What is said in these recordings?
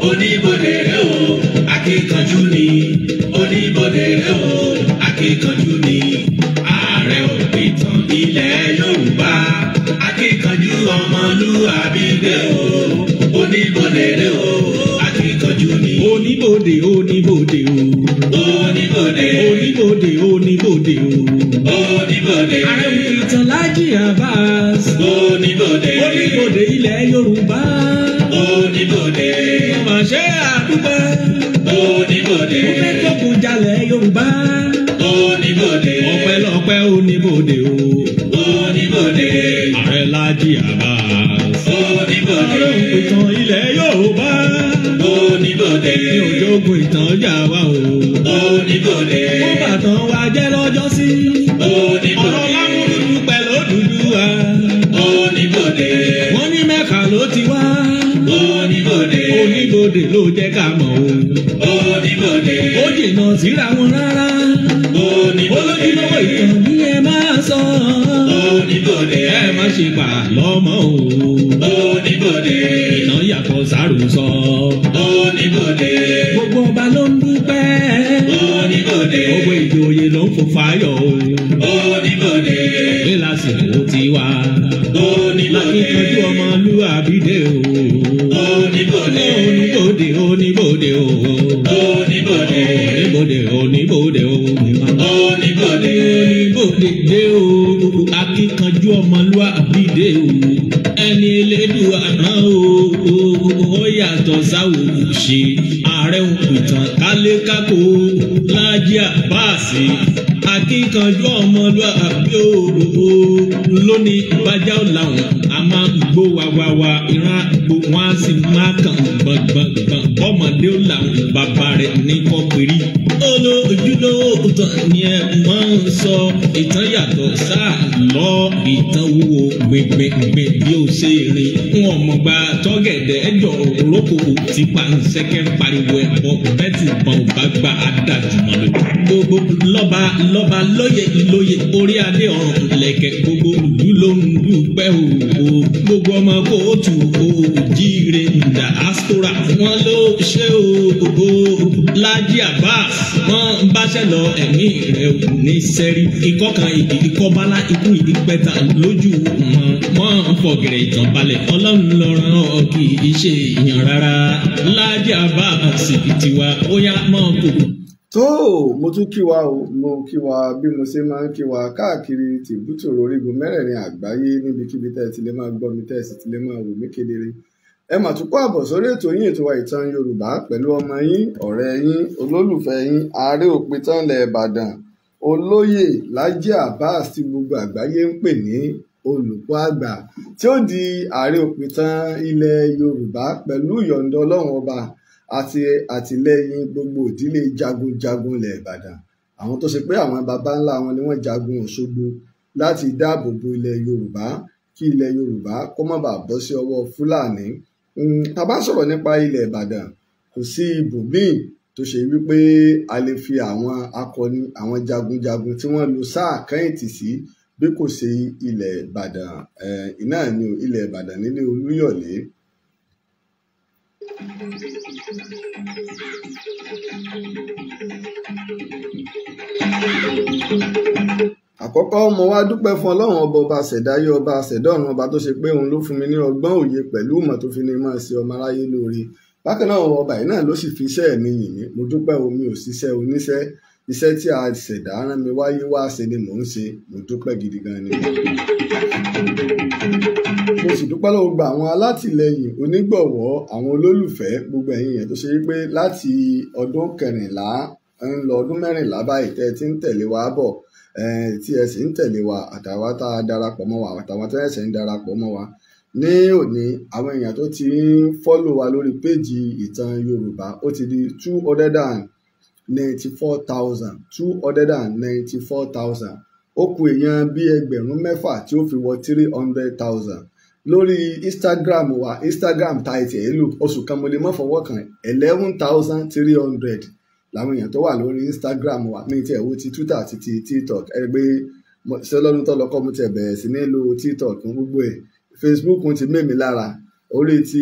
Oníbodè rẹ̀ o, akíkanjú ni. Oníbodè rẹ̀ o, akíkanjú ni. Ààrẹ òpìtàn ilẹ̀ Yorùbá, akíkanjú ọmọlúwàbí dé o. Oníbodè rẹ̀ o, akíkanjú ni. Oníbodè oníbodè o. Oníbodè. Oníbodè oníbodè o. Oníbodè. Ààrẹ òpìtàn Lájí Abbas. Oníbodè. Oníbodè ilẹ̀ Yorùbá. Oníbodè. Ọmọ ṣe àdúgbò. Oníbodè. Ó fẹ́ kókun jalè Yorùbá. Oníbodè. Ọpẹ́lọpẹ́ oníbodè o. Oníbodè. Ààrẹ Lájí Abbas. Oníbodè. Ààrẹ òpìtàn ilẹ̀ Yorùbá. Oníbodè. Ní òjòògùn ìtàn jà wá o. Oníbodè. Ó bàtàn wa jẹ́ lọ́jọ́ sí. Oníbodè. Ọ̀rọ̀ Lámúrúdù pẹ̀lú Odùduwà. Oníbodè. Wọ́n ní Mẹ́kà ló ti wá. Oníbodè. Oníbodè ló jẹ́ ká mọ̀ o. Oníbodè. Ó jìnnà síra wọn rárá. Oníbodè. Olójúlówó ìtàn ní ẹ máa sọ. Oníbodè. Ẹ má ṣe pa lọ́mọ o. Oníbodè. Ìtàn yàtọ̀ sáròsọ. Oníbodè. Gbogbo ọba ló ń dúpẹ́. Oníbodè. Gbogbo ìjòyè ló ń fò fáyọ̀ o. Oníbodè. Pé lásìkò tiwa. Oníbodè. Akíkanjú ọmọlúwàbí dé o. Oníbodè. Oníbodè oníbodè o. Oníbodè. Oníbodè oníbodè o. Oníbodè. Oníbodè dé o. Akíkanjú ọmọlúwàbí dé o. Ẹni elédùà rán o. Ó yàtọ̀ sáwò ṣe. Ààrẹ òpìtàn kálékáko Lájí Abbas. Akíkanjú ọmọlúwàbí o. Lónìí bájá làwọn a máa ń gbó wawawa, ìran àgbo wọn á sì máa kàn gbọ̀ngbọ̀ngbọ̀n. Bọ́mọdé làwọn bàbá rẹ̀ ní kọ́pẹ́rì. Olójúlówó ìtàn ni ẹ máa ń sọ. Ìtàn yàtọ̀ sáà lọ. Ìtàn wúwo gbẹngbẹngbẹ bí ó ṣe rìn. Wọn mọ̀ gba tọ́gẹ̀dẹ̀ ẹjọ́ òrókò tí pàǹsẹ́kẹ́ ń pariwo ẹ̀bọ bẹ́tì bọ̀n bá gba adájúmọ̀ lọ. Gbogbo lọ́ba lọ́ba lóye lóye orí adé ọ̀run lẹ̀kẹ̀ gbogbo ìlú ló ń dúpẹ́ o. Gbogbo ọmọ kóòtù òjíire diaspora wọn ló ṣe o. Lájí Abbas wọn báṣẹ lọ ẹ̀mí rẹ̀ ò ní sẹ́rí. Ikọ́ kan ikọ́ bálá ikú ìpẹ́ta lójú wọn. Wọ́n fọ̀gẹ̀rẹ̀ ìtàn balẹ̀ ọlọ́run lọ rán ọ kì í ṣe èèyàn rárá. Lájí Abbas tiwa ó yá mọ́ kò. Tó mo tún kí wa o, mo kí wa bí mo ṣe máa ń kí wa káàkiri tìbútòrò orígun mẹ́rẹ̀ẹ̀rin àgbáyé níbikíbi tẹ́ ẹ ti lè máa gbọ́ mi tẹ́ ẹ sì ti lè máa wò mí kedere. Ẹ mà tún kó àbọ̀ sórí ètò yín ètò wa ìtàn Yorùbá pẹ̀lú ọmọ yín ọ̀rẹ́ yín olólùfẹ́ yín ààrẹ òpìtàn ilẹ̀ Ìbàdàn olóyè Lájí Abbas tí gbogbo àgbáyé ń pè ní olùkọ́ àgbà tí ó di ààrẹ òpìtàn ilẹ̀ Yorùbá pẹ̀lú ìyọ̀ǹda Ọlọ́run ọba àti àtìlẹ́yìn gbogbo ìdílé jagunjagun ilẹ̀ Ìbàdàn, àwọn tó ṣe pé àwọn baba ńlá wọn ni wọ́n jagun Òṣogbo láti dáàbò bo ilẹ̀ Yorùbá kí ilẹ̀ Yorùbá kó má bàa bọ́ sí ọwọ́ Fúlàní. Tá bá sọ̀rọ̀ nípa ilẹ̀ Ìbàdàn, kò sí ibòmíì tó ṣe wípé a lè fi àwọn akọni àwọn jagunjagun tí wọ́n lo sáà kẹ́yìntì sí bí kò ṣe ilẹ̀ Ìbàdàn. Iná ni ilẹ̀ Ìbàdàn nílé Olúyọ̀lé. Àkọ́kọ́ mo wá dúpẹ́ fún Ọlọ́run ọba ọba ṣẹ̀dáyé ọba ṣẹ̀dọ́run ọba tó ṣe pé òun ló fún mi ní ọgbọ́n òye pẹ̀lú ìmọ̀ tó fi ní máa ṣe ọmọ aráyé lóore. Bákan náà ọba yìí náà ló sì fi iṣẹ́ mi yìn mí. Mo dúpẹ́ o, mi ò ṣiṣẹ́ oníṣẹ́, iṣẹ́ tí a ṣẹ̀dá rán mi wáyé wá ṣe ni mò ń ṣe. Mo dúpẹ́ gidi gan ni. Mo sì dúpẹ́ lọ́wọ́ gba àwọn alátìlẹyìn onígbọ̀wọ́ àwọn olólùfẹ́ gbogbo ẹ̀yin yẹn tó ṣe wípé láti ọdún kẹrìnlá ń lọ ọdún mẹ́rìnlá báyìí tẹ́ ẹ ti ń tẹ̀lé wa bọ̀, tí ẹ sì ń tẹ̀lé wa àtàwọn tá a darapọ̀ mọ́ wa àtàwọn tó ẹ̀sẹ̀ ń darapọ̀ mọ́ wa. Ní òní àwọn èèyàn tó ti ń fọ́lò wa lórí péjì ìtàn Yorùbá ó ti di 294,000 294,000. Ó kù èèyàn bí ẹgbẹ̀rún mẹ́fà tí ó fi wọ 300,000. Lórí Instagram wa, Instagram ta ètò ẹ̀ lò oṣù kan mo lè má fọwọ́ kàn 11,300 làwọn èèyàn tó wà lórí Instagram wa. Mi ti ẹ̀ wo ti Twitter àti ti TikTok. Ẹ pé ṣé lọ́dún tó lọ kọ́ mo ti bẹ̀rẹ̀ sí ní lo TikTok gbogbo ẹ̀. Facebook ti mé mi lára, Orí ti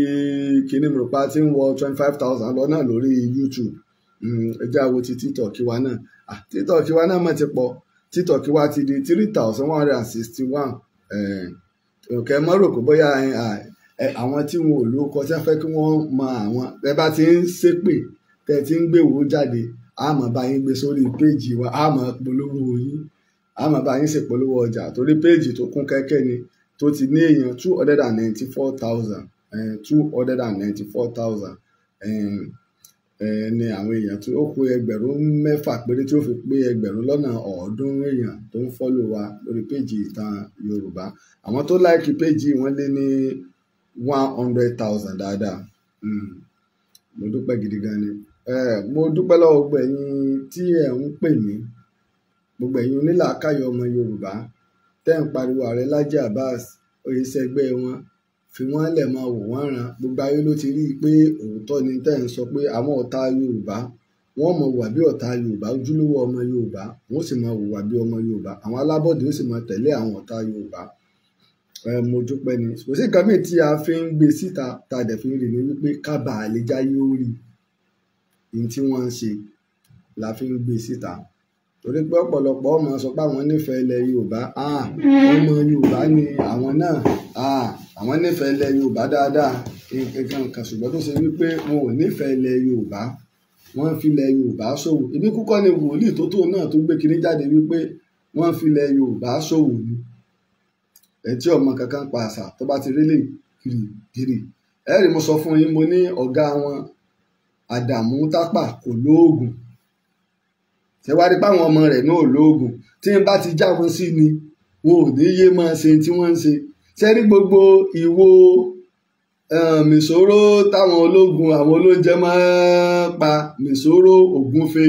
kíní mọ̀rọ̀pá tí ń wọ 25,000 lọ náà lórí YouTube. Ẹ jẹ́ á wo ti TikTok wa náà. TikTok wa náà mọ̀ ti pọ̀. TikTok wa ti di 3,161. Òkè mọ́ rò pé bóyá àwọn tí wọn ò lórúkọ tí wọ́n fẹ́ kí wọ́n mọ àwọn. Ẹ bá ti ń ṣépè tẹ́ ti ń gbèwò jáde, a máa bá yín gbé sórí péèjì wa, a máa polówó yín, a máa bá yín ṣèpolówó ọjà torí péèjì tó kún kẹ́kẹ́ ni tó ti ní èèyàn 294,000, 294,000 ni àwọn èèyàn tó ó kù 6,000 péré tí ó fi pé 300,000 èèyàn tó ń fọ́lò wa lórí péèjì Ìtàn Yorùbá. Àwọn tó láìkì péèjì wọn lé ní 100,000 dáadáa. Mo dúpẹ́ gidi gan ni. Mo dúpẹ́ lọ́wọ́ gbogbo ẹ̀yin tí ẹ̀ ń pè mí, gbogbo ẹ̀yin onílàákàyè ọmọ Yorùbá tẹ́ ń pariwo ààrẹ Laji Abbas oyèsẹ́gbẹ́ wọn, fi wọ́n lẹ̀ máa wò wọ́n ràn. Gbogbo ayé ló ti rí i pé òótọ́ ni tẹ́ ń sọ pé àwọn ọ̀tá Yorùbá wọ́n mọ̀ wà bí ọ̀tá Yorùbá, ojúlówó ọmọ Yorùbá wọ́n sì máa wùwà bí ọmọ Yorùbá, àwọn alábọ̀dé ó sì máa tẹ̀lé àwọn ọ̀tá Yorùbá. Mo dúpẹ́ ni. Kò sí nǹkan míì tí a fi ń gbé síta tá a dẹ̀ fi ń rí ni wípé kábàá lè jáyé ó rí ní tí wọ́n ń ṣe la fi ń gbé síta, torí pé ọ̀pọ̀lọpọ̀ ọmọ sọ pé àwọn nífẹ̀ẹ́ ilẹ̀ Yorùbá, ọmọ Yorùbá ni àwọn náà, àwọn nífẹ̀ẹ́ ilẹ̀ Yorùbá dáadáa nǹkan kan, ṣùgbọ́n tó ṣe wípé wọn ò nífẹ̀ẹ́ ilẹ̀ Yorùbá, wọ́n ń fi ilẹ̀ Yorùbá ṣòwò. Ibi kúkọ́ ni wòlíì tó tó náà tó gbé kinní jáde wípé wọ́n ń fi ilẹ̀ Yorùbá ṣòwò ni. Ẹ̀ tí ọmọ kankan pa àṣà tó bá ti rí lè kiri. Ẹ rí mo sọ fún yín, mo ní ọ̀gá wọn Àdàmú Tápà kò lóògùn. Ṣé wá rí páwọn ọmọ rẹ̀ náà lóògùn? Tí n bá ti já wọn sí ni wọn ò ní yé máa ṣe tí wọ́n ń ṣe. Ṣé rí gbogbo ìwo mìsòrò táwọn ológun àwọn olóúnjẹ máa ń pa, mìsòrò ògúnfe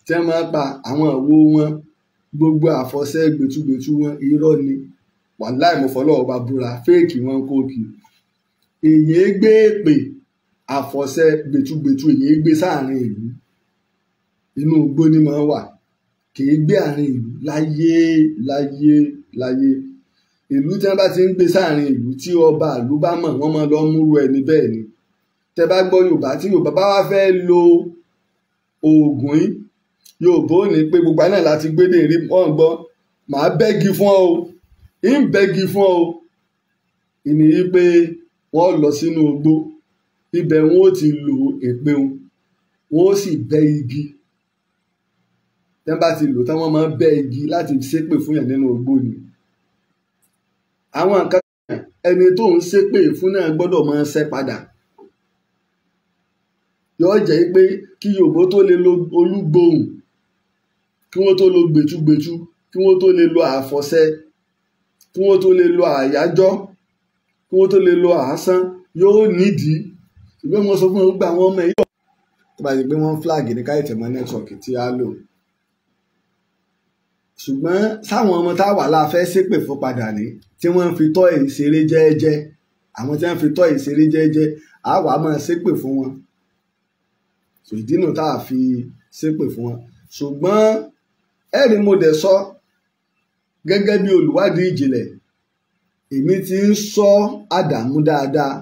tí wọ́n máa ń pa àwọn ìwo wọn, gbogbo àfọ̀ṣẹ gbẹtugbẹtu wọn irọ́ ni. Wàláì mo fọlọ́ ọba búra, fẹ́ẹ̀kì wọn kó kì. Èyí gbé èpè àfọ̀ṣẹ gbẹtugbẹtu, èyí gbé sáàrin ìlú, inú igbó ni máa wà, kì í gbé àárín ìlú láyé láyé láyé. Ìlú tí wọ́n bá ti ń gbé sáàrin ìlú tí ọba ìlú bá mọ̀, wọ́n máa lọ múrú ẹni bẹ́ẹ̀ ni. Tẹ́ bá gbọ́ Yorùbá, tí Yorùbá bá wá fẹ́ lo oògùn yìí, Yorùbá ò ní pé gbogbo àná láti gbédè rí wọ́n gbọ́, màá bẹ́gi fún ọ o, ń bẹ́gi fún ọ o. Ìní yìí pé wọ́n lọ sínú igbó, ibẹ̀ wọn ó ti lo èpè wọn, wọn ó sì bẹ́ igi. Tẹ́ bá ti lò tán, wọ́n máa ń bẹ́ igi láti ṣépè fún yàn nínú igbó ni. Àwọn nǹkan ẹni tó ń ṣépè fún náà gbọ́dọ̀ máa ṣẹ́ padà. Yóò jẹ́ pé kí Yorùbá tó lè lo olúgbòhùn, kí wọ́n tó lo gbẹtugbẹtu, kí wọ́n tó lè lo àfọ̀ṣẹ, kí wọ́n tó lè lo àyájọ́, kí wọ́n tó lè lo àásán, yóò nídìí. Ṣùgbọ́n mo sọ fún wọn gbogbo àwọn ọmọ yìí. Tó bá yẹ pé wọ́n flag ní káyọ̀tẹ̀ mọ́ nẹ́tíwọ̀kì tí a lò. Ṣùgbọ́n sáwọn ọmọ tá a wà la fẹ́ ṣépè fún padà ní tí wọ́n ń fi tọ́ ìṣeré jẹ́ẹ́jẹ́, àwọn tí wọ́n fi tọ́ ìṣeré jẹ́ẹ́jẹ́, á wà á máa ṣépè fún wọn. Ìdínà tá a fi ṣépè fún wọn. Ṣùgbọ́n ẹ̀rí mo dẹ̀ sọ gẹ́gẹ́ bí olùwádìí ìjìnlẹ̀, èmi ti ń sọ Àdàmú dáadáa.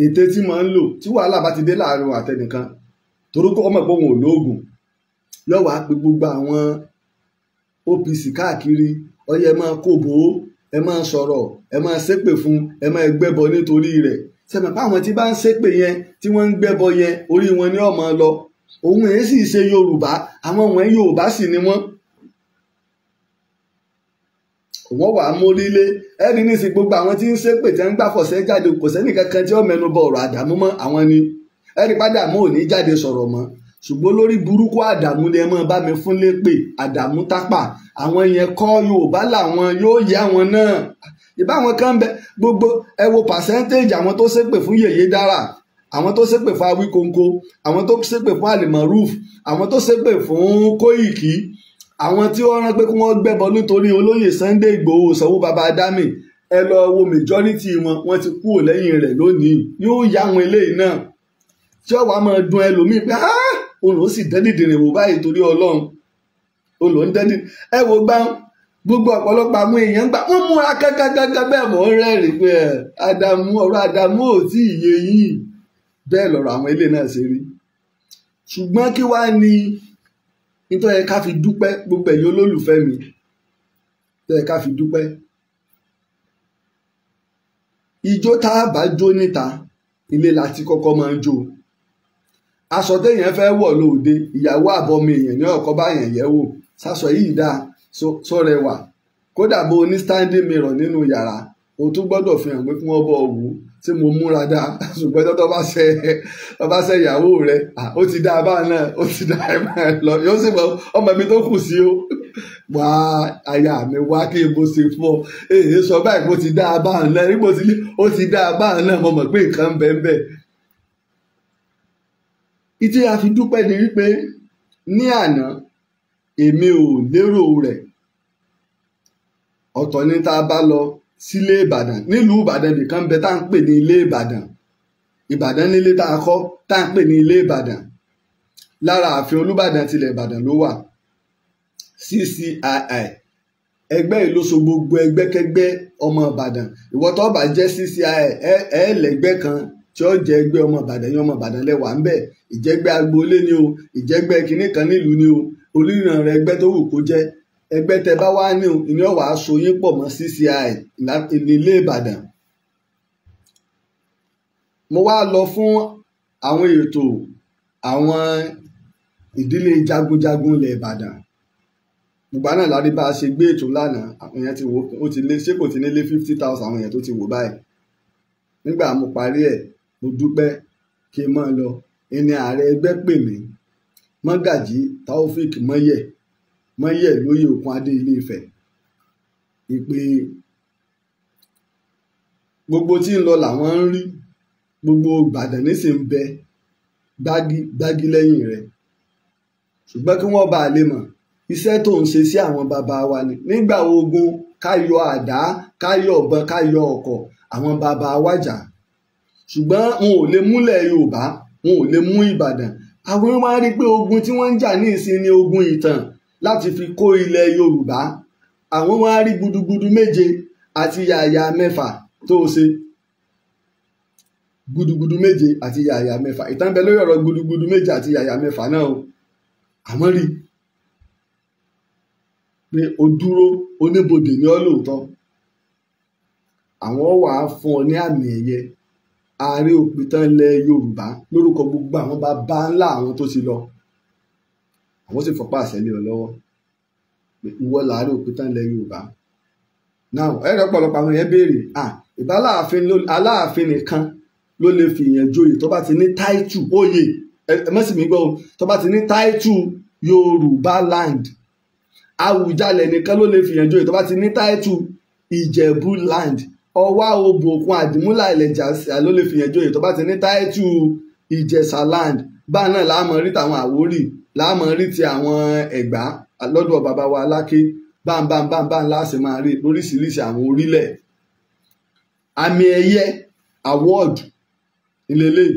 Ète tí mo ń lò tí wàhálà bá ti dé láàrin àtẹnìkan, torúkọ ọmọ ìpò òun ò lóògùn, yóò wá pe gbogbo àwọn OPC káàkiri, ọyẹ ẹ máa kóbo, ẹ máa sọ̀rọ̀, ẹ máa ṣépè fún, ẹ máa gbẹ́bọ nítorí rẹ̀. Sẹ́mi pé àwọn tí bá ń ṣépè yẹn, tí wọ́n ń gbẹ́bọ yẹn, orí wọn ni ó máa lọ. Òun èyí sì ṣe Yorùbá, àwọn wọ̀nyí Yorùbá sì ni wọ́n. Wọ́n wà á mórílé ẹni ní sí gbogbo àwọn tí ń ṣépè tí ń gbàfọ̀ṣẹ́ jáde, kò sẹ́nì kankan tí ó mẹ́nu bọ ọ̀rọ̀ Àdàmú mọ́ àwọn ni. Ẹni pàdàmú ò ní jáde sọ̀rọ̀ mọ́. Ṣùgbọ́n lórí burúkú Àdàmú ni ẹ máa bá mi fún lépè, Àdàmú Tápà. Àwọn yẹn kọ́ Yorùbá làwọn yóò yẹ àwọn náà. Ìbá àwọn kan bẹ gbogbo ẹ wo percentage àwọn tó ṣépè fún Yèyé Dára, àwọn tó ṣépè fún Awíkonko, àwọn tó ṣépè fún Alimoruf, àwọn tó ṣépè fún Kóìkì, àwọn tí wọ́n rán pé kí wọ́n gbẹ́bọ nítorí olóyè Sunday Ìgbòho Sanwó baba Dami. Ẹ lọ wo majority wọn, wọ́n ti kúrò lẹ́yìn rẹ̀ lónìí. Yóò yá àwọn eléyìí náà tí ọwọ́ máa dun ẹlòmíì pé òun ló sì dẹ́dìdìrìn wò báyìí torí Ọlọ́run, òun ló ń dẹ́dì. Ẹ wo gbá Gbogbo ọ̀pọ̀lọpọ̀ àwọn èèyàn gbà wọ́n múra kankankankan bẹ́ẹ̀ mọ̀ ń rẹ́rìn pé Àdàmú, ọ̀rọ̀ Àdàmú ò tí ì yé yín. Bẹ́ẹ̀ lọ̀rọ̀ àwọn ilé náà ṣe rí. Ṣùgbọ́n kí wá ní nítorí ẹ ká fi dúpẹ́ gbogbo ẹ̀yin olólùfẹ́ mi, tó yẹ ká fi dúpẹ́. Ijó tá a bá jó níta, ilé la ti kọ́kọ́ máa ń jó. Aṣọ téèyàn fẹ́ wọ̀ lóde, ìyàwó àbọ̀mọ èèyàn ní ọ̀kọ́ bá yàn yẹ̀ wò. Sásọ yìí dáa, sọrẹwà. Kódà bó o ní standing mirror nínú yàrá, o tún gbọ́dọ̀ fi hàn pé kí wọ́n bọ̀ wò ó tí mo múra dáa. Ṣùgbọ́n tó bá ṣe ìyàwó rẹ̀, ó ti dáa báà náà, ó ti dáa ẹ̀ máa lọ, yóò sì mọ ọmọ mi tó kù sí o. Wá aya mi wá kí n bó ṣe fún ọ, èyí sọ báyìí bó ti dáa báà náà, nígbà ó ti dáa báà náà, mo mọ̀ pé nǹkan ń bẹ ń bẹ. Ìtí a fi dúpẹ́ ni wípé ní àná èmi ò lérò rẹ̀. Ọ̀tọ̀ ni tá a bá lọ sílé Ìbàdàn, nílùú Ìbàdàn nìkan bẹ tá à ń pè ní ilé Ìbàdàn. Ìbàdàn nílé tá a kọ́ tá à ń pè ní ilé Ìbàdàn. Lára ààfin Olúbàdàn tilẹ̀ Ìbàdàn ló wà. CCII ẹgbẹ́ ìlóso gbogbo ẹgbẹ́kẹ́gbẹ́ ọmọ Ìbàdàn. Ìwọ tó bá jẹ́ CCII ẹ lẹ́gbẹ́ kan tí ó jẹ́ ẹgbẹ́ ọmọ Ìbàdàn yẹn, ọmọ Ìbàdàn lẹ́wà ń bẹ̀. Ìjẹ́gbẹ́ agboolé ni o, ìjẹ́gbẹ́ kinní kan nílùú ni o, onírànràn ẹgbẹ́ tó wù kó jẹ́. Ẹgbẹ́ tẹ bá wá ní ìní ọ̀wà aṣọ yín pọ̀ mọ́ CCI nílé Ìbàdàn. Mo wá lọ fún àwọn ètò àwọn ìdílé jagunjagun ilẹ̀ Ìbàdàn. Gbogbo náà lárí bá a ṣe gbé ètò lánàá, àwọn èèyàn ti wò ó ti lé, ṣé kò ti ní lé 50,000 àwọn èèyàn tó ti wò báyìí. Nígbà mo parí ẹ̀, mo dúpẹ́ kí n máa lọ. Ẹni ààrẹ ẹgbẹ́ pè mí, Mọ́gàjí Taofik Mọ́yẹ̀ Mọ́yẹ̀ lóyè Òkun Adé Ilé Ifẹ̀. Ìpè gbogbo tí ń lọ làwọn ń rí, gbogbo Ìbàdàn nísìn ń bẹ gbági gbági lẹ́yìn rẹ̀. Ṣùgbọ́n kí wọ́n bá a lè mọ̀ iṣẹ́ tó ń ṣe sí àwọn bàbá wa ni. Nígbà ogun ká yọ àdá, ká yọ ọ̀bọ̀n, ká yọ ọ̀kọ̀, àwọn bàbá wa jà. Ṣùgbọ́n wọn ò lè múlẹ̀ Yorùbá, wọn ò lè mú Ìbàdàn. Àwọn máa ń rí pé ogun tí wọ́n ń jà ní ìsìn ni ogun ìtàn láti fi kó ilẹ̀ Yorùbá. Àwọn wá rí gudugudu méje àti yàyà mẹ́fà tó ṣe. Gudugudu méje àti yàyà mẹ́fà. Ìtàn bẹ lórí ọ̀rọ̀ gudugudu méje àti yàyà mẹ́fà náà o. Àmọ́ rí pé o dúró oníbodè ní ọ́ lóòótọ́. Àwọn wàá fún ọ ní àmì ẹ̀yẹ ààrẹ òpìtàn ilẹ̀ Yorùbá lórúkọ gbogbo àwọn bàbá ńlá àwọn tó ti lọ. Àwọn sì fọpá àṣẹ lé ọ lọ́wọ́ ìwọ làárẹ̀ òpìtàn ilẹ̀ Yorùbá. Now ẹ̀rọ ọ̀pọ̀lọpọ̀ àwọn yẹn béèrè, ìbá Aláàfin nìkan ló lè fi ìyẹn joyè tó bá ti ní táìtù oyè, ẹ má sì mí gbọ́ o, tó bá ti ní táìtù Yorùbá land. Àwùjalẹ̀ nìkan ló lè fi ìyẹn joyè tó bá ti ní táìtù Ìjẹ̀bú land. Ọwá Òbòkun Àdìmúlà Ìlẹ̀jà ló lè fi ìyẹn joyè tó bá ti ní táìtù Ìjẹ̀ṣà land. Báà náà láàmú rí tàwọn Àwórì, láàmú rí ti àwọn Ẹ̀gbá lọ́dọ̀ bàbá wa Aláké. Báńbáńbáńbá láti máa rí lóríṣiríṣi àwọn orílẹ̀. Àmì ẹ̀yẹ award ìlélẹ̀.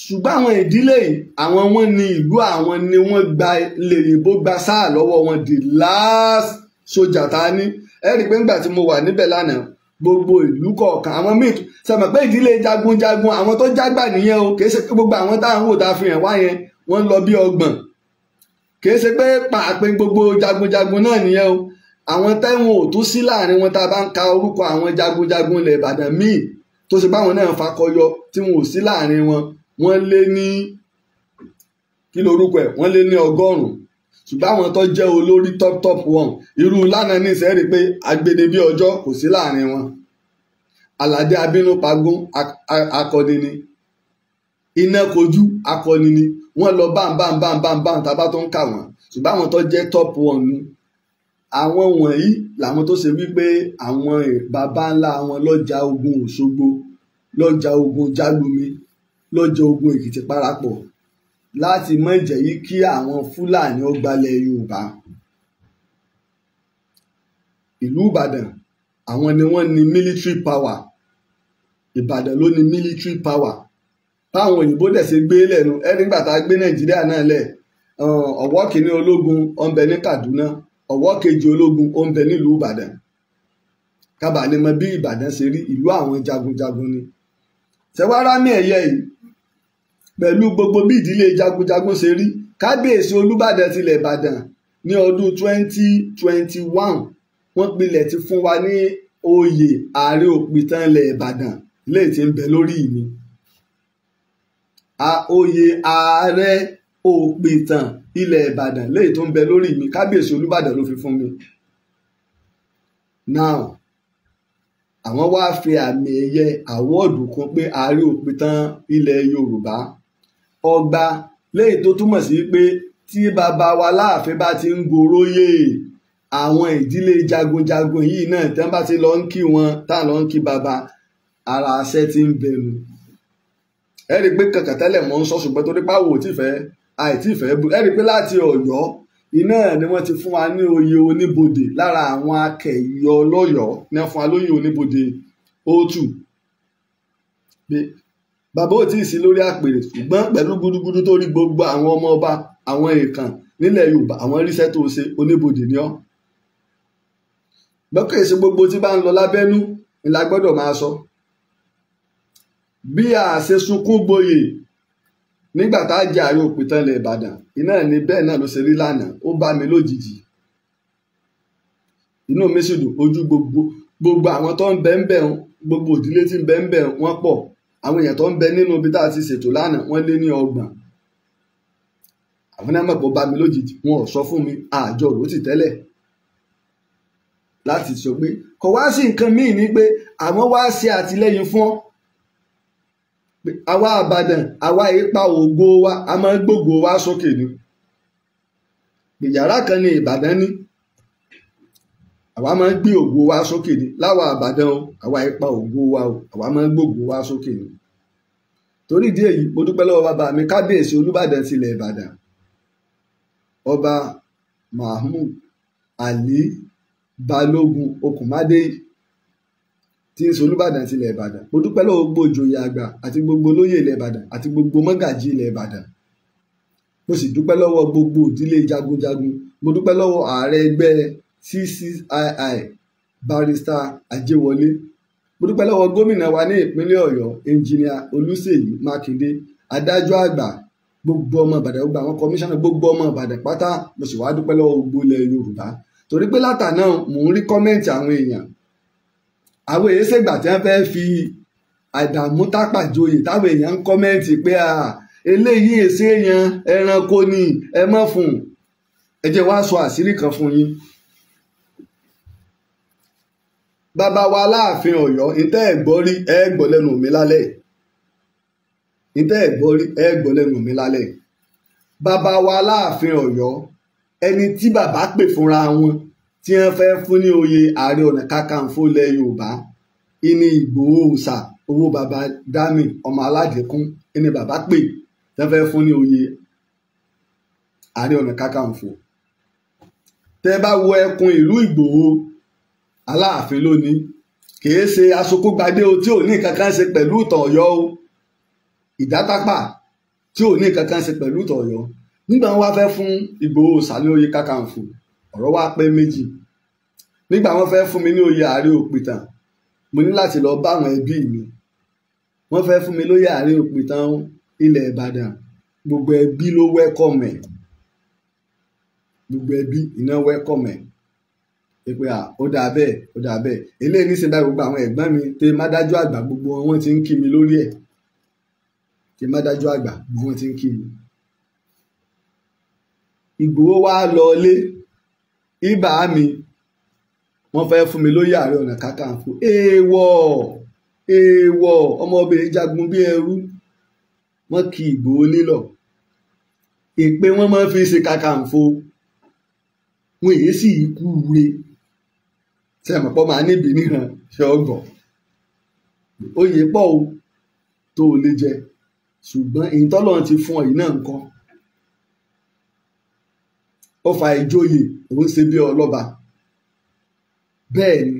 Ṣùgbọ́n àwọn ìdílé àwọn wọn ní ìlú, àwọn ni wọ́n gba lè yìnbó gba sáà lọ́wọ́ wọn, the last sójà tá a ní. Ẹ rí i pé ńgbà tí mo wà níbẹ̀ lánàá, gbogbo ìlú kọ̀ọ̀kan àwọn míì sọmọ pé ìdílé jagunjagun àwọn tó jágbà nìyẹn o. Kì í ṣe pé gbogbo àwọn táwọn wò tá a fi hàn wá yẹn wọ́n lọ bí 30. Kì í ṣe pé pàápín gbogbo jagunjagun náà nìyẹn o. Àwọn tẹ́wọ̀n ò tún sí láàrin wọn tá a bá ń ka orúkọ àwọn jagunjagun ilẹ̀ Ìbàdàn míì tó ṣe báwọn náà fakọyọ tí wọn ò sí láàrin wọn, wọ́n lé ní kí lorúkọ ẹ̀, wọ́n lé ní 100. Ṣùgbọ́n àwọn tó jẹ́ olórí top top one irú lánàá ní ìṣẹ́ rí pé agbede bí ọjọ́ kò sí láàrin wọn. Àlàdé Abínúpagún akọni ni, Iná Kojú akọni ni, wọ́n lọ bámbámbámbámbám tábà tó ń kà wọ́n. Ṣùgbọ́n àwọn tó jẹ́ top one nu àwọn wọ̀nyí làwọn tó ṣe wípé àwọn baba ńlá wọn lọ́jà ogun Òṣogbo, lọ́jà ogun Jálumi, lọ́jà ogun Èkìtì parapọ̀ láti má jẹ́ yí kí àwọn Fúlàní ó gbalẹ̀ Yorùbá. Ìlú Ìbàdàn àwọn ni wọ́n ní military power. Ìbàdàn ló ní military power. Táwọn òyìnbó dẹ̀ ṣe gbé lẹ́nu ẹ nígbà tá a gbé Nàìjíríà náà lẹ̀, ọ̀wọ́ kìíní ológun ọ̀nbẹ ní Kaduna, Ọ̀wọ́ kejì ológun ó ń bẹ nílùú Ìbàdàn. Kábà lè mọ bí Ìbàdàn ṣe rí, ìlú àwọn jagunjagun ni. Ṣẹwárá mi ẹ̀yẹ yìí pẹ̀lú gbogbo bí ìdílé jagunjagun ṣe rí, kábíyèsí Olúbàdàn tilẹ̀ Ìbàdàn ní ọdún 2021 wọ́n pilẹ̀ ti fún wa ní oyè ààrẹ òpìtàn ilẹ̀ Ìbàdàn léè tí ń bẹ lórí mi. Oyè ààrẹ òpìtàn ilẹ̀ Ìbàdàn léè tó ń bẹ lórí mi, kábíyèsí Olúbàdàn ló fi fún mi. Now àwọn wá fi àmì ẹ̀yẹ àwọ́ọ̀dù kan pé ààrẹ òpìtàn ilẹ̀ Yorùbá ọgbà, léyìí tó túmọ̀ sí pé tí bàbá wa láàfin bá ti ń goróyè àwọn ìdílé jagunjagun yìí náà tí wọ́n bá ti lọ ń kí wọn, tá lọ ń kí bàbá, ara àṣẹ ti ń bẹnu. Ẹ rí i pé kàkà tẹ́lẹ̀ mọ́ ń sọ, ṣùgbọ́n torí pàwọ̀ ò tí fẹ́ àìtí fẹ́ bu. Ẹ rí i pé láti Ọ̀yọ́ iná ni wọ́n ti fún wa ní oyè oníbodè lára àwọn akẹ̀yọ lọ́yọ̀ọ́ ní wọ́n fún wa lóyè oníbodè O2. Bàbá ò tí ì sí lórí àpèrè, ṣùgbọ́n pẹ̀lú gudugudu tó rí gbogbo àwọn ọmọ ọba àwọn èèkàn nílẹ̀ Yorùbá, àwọn ríṣẹ́ tó ṣe oníbodè ni ọ́. Gbọ́kàn èsì gbogbo tí bá ń lọ lábẹ́nú ni la gbọ́dọ̀ máa sọ. Bí a ṣe sunkún gboyè nígbà tá a jẹ ààrẹ òpìtàn ilẹ̀ Ìbàdàn, iná ni bẹ́ẹ̀ náà ló ṣe rí lánàá, ó bá mi lójijì. Inú mi sì dùn, ojú gbogbo àwọn tó ń bẹ ń bẹ, gbogbo ìdílé tí ń bẹ ń bẹ wọ́n pọ̀. Àwọn èèyàn tó ń bẹ nínú ibi tá a ti ṣètò lánàá wọ́n lé ní 30. Àwọn náà mọ̀ pé ó bá mi lójijì, wọn ò sọ fún mi, àjọ rò ti tẹ́lẹ̀ láti sọ pé kò wá sí nǹkan míì ní pé àwọn wá ṣe àtìlẹ́yìn fún ọ. Àwa Ìbàdàn, àwa ipa ògo wa, a máa ń gbógo wa sókè ni. Yàrá kan ní Ìbàdàn ní, àwa máa ń gbé ògo wa sókè ni. Láwa Ìbàdàn o, àwa ipa ògo wa o, àwa máa ń gbógo wa sókè ni. Torí ìdí èyí, mo dúpẹ́ lọ́wọ́ bàbá mi kábíyèsí Olúbàdàn tilẹ̀ Ìbàdàn, Ọba Mahmood Ali Balógun Okùnmádé tí ń ṣe Olúbàdàn tilẹ̀ Ìbàdàn. Mo dúpẹ́ lọ́wọ́ gbogbo ìjòyè àgbà àti gbogbo olóyè ilẹ̀ Ìbàdàn àti gbogbo mọ́gàjí ilẹ̀ Ìbàdàn. Mo sì dúpẹ́ lọ́wọ́ gbogbo ìdílé jagunjagun. Mo dúpẹ́ lọ́wọ́ ààrẹ ẹgbẹ́ CCII Barrister Ajéwọlé. Mo dúpẹ́ lọ́wọ́ gómìnà wa ní ìpínlẹ̀ Ọ̀yọ́, Ẹnjìníà Olúṣèyí Mákindé, adájọ́ àgbà, gbogbo ọmọ Ìbàdàn, gbogbo àwọn kọmíṣánná, gbogbo ọmọ Ìbàdàn pátá. Mo sì wá dúpẹ́ lọ́wọ́ gbogbo ilẹ̀ Yorùbá. Torí pé látàná mò ń rí kọ́mẹ́ǹtì àwọn èèyàn. Àwọn èyí ṣègbà tí wọ́n fẹ́ fi àdàmú tápàjoyè táwọn èèyàn ń kọ́mẹ́ǹtì pé eléyìí èsì èèyàn ẹranko ni ẹ mọ̀ fún un. Ẹ jẹ́ wá sọ àṣírí kan fún yín. Bàbá wa Aláàfin Ọ̀yọ́, ìtẹ́ ẹ̀ gbọ́ rí ẹ gbọ́ lẹ́nu mi lálẹ́. Ìtẹ́ ẹ̀ gbọ́ rí ẹ gbọ́ lẹ́nu mi lálẹ́. Bàbá wa Aláàfin Ọ̀yọ́, ẹni tí bàbá pè fúnra wọn tí wọ́n fẹ́ fún ní oyè Ààrẹ Ọ̀nà Kakanfò ilẹ̀ Yorùbá, ìní Ìgbòho Òòṣà owó bàbá Dami ọmọ Aládìkún, ìní bàbá pè tí wọ́n fẹ́ fún ní oyè Ààrẹ Ọ̀nà Kakanfò. Tẹ́ bá wo ẹkùn ìlú Ìgbòho, Aláàfin lónìí, kìí ṣe aṣokúgbadé o tí ò ní kankan ṣe pẹ̀lú ìtàn Ọ̀yọ́ o, Ìdátápà tí ò ní kankan ṣe pẹ̀lú ìtàn Ọ̀yọ́. Nígbà wọn wá fẹ́ fún Ìgbòho Òòṣà ní oyè Kakanfò, ọ̀rọ̀ wá pé méjì. Nígbà wọn fẹ́ fún mi ní oyè ààrẹ òpìtàn, mo ní láti lọ bá àwọn ẹbí mi. Wọ́n fẹ́ fún mi lóyè ààrẹ òpìtàn ilẹ̀ Ìbàdàn, gbogbo ẹbí ló wẹ́kọ̀mù ẹ̀. Gbogbo ẹbí iná wẹ́kọ̀mù ẹ̀. Pé à, ó dáa bẹ́ẹ̀, ó dáa bẹ́ẹ̀. Eléyìí ní sẹ́ńdá gbogbo àwọn ẹ̀gbọ́n mi tẹ mádájú àgbà, gbogbo wọn ti ń kí mi lórí ẹ̀. Tẹ mádájú àgbà, gbogbo wọn ti ń kí mi. Ìgbòho wá lọ lé ibà mi, wọ́n fẹ́ fún mi lóyè Ààrẹ Ọ̀nà Kakanfò. Èèwọ̀, èèwọ̀, ọmọbìnrin jagun bí ẹrú. Wọ́n kì Ìgbòho nílọ̀. Èpè wọ́n máa ń fi ṣe Kakanfò. Wọn èyí sì kú re. Ṣé ẹ mọ̀ pọ́ máa níbi níran ṣe ọgbọ̀n? Oyè pọ̀ o tó o lè jẹ, ṣùgbọ́n ìtọ́lọ́run ti fún ọ yìí náà ńkọ́. Ó fa ìjòyè, òun ṣe bí ọlọ́ba. Bẹ́ẹ̀ ni,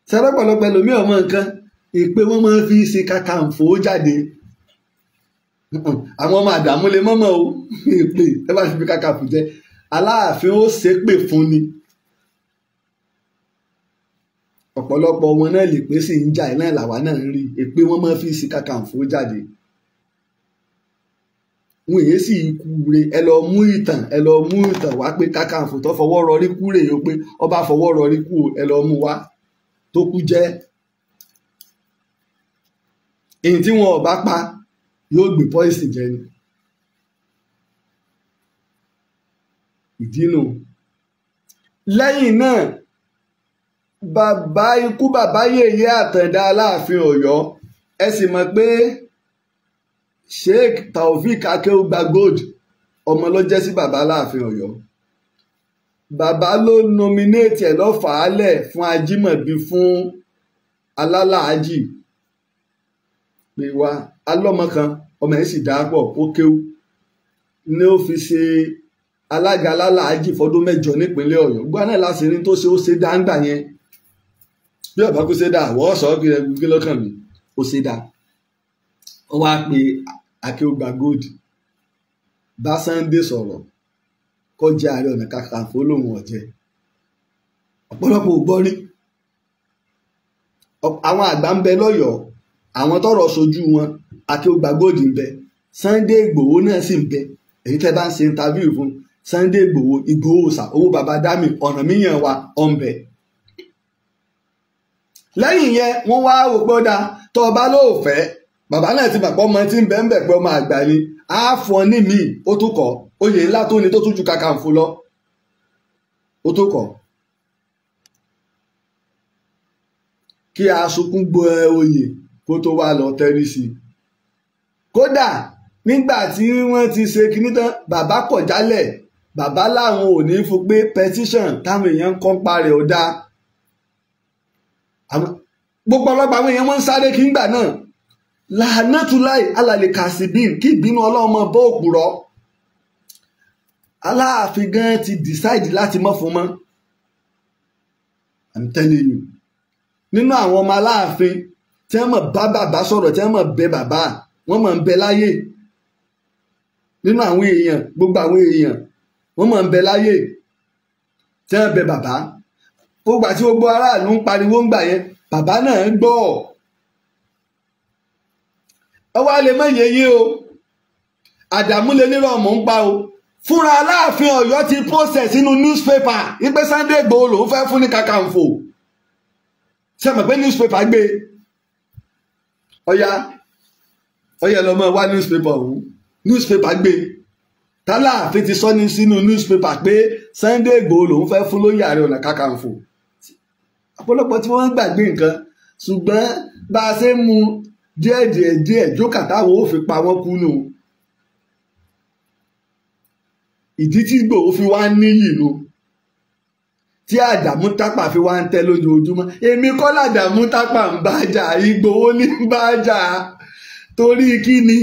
sẹ́rọ́pọ̀lọpọ̀ ẹlòmíì ọmọ nǹkan, èpè wọ́n máa ń fi ṣe Kakanfò jáde. Àwọn ọmọ àdàmú lè mọ́mọ́ o, èpè ẹ bá fi fi Kakanfò jẹ. Aláàfin ó ṣépè fún ni. Ọ̀pọ̀lọpọ̀ wọn náà lè pé sì ń jà náà làwa náà ń rí èpè wọn máa fi sí Kakanfò jáde. Wọn èyí sì kú re. Ẹ lọ mú ìtàn, ẹ lọ mú ìtàn wá pé Kakanfò tó fọwọ́ rọrí kú rèé o, pé ọba fọwọ́ rọrí kú o, ẹ lọ mú wá tó kú jẹ́. Èyí tí wọn ò bá pa yóò gbé pọ́ìsì jẹ ni. Ìdínú. Lẹ́yìn náà bàbá ikú bàbá yèyé Àtàndá Aláàfin Ọ̀yọ́, ẹ sì mọ̀ pé Sheikh Taofik Akeugba Gold ọmọ ló jẹ́ sí bàbá Aláàfin Ọ̀yọ́. Bàbá ló nominate ẹ̀ lọ́fàálẹ̀ fún Ajímọ̀bí fún alálàájì pé wá alọ́mọ kan, ọmọ ẹ̀ sì dáàpọ̀ ó kéwú ní ó fi ṣe alága alálàájì fọdún mẹ́jọ nípínlẹ̀ Ọ̀yọ́. Gbọ́n náà láti rí tó ṣe ó ṣe dáńgbà yẹn. Bí ọba kó ṣe dá àwọ̀ ọ̀sọ́ kí lọ́kàn mi ó ṣe dá. Ó wá pe Akeugba Gold bá Sunday sọ̀rọ̀ kó jẹ́ Ààrẹ Ọ̀nà Kakanfò lòun ọ̀jẹ́. Ọ̀pọ̀lọpọ̀ ò gbọ́ rí. Àwọn àgbà ń bẹ lọ́yọ̀ọ́, àwọn tọ́rọ̀ sojú wọn, Akeugba Gold ń bẹ, Sunday Igboho náà sì ń bẹ. Èyí tẹ́ bá ń ṣe interview fún Sunday Igboho, Igboho sà owó baba dami Ọ̀rànmíyàn wa ọ̀ ń bẹ. Lẹ́yìn yẹn wọ́n wá wò pé ó dáa tó ọba ló fẹ́, bàbá náà ti mọ̀ pé ọmọ tí ń bẹ ń bẹ̀ pé ọmọ àgbà ni, á fún ọ ní míì ó tún kọ́ oyè ńlá tó ní tó tún ju Kakanfò lọ, ó tún kọ́. Kí asunkún gbọ́ oyè kó tó wá lọ tẹ́rí sí i. Kódà nígbà tí wọ́n ti ṣe kinní tán, bàbá kọ̀ jálẹ̀, bàbá láwọn ò ní fún pé petition táwọn èèyàn ń kọ́ ń parẹ́ ò dáa. Gbogbo ọlọ́pàá àwọn èèyàn wọ́n ń sáré kí ń gbà náà. Làánátúláì alàlè kàṣíbìn kí ìbínú ọlọ́mọ bọ́ òpùrọ́. Aláàfin gan ti decide láti mọ́ fún mọ́. I'm telling you. Nínú àwọn ọmọ Aláàfin tí wọ́n mọ̀ bá bàbá sọ̀rọ̀, tí wọ́n mọ̀ bẹ bàbá, wọ́n mọ̀ ń bẹ láyé. Nínú àwọn èèyàn, gbogbo àwọn èèyàn, wọ́n mọ̀ ń bẹ láyé tí wọ́n bẹ bàbá. Gbogbo àti gbogbo aráàlú ń pariwo ń gbà yẹn, bàbá náà ń gbọ́. Ẹ wá lè mọ yeye o, Àdàmú lè nírọ̀ mò ń pa o. Fúnra Aláàfin Ọ̀yọ́ ti process sínú newspaper wípé Sunday Igboho lòún fẹ́ fún ní Kakanfò. Ṣé mọ̀ pé newspaper gbé? Ọ̀yá ọ̀yá lọ́mọ wá newspaper ọ̀hún, newspaper gbé. Tálàáfin ti sọ ní sínú newspaper pé Sunday Igboho lòún fẹ́ fún lóyè Ààrẹ Ọ̀nà Kakanfò. Ọ̀pọ̀lọpọ̀ tí wọ́n gbàgbé nǹkan, ṣùgbọ́n bá a ṣe ń mu díẹ̀ díẹ̀ díẹ̀ jókà táwọn ò fi pa wọ́n kú nù. Ìdí tí Ìgbòho fi wá níyì nu, tí Àdàmú Tápà fi wá ń tẹ́ lójoojúmọ́. Èmi kọ́ làdàmú Tápà ń bá jà, Ìgbòho ní ń bá jà. Torí kí ni?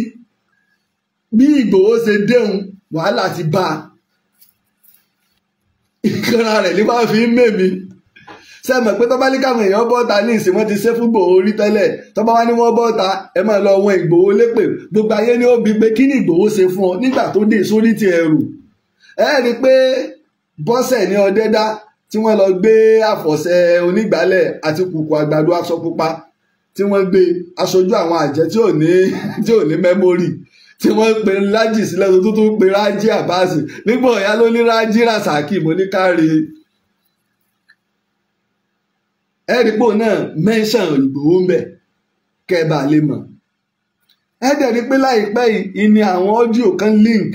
Bí Ìgbòho ṣe déhùn, wàhálà ti bá a. Ìkanra rẹ̀ ní wàá fi ń mèmí. Ṣé mọ̀ pé tọ́ba ní káwọn èèyàn bọ́ta ní ìsìn wọ́n ti ṣe fún Ìgbòho rí tẹ́lẹ̀. Tọ́ba wá ní wọ́n bọ́ta, ẹ máa lọ wọn Ìgbòho lépè. Gbogbo ayé ni ó bi pé kí ni Ìgbòho ṣe fún ọ nígbà tó dé sórí ti ẹrù. Ẹ rí i pé Bọ́sẹ̀ ní Ọdẹ́dá tí wọ́n lọ gbé àfọ̀ṣẹ onígbálẹ̀ àti kùkù àgbàdo aṣọ pupa tí wọ́n gbé aṣojú àwọn àjẹ́ tí ò ní mẹ́mórì tí wọ́n pe Lájì sílẹ̀ tó tún pe Rájí Àbáàsì nígbà ọ̀yá ló ní Rájí Ràṣàkì mo ní kárí. Ẹ rí pò náà mẹ́ńsàn Ìgbòho ń bẹ̀ kẹ́ ẹ bá lè mọ̀. Ẹ dẹ̀ rí pé láìpẹ́ yìí ni àwọn ọ́díò kan link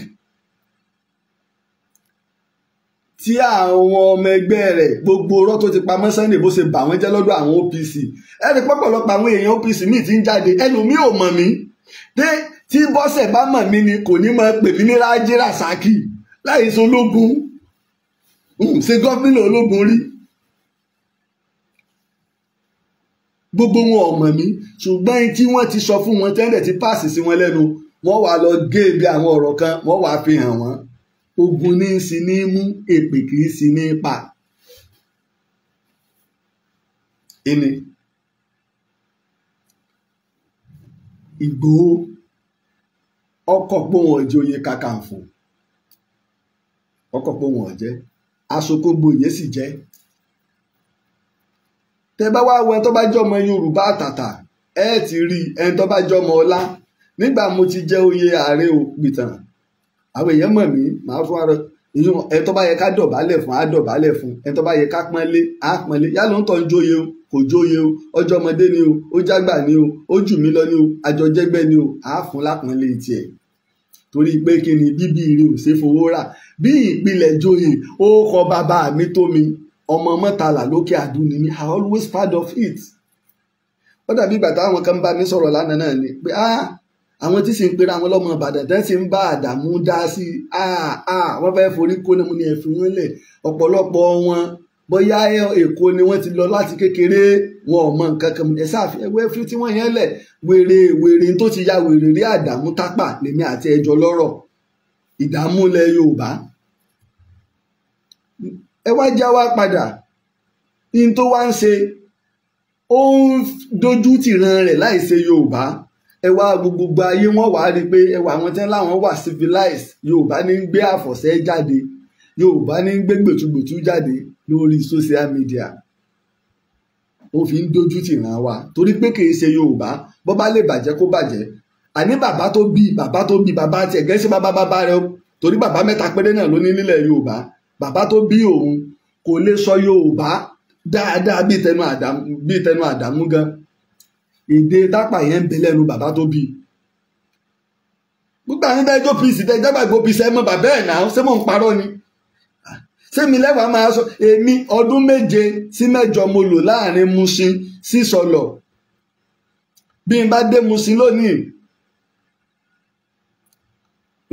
tí àwọn ọmọ ẹgbẹ́ rẹ̀ gbogbo ọ̀rọ̀ tó ti pamọ́ Sunday bó ṣe bà wọ́n jẹ́ lọ́dọ̀ àwọn OPC. Ẹ rí pọ̀pọ̀lọpọ̀ àwọn èèyàn OPC míì ti ń jáde, ẹlòmíì ò mọ̀ mí. Tí Bọ́sẹ̀ bá mọ̀ mí ni kò ní máa pè mí ní Rájí Ràṣàkì láì ṣe ológun, ṣe gómìnà ológun rí. Gbogbo wọn ò mọ̀ mí, ṣùgbọ́n tí wọ́n ti sọ fún wọn tẹ́lẹ̀ ti páàsì sí wọn lẹ́nu, wọ́n wá lọ gé ibi àwọn ọ̀rọ̀ kan, wọ́n wá fi hàn wọ́n. Ogun ní í sí ní mú, èpè kì í sí ní pa. Ìní Ìgbòho ọkọ̀ pé wọn jẹ́ oyè Kakanfò, ọkọ̀ pé wọn jẹ́ Asokogboyè sì jẹ́. Tẹ bá wá wẹ tó bá jọmọ Yorùbá àtàtà, ẹ ti rí ẹni tó bá jọmọ ọlá. Nígbà mo ti jẹ oyè ààrẹ òpìtàn, àwọn èèyàn mọ̀ mí, màá fún ara ẹni tó bá yẹ ká dọ̀bálẹ̀ fún á dọ̀bálẹ̀ fún, ẹni tó bá yẹ ká pọ́nlé á pọ́nlé. Yálà ń tọ́ ń jóye o, kò jóye o, ọjọ́ ọmọdé ni o, ó jágbà ni o, ó jù mí lọ ni o, àjọjẹgbẹ́ ni o, á fún lápọ́nlé tiẹ̀. Torí pé kí ni bíbí ire ò ṣe fowó rà. Bí ìpìlẹ̀ joyè ó kọ bàbá mi tó mi, ọmọ mọ́tàlá lókè àdúni mi, I always proud of it. Ó dàbí ìgbà táwọn kan bá mi sọ̀rọ̀ lánàá náà ni pé àwọn tí sì ń pera àwọn lọ́mọ Ìbàdàn tẹ́ sì ń bá Àdàmú dá sí wọ́n fẹ́ forí kó ní mo ní ẹ fi wọ́n lẹ̀. Ọ̀pọ̀lọpọ̀ wọn bóyá Èkó ni wọ́n ti lọ láti kékeré, wọn ò mọ nǹkan kan. Ẹ sáà ẹwẹ́ fi tí wọ́n yẹn lẹ̀. Wèrè wèrè tó ti ya wèrè rí Àdàmú tápà lèmi àti ẹjọ́ lọ́rọ̀ ìdààmú ilẹ̀ Yorùbá. Ẹ wá já wá padà ní tó wá ń ṣe, ó ń dojú tìran rẹ̀ láì ṣe Yorùbá. Ẹ wá gbogbo ayé wọn wàá rí i pé ẹ wà àwọn tí wọn láwọn wà civilized. Yorùbá ní ń gbé àfọ̀ṣẹ jáde, Yorùbá ní ń gbé gbòtúgbòtú jáde lórí social media. Ó fi ń dojú tìran wa torí pé kì í ṣe Yorùbá. Bó bá lè bàjẹ́ kó bàjẹ́. Àní bàbá tó bí bàbá tó bí bàbá tiẹ̀ gẹ́sẹ̀ bàbá bàbá rẹ, torí bàbá mẹ́ta péré náà ló ní nílẹ̀ Yorùbá. Bàbá tó bí òun kò lè sọ Yorùbá dáadáa bíi tẹnu Àdàmú gan. Èdè tápà yẹn ń bẹ lẹ́nu bàbá tó bí. Gbogbo àwọn ẹjọ́ OPC tẹ jágbàgbọ́ OPC ẹ mọ bàbá ẹ̀ náà, ṣé mò ń parọ́ ni? Ṣé mi lẹ́wàá máa sọ? Èmi ọdún 7 sí 8 mo lò láàrin Mushin sí Sọlọ̀. Bí n bá dé Mushin lónìí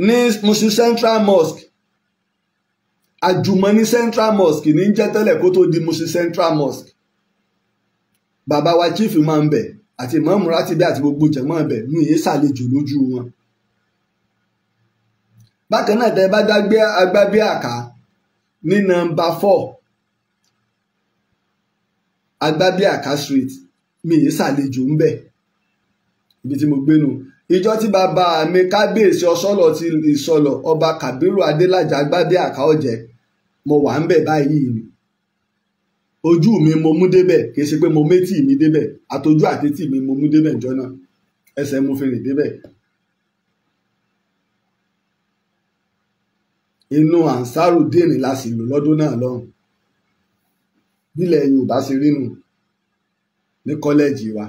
ní Mushin Central Mosque, àjùmọ̀ ní Central Mosque ní jẹ́ tẹ́lẹ̀ kó tó di Mushin Central Mosque. Bàbá wa chief máa ń bẹ̀ àti ìmáàmù rátìbí àti gbogbo jẹ̀mọ́ ẹ̀bẹ̀ ní èyí ṣàlejò lójú wọn. Bákan náà tẹ́ bá dágbé Agbábíàká ní nọ́mbà 4 Agbábíàká street, mi èyí ṣàlejò ń bẹ̀ ibi tí mo gbé nu. Ìjọ tí bàbá mi kábíyèsí ọsọlọ ti ìsọlọ ọba Kàbírù Adélájà Agbábíàká ọ̀jẹ̀, mo wà ń bẹ̀ báyìí ni. Ojú mi mo mú débẹ̀, kì í ṣe pé mo métì mi débẹ̀, àtọjú àtẹtì mi mo mú débẹ̀ ìjọ náà, ẹsẹ̀ mo fi rìn débẹ̀. Inú Ansarudeen la sì lò lọ́dún náà lọ́hùn. Bílẹ̀ Yorùbá ṣe rí nù ní kọ́lẹ́ẹ̀jì wa.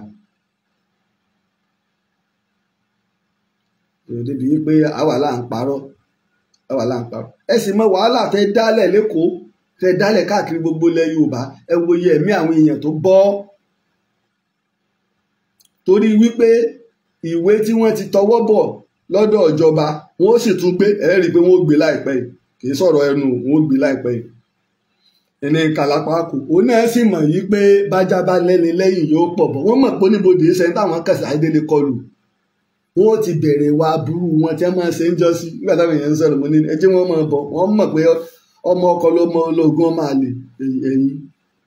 Débi wípé àwa là ń parọ́, àwa là ń parọ́. Ẹ sì mọ wàhálà tẹ dálẹ̀ lẹ́kọ̀ọ́, tẹ dálẹ̀ káàkiri gbogbo ilẹ̀ Yorùbá. Ẹ wo iye ẹ̀mí àwọn èèyàn tó bọ́ torí wípé ìwé tí wọ́n ti tọwọ́ bọ̀ lọ́dọ̀ ìjọba, wọ́n sì tún gbé. Ẹ rí i pé wọ́n ó gbé láìpẹ́ yìí, kì í sọ̀rọ̀ ẹnu, wọ́n ó gbé láìpẹ́ yìí. Ẹni kàlápàkù òun náà sì mọ̀ yí pé bájá bá lẹ́ni lẹ́yìn yóò pọ̀ bọ̀. Wọ́n mọ̀ pé oníbodè ṣe táwọn kẹsàn án délé kọlù, wọ́n ti bẹ̀rẹ̀ wa burú wọn tí wọ́n máa ṣe ń jọ sí. Nígbà táwọn èèyàn ń sọ̀rọ̀ mo ní ẹ jẹ́ wọ́n máa bọ̀. Wọ́n mọ̀ pé ọmọ ọkọ ló mọ ológun ọmọ àlè ẹ̀yìn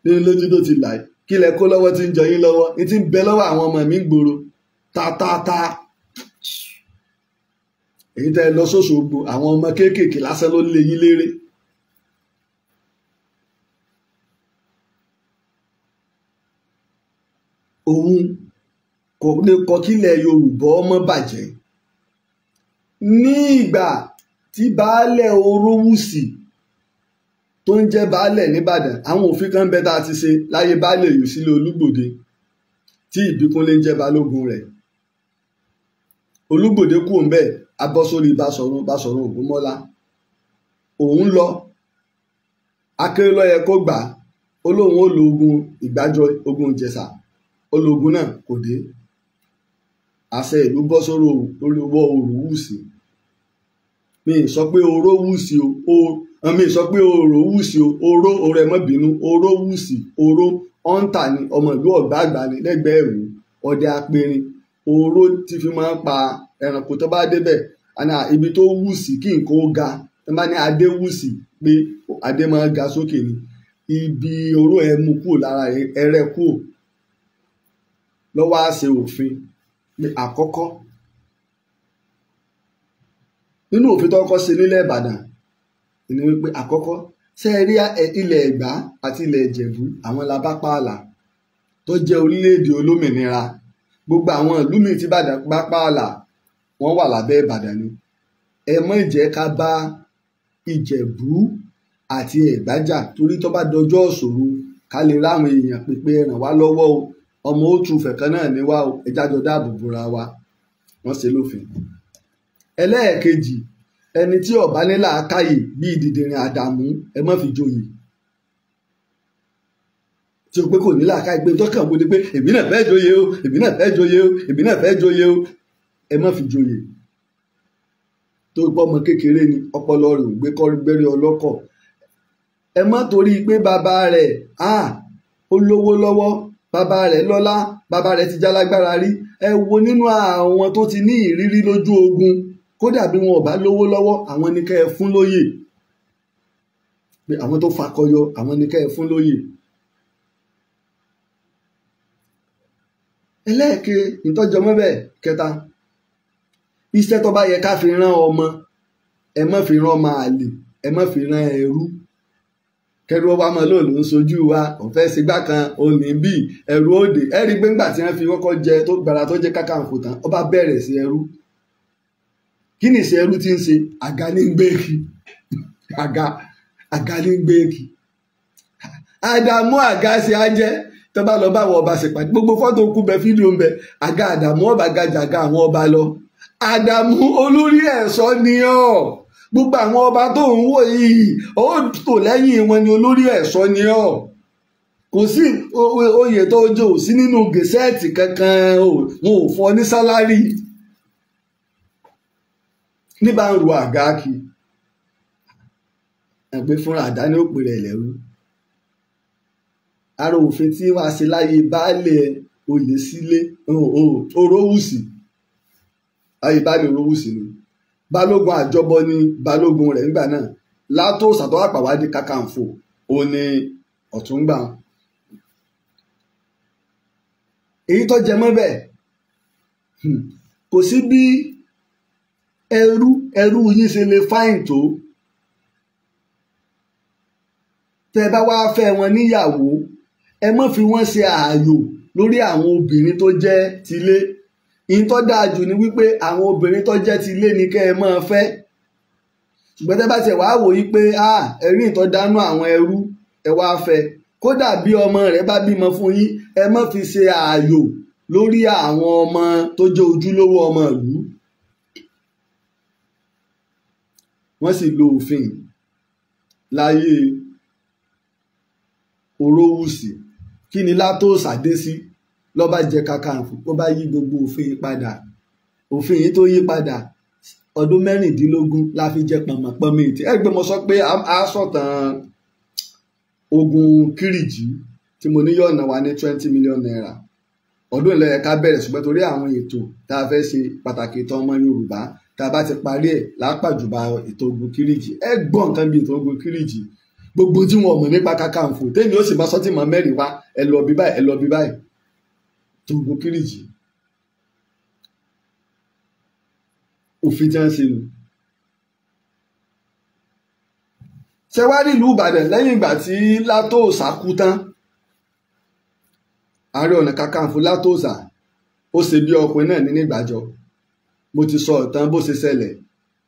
nínú lójú tó ti là kí lẹ kó lọ́wọ́ tí ń jọ yín lọ́wọ́ ní ti ń bẹ lọ́wọ́ àwọn ọmọ mi ń gbòòrò tátátá. Èyí tẹ́ ẹ lọ sóṣogbo, àwọn ọmọ kéékèèké lásán ló lé yín léré. Òun kò lè kọ kílẹ̀ Yorùbá ọmọ bàjẹ́. Ní ìgbà tí baálẹ̀ Orówùsì tó ń jẹ́ baálẹ̀ nìbàdàn, àwọn òfin kan bẹ tá a ti ṣe láyé baálẹ̀ Yòsílẹ̀ Olúgbòde tí Ìbíkúnlé ń jẹ́ balógun rẹ̀. Olúgbòde kú òun bẹ́ẹ̀, abọ́ sórí Basọ̀run, Basọ̀run Ògúnmọ́lá. Òun lọ, Akéré ló yẹ kó gbà á, ó lóun ó lo ogun Ìgbàjọ, ogun Ìjẹ̀ṣà, ológun náà kò dé. Àṣẹ ìlú bọ́ sórí olówó Òrùwùsì. Mi sọ pé Orówùsì o, mi sọ pé Òrówùsì o, oró oró ẹ má bínú, Orówùsì, oró ọ̀ǹtà ni, ọmọ ìlú Ọ̀gbàgbà ni lẹ́gbẹ̀ẹ́ Ẹ̀wù, ọdẹ apẹ̀rin. Oró tí fi máa ń pa ẹranko tó bá débẹ̀, àná ibi tó wùsì kí nǹkan ó ga, tó bá ní adé wùsì pé adé máa ga sókè ni, ibi oró ẹ mú kúrò lára ẹrẹ kúrò. Lọ́wọ́ á ṣe òfin ní àkọ́kọ́ nínú òfin tó kọ́kọ́ ṣe nílẹ̀ Ìbàdàn ni wípé àkọ́kọ́ ṣe é rí ilẹ̀ Ẹ̀gbá àti ilẹ̀ Ìjẹ̀bú àwọn la bá pààlà. tó jẹ́ orílẹ̀-èdè olómìnira. Gbogbo àwọn ìlú míì tí Ìbàdàn bá pààlà wọ́n wà lábẹ́ Ìbàdàn ni. Ẹ má jẹ́ ká bá Ìjẹ̀bú àti Ẹ̀gbá jà, torí tó bá dọjọ́ ìṣòro ká lè ráwọn èèyàn pípé ràn wá lọ́wọ́ o, ọmọ òtún fẹ̀kan náà ní wá o, ẹ jájọ dáàbò bora wa. Wọ́n ṣe lófin. Ẹlẹ́ẹ̀kejì, ẹni tí ó bá ní làákàyè bíi dìdìrìn Àdàmú, ẹ má fi joyè. Tí o pé kò ní làákàyè pé tọ́kàn wo ni pé èmi náà fẹ́ joyè o, èmi náà fẹ́ joyè o, èmi náà fẹ́ joyè o, ẹ má fi joyè. Tó gbọ́ ọmọ kékeré ni, ọpọlọ rẹ̀ ò gbé kọ́ gbẹ́rẹ́ ọlọ́kọ̀. Ẹ má torí pé bàbá rẹ̀ ó lówó lọ́wọ́, bàbá rẹ̀ lọ́lá, bàbá rẹ̀ ti jálágbára rí. Ẹ wo nínú àwọn tó ti ní ìrírí lójú ogun, kódà bí wọn ò bá lówó lọ́wọ́, àwọn ni kẹ́ ẹ fún lóyè. Pé àwọn tó fakọyọ, àwọn ni kẹ́ ẹ fún lóyè. Ẹlẹ́ẹ̀kẹ́ ìtọ́jọmọ́ bẹ́ẹ̀ kẹta, iṣẹ́ tó bá yẹ ká fi rán ọmọ, ẹ má fi rán ọmọ àlè, ẹ má fi rán ẹrú. Kẹrù ọba ọmọ lóò ló ń sojú wa, òun fẹ́ ṣègbà kan, òun ní bí ẹrú òde. Ẹ rí i pé ńgbà tí wọ́n fi kọ́kọ́ jẹ tó gbàrà tó jẹ́ Kákàǹfò tán, ọba bẹ̀rẹ̀ sí ẹrú. Kí ni ìṣe ẹrú ti ń ṣe? Àga ní ń gbé kí. Àga ní ń gbé kí. Àdàmú àga ṣe á jẹ́. Tó bá lọ bá àwọn ọba ṣèpàdé, gbogbo fọ́tò kú bẹ, fídíò ń bẹ, àga Àdàmú ọba gajàga àwọn ọba lọ. Àdàmú olórí ẹ̀ṣọ́ ni ọ́. Gbogbo àwọn ọba tó ń wò yìí, ó tò lẹ́yìn wọn ni, olórí ẹ̀ṣọ́ ni ọ́. Kò sí oyè tó jẹ ò sí nínú gẹ̀sẹ́ẹ̀tì kankan, wọn ò fọ ní sálárì. Níbà ń ru àga kí ẹgbẹ́ fúnra àdá ní òpè rẹ̀ lẹ́rú. Ara òfin tí wàá ṣe láyé baálé oyè sílé Orówùsì, ayé baálé Orówùsì ni balógun àjọbọ ni balógun rẹ̀ ńgbà náà. Látòsà tó wà pàwádìí Kákàǹfò ó ní Ọ̀túngbà. Èyí tó jẹ mọ́ bẹ́ẹ̀, kò sí bí ẹrú yín ṣe lè fáìn tó. Tẹ́ bá wá fẹ́ wọn níyàwó, ẹ má fi wọ́n ṣe ààyò lórí àwọn obìnrin tó jẹ́ tilé. Ìyẹn tó dáa jù ni wípé àwọn obìnrin tó jẹ́ tilé ni kẹ́ ẹ máa fẹ́. Ṣùgbọ́n tẹ́ bá tiẹ̀ wá wò yí pé ẹ̀rí ìtọ́ dánú àwọn ẹrú ẹ wá fẹ́, kódà bí ọmọ rẹ̀ bá bímọ fún yín, ẹ má fi ṣe ààyò lórí àwọn ọmọ tó jẹ́ ojúlówó ọmọ ìlú. Wọ́n sì lo òfin láyé Orówùsì. Kí ni Látòsà dé sí? Lọ́ba jẹ Kákàǹfò, ó bá yí gbogbo òfin padà. Òfin yìí tó yí padà, ọdún 16 la fi jẹ pọ̀nmọ̀pọ̀nmọ̀ ètí. Ẹ gbé mo sọ pé a sọ̀tàn ogun Kírìjí tí mo ní yọ̀nà wa ní 20 million naira. Ọdún ìlẹ̀ ẹ̀ka bẹ̀rẹ̀, ṣùgbọ́n torí àwọn ètò tá a fẹ́ ṣe pàtàkì ìtàn ọmọ Yorùbá, tá a bá ti parí ẹ̀ lápàjùbà ètò ogun Kírìjí. Ẹ gbọ́ nǹkan bí ètò ogun Kírìjí, gbogbo tí wọn mọ̀ nípa Kákàǹfò tẹ́mi ó sì máa sọ tí màá mẹ́rin wá, ẹ lọ bí báyìí, ẹ lọ bí báyìí. Ètò ogun Kírìjí, òfin tí wọ́n ṣe nù. Ṣé wá rí ìlú Ìbàdàn lẹ́yìn ìgbà tí Látòsà kú tán? Ààrẹ Ọ̀nà Kakanfò Látòsà ó ṣe bí ọkùnrin náà ní nígbàjọ. Mo ti sọ ìtàn bó ṣe ṣẹlẹ̀,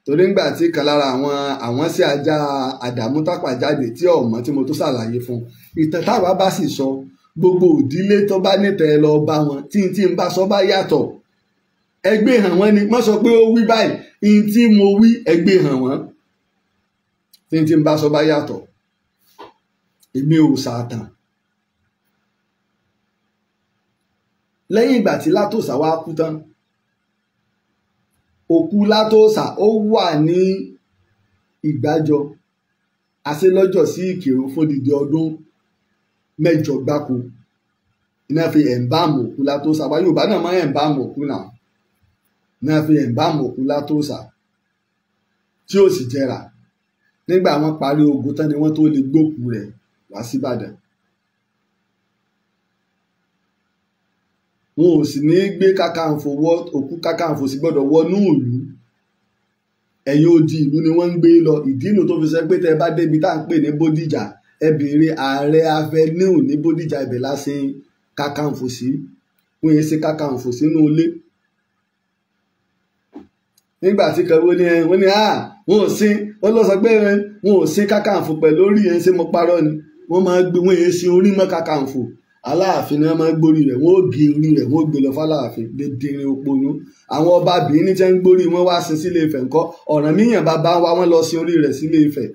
torí ńgbà tí kan lára àwọn sí ajá Àdàmú Tápà jáde tí ọ̀mọ́ tí mo tó ṣàlàyé fún ìtàn táwa bá sì sọ, gbogbo òdílé tó bá nítẹ̀ lọ bá wọn, tí n tí n bá sọ bá yàtọ̀, ẹgbẹ́ hàn wọ́n ni. Má sọ pé ó wí báyìí, n tí mo wí ẹgbẹ́ hàn wọ́n, tí n tí n bá sọ bá yàtọ̀, èmi ò sàtàn. Lẹ́yìn ìgbà tí Látòsà wá kú tán, òkú Látòsà ó wà ní Ìgbàjọ àṣelọ́jọ́ sí Ìkìrun fódìdí ọdún 8 gbáko. Iná fi ẹ̀ǹbáàmù òkú Látòsà wá. Yorùbá náà máa ń ẹ̀ǹbáàmù òkú náà, iná fi ẹ̀ǹbáàmù òkú Látòsà tí ó sì jẹrà. Nígbà wọ́n parí ogun tán ni wọ́n tó lè gbókù rẹ̀ wá síbàdàn. Wọn ò sì ní gbé Kákàǹfò wọ òkú Kákàǹfò sì gbọ́dọ̀ wọnú ìlú. Ẹ̀yìn odi ìlú ni wọ́n ń gbé lọ. Ìdí inú tó fi sọ pé tẹ́ bá débi tá à ń pè ní Bódìjà, ẹ béèrè Ààrẹ Avenue ní Bódìjà, ibẹ̀ lásìn Kakanfò sí. Wọ́n yẹn ṣe Kakanfò sínú ilé. Nígbà tí kan wọ́n ní wọ́n ní wọ́n ò sin, wọ́n lọ sọ pé wọ́n ò sin Kakanfò pẹ̀lú orí yẹn, ṣé mo parọ́ ni? Wọ́n máa gbé, wọ́n yẹn sin orí mọ́ Kakanfò. Aláàfin ni wọ́n máa ń gbórí rẹ̀, wọ́n ó gé orí rẹ̀, wọ́n ó gbé lọ fáláàfin dédérin òpònú. Àwọn ọba Benin tẹ́ ń gbórí wọn wá sin sílé Ifẹ̀ ńkọ́? Ọ̀rànmíyàn bàbá wa wọ́n lọ sin orí rẹ̀ sílé Ifẹ̀.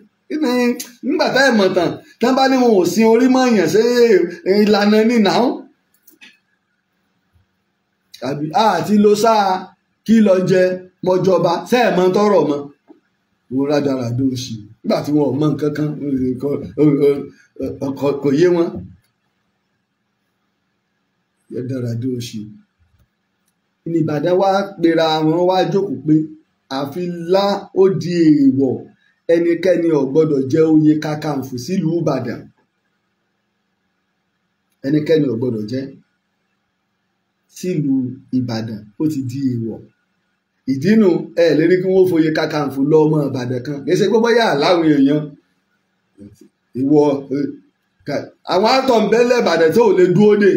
Nígbà tá ẹ̀ mọ̀ tán, tán bá ní wọn ò sin orí mọ́ yàn, ṣé ìlànà ní nàá? Tàbí àti lo sáà kí lọ jẹ mọjọba, ṣé ẹ̀ mọ tọrọ mọ? Wọ́n rádaràdó òṣì nígbà tí wọn ò mọ nǹkan kan, kò yé wọn. Rádaràdó òṣì. Ní Ìbàdàn wá pera wọn wá jókòó pé àfi lá ó di èèwọ̀, ẹnikẹ́ni ò gbọ́dọ̀ jẹ oyè Kakanfò sílùú Ìbàdàn. Ẹnikẹ́ni ò gbọ́dọ̀ jẹ sílùú Ìbàdàn, ó ti di èèwọ̀. Ìdínú ẹ lè rí kí wọ́n foyè Kakanfò lọ ọmọ Ìbàdàn kan. Kì í ṣe pé bóyá láwọn èèyàn ìwọ àwọn àtọ̀nbẹ́lẹ̀ Ìbàdàn tó lè dúró dè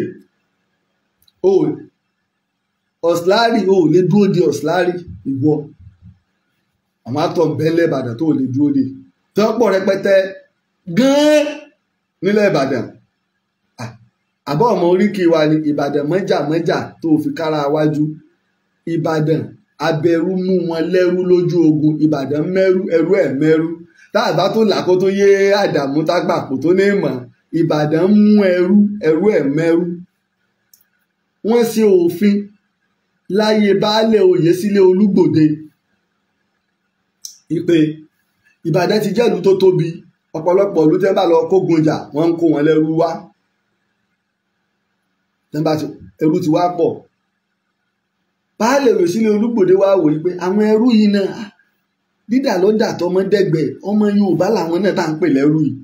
ọ̀sìláàrì, ò lè dúró dè ọ̀sìláàrì ìwọ. Àwọn àtọ̀nbẹ́lẹ̀ Ìbàdàn tó lè dúró dè tí wọ́n pọ̀ rẹpẹtẹ gan-an nílẹ̀ Ìbàdàn. Àbọ̀ ọmọ oríkì wa ni Ìbàdàn mọ́jà mọ́jà tó fi kára wájú. Ìbàdàn abẹrú mú wọn lẹ́rú lójú ogun. Ìbàdàn mẹ́rú, ẹrú ẹ̀ mẹ́rú. Táàbá tó làkó tó yé àdàmú tágbà kò tó ní mọ̀. Ìbàdàn mú ẹrú, ẹrú ẹ̀ mẹ́rú. Wọ́n ṣe òfin láyé baálé oyè sílé Olúgbòde ìpè Ìbàdàn ti jẹ́lu tó tóbi. Ọ̀pọ̀lọpọ̀ ìlú tẹ́ bá lọ kógun jà, wọ́n ń kó wọn lẹ́rú wá. Tẹ́ bá ti ẹrú ti wá pọ̀. Baálé oyè sílé Olúgbòde wá wò yí pé àwọn ẹrú yìí náà dídà ló dà tọmọ dẹ́gbẹ̀, ọmọ Yorùbá làwọn náà tá à ń pè lẹ́rú yìí.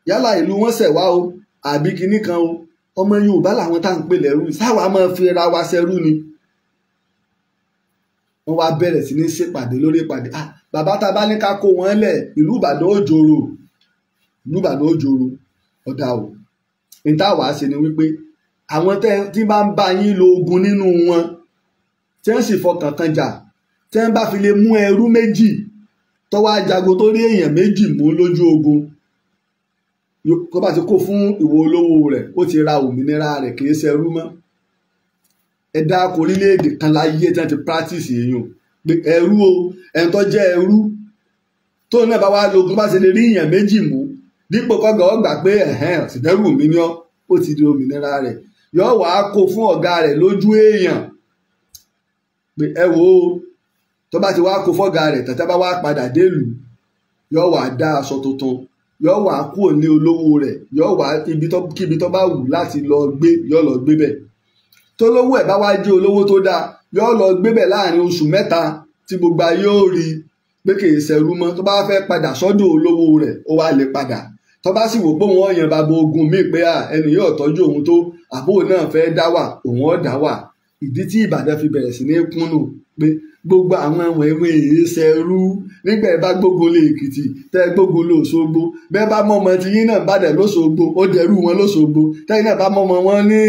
Yálà ìlú wọn ṣẹ̀ wá o àbí kinní kan o, ọmọ Yorùbá làwọn tá à ń pè lẹ́rú yìí, sáwa máa fi ra wa ṣẹrú ni. Wọ́n wá bẹ̀rẹ̀ sí ní ṣèpàdé lórí ìpàdé. Bàbá tá a bá ní ká kó wọn lẹ̀, ìlú Ìbàdàn ó jòrò, ìlú Ìbàdàn ó jòrò. Ọ̀dà o, ní táwa ṣe ni wípé àwọn tí bá ń bá yín lo ogun nínú wọn, tí wọ́n sì fọkàn kan jà, tí wọ́n bá fi lè mú ẹrú méjì tó wá jagun tó rí èèyàn méjì mú lójú ogun, tó bá ti kó fún ìwọ olówó rẹ̀, ó ti ra òmìnira rẹ̀, kì í ṣẹrú mọ́. Ẹ dáko orílẹ̀-èdè kan láyé tí wọ́n ti practice èèyàn pé ẹrú o, ẹni tó jẹ́ ẹrú tó náà bá wá lógun bá ṣe lè rí èèyàn méjì mú, dípò kọ́gà ọgbà pé ẹ̀hẹ́n ọ̀sìndẹ́rù mi ni ọ́, ó ti di òmìnira rẹ̀, yóò wá kó fún ọ̀gá rẹ̀ lójú èèyàn pé ẹ wo, tó bá ti wá kó fọ́gà rẹ̀ tàtà bá wá padà délùú, yóò wá dá aṣọ tuntun, yóò wá kúrò ní olówó rẹ̀, yóò wá kíbi tó bá wù láti lọ gbé, yóò lọ gbé bẹ̀. Tó lówó ẹ̀ bá wá jẹ́ olówó tó dáa, yóò lọ gbé bẹ̀ láàrin oṣù mẹ́ta tí gbogbo ayé ó rí pé kì í ṣẹrú mọ́. Tó bá fẹ́ padà sọ́dọ̀ olówó rẹ̀, ó wá lè padà. Tó bá sì wò pé wọ́n yan bàbá ogun míì pé ẹni yóò tọ́jú òun tó, àbúrò náà fẹ́ dá wà, òun ó dá wà. Ìdí tí Ìbàdàn fi bẹ̀rẹ̀ sí ní kúnnù pé gbogbo àwọn ẹ̀wọ̀n ewé ìṣẹ̀rú nígbà ẹ bá gbógun lé Èkìtì, tẹ́ gbógun lé Òṣogbo, bẹ́ẹ̀ bá mọ́mọ tí yín náà bàdẹ̀ lóṣogbo, ó dẹrú wọn lóṣogbo. Tẹ́yìn náà bá mọ́mọ wọn ní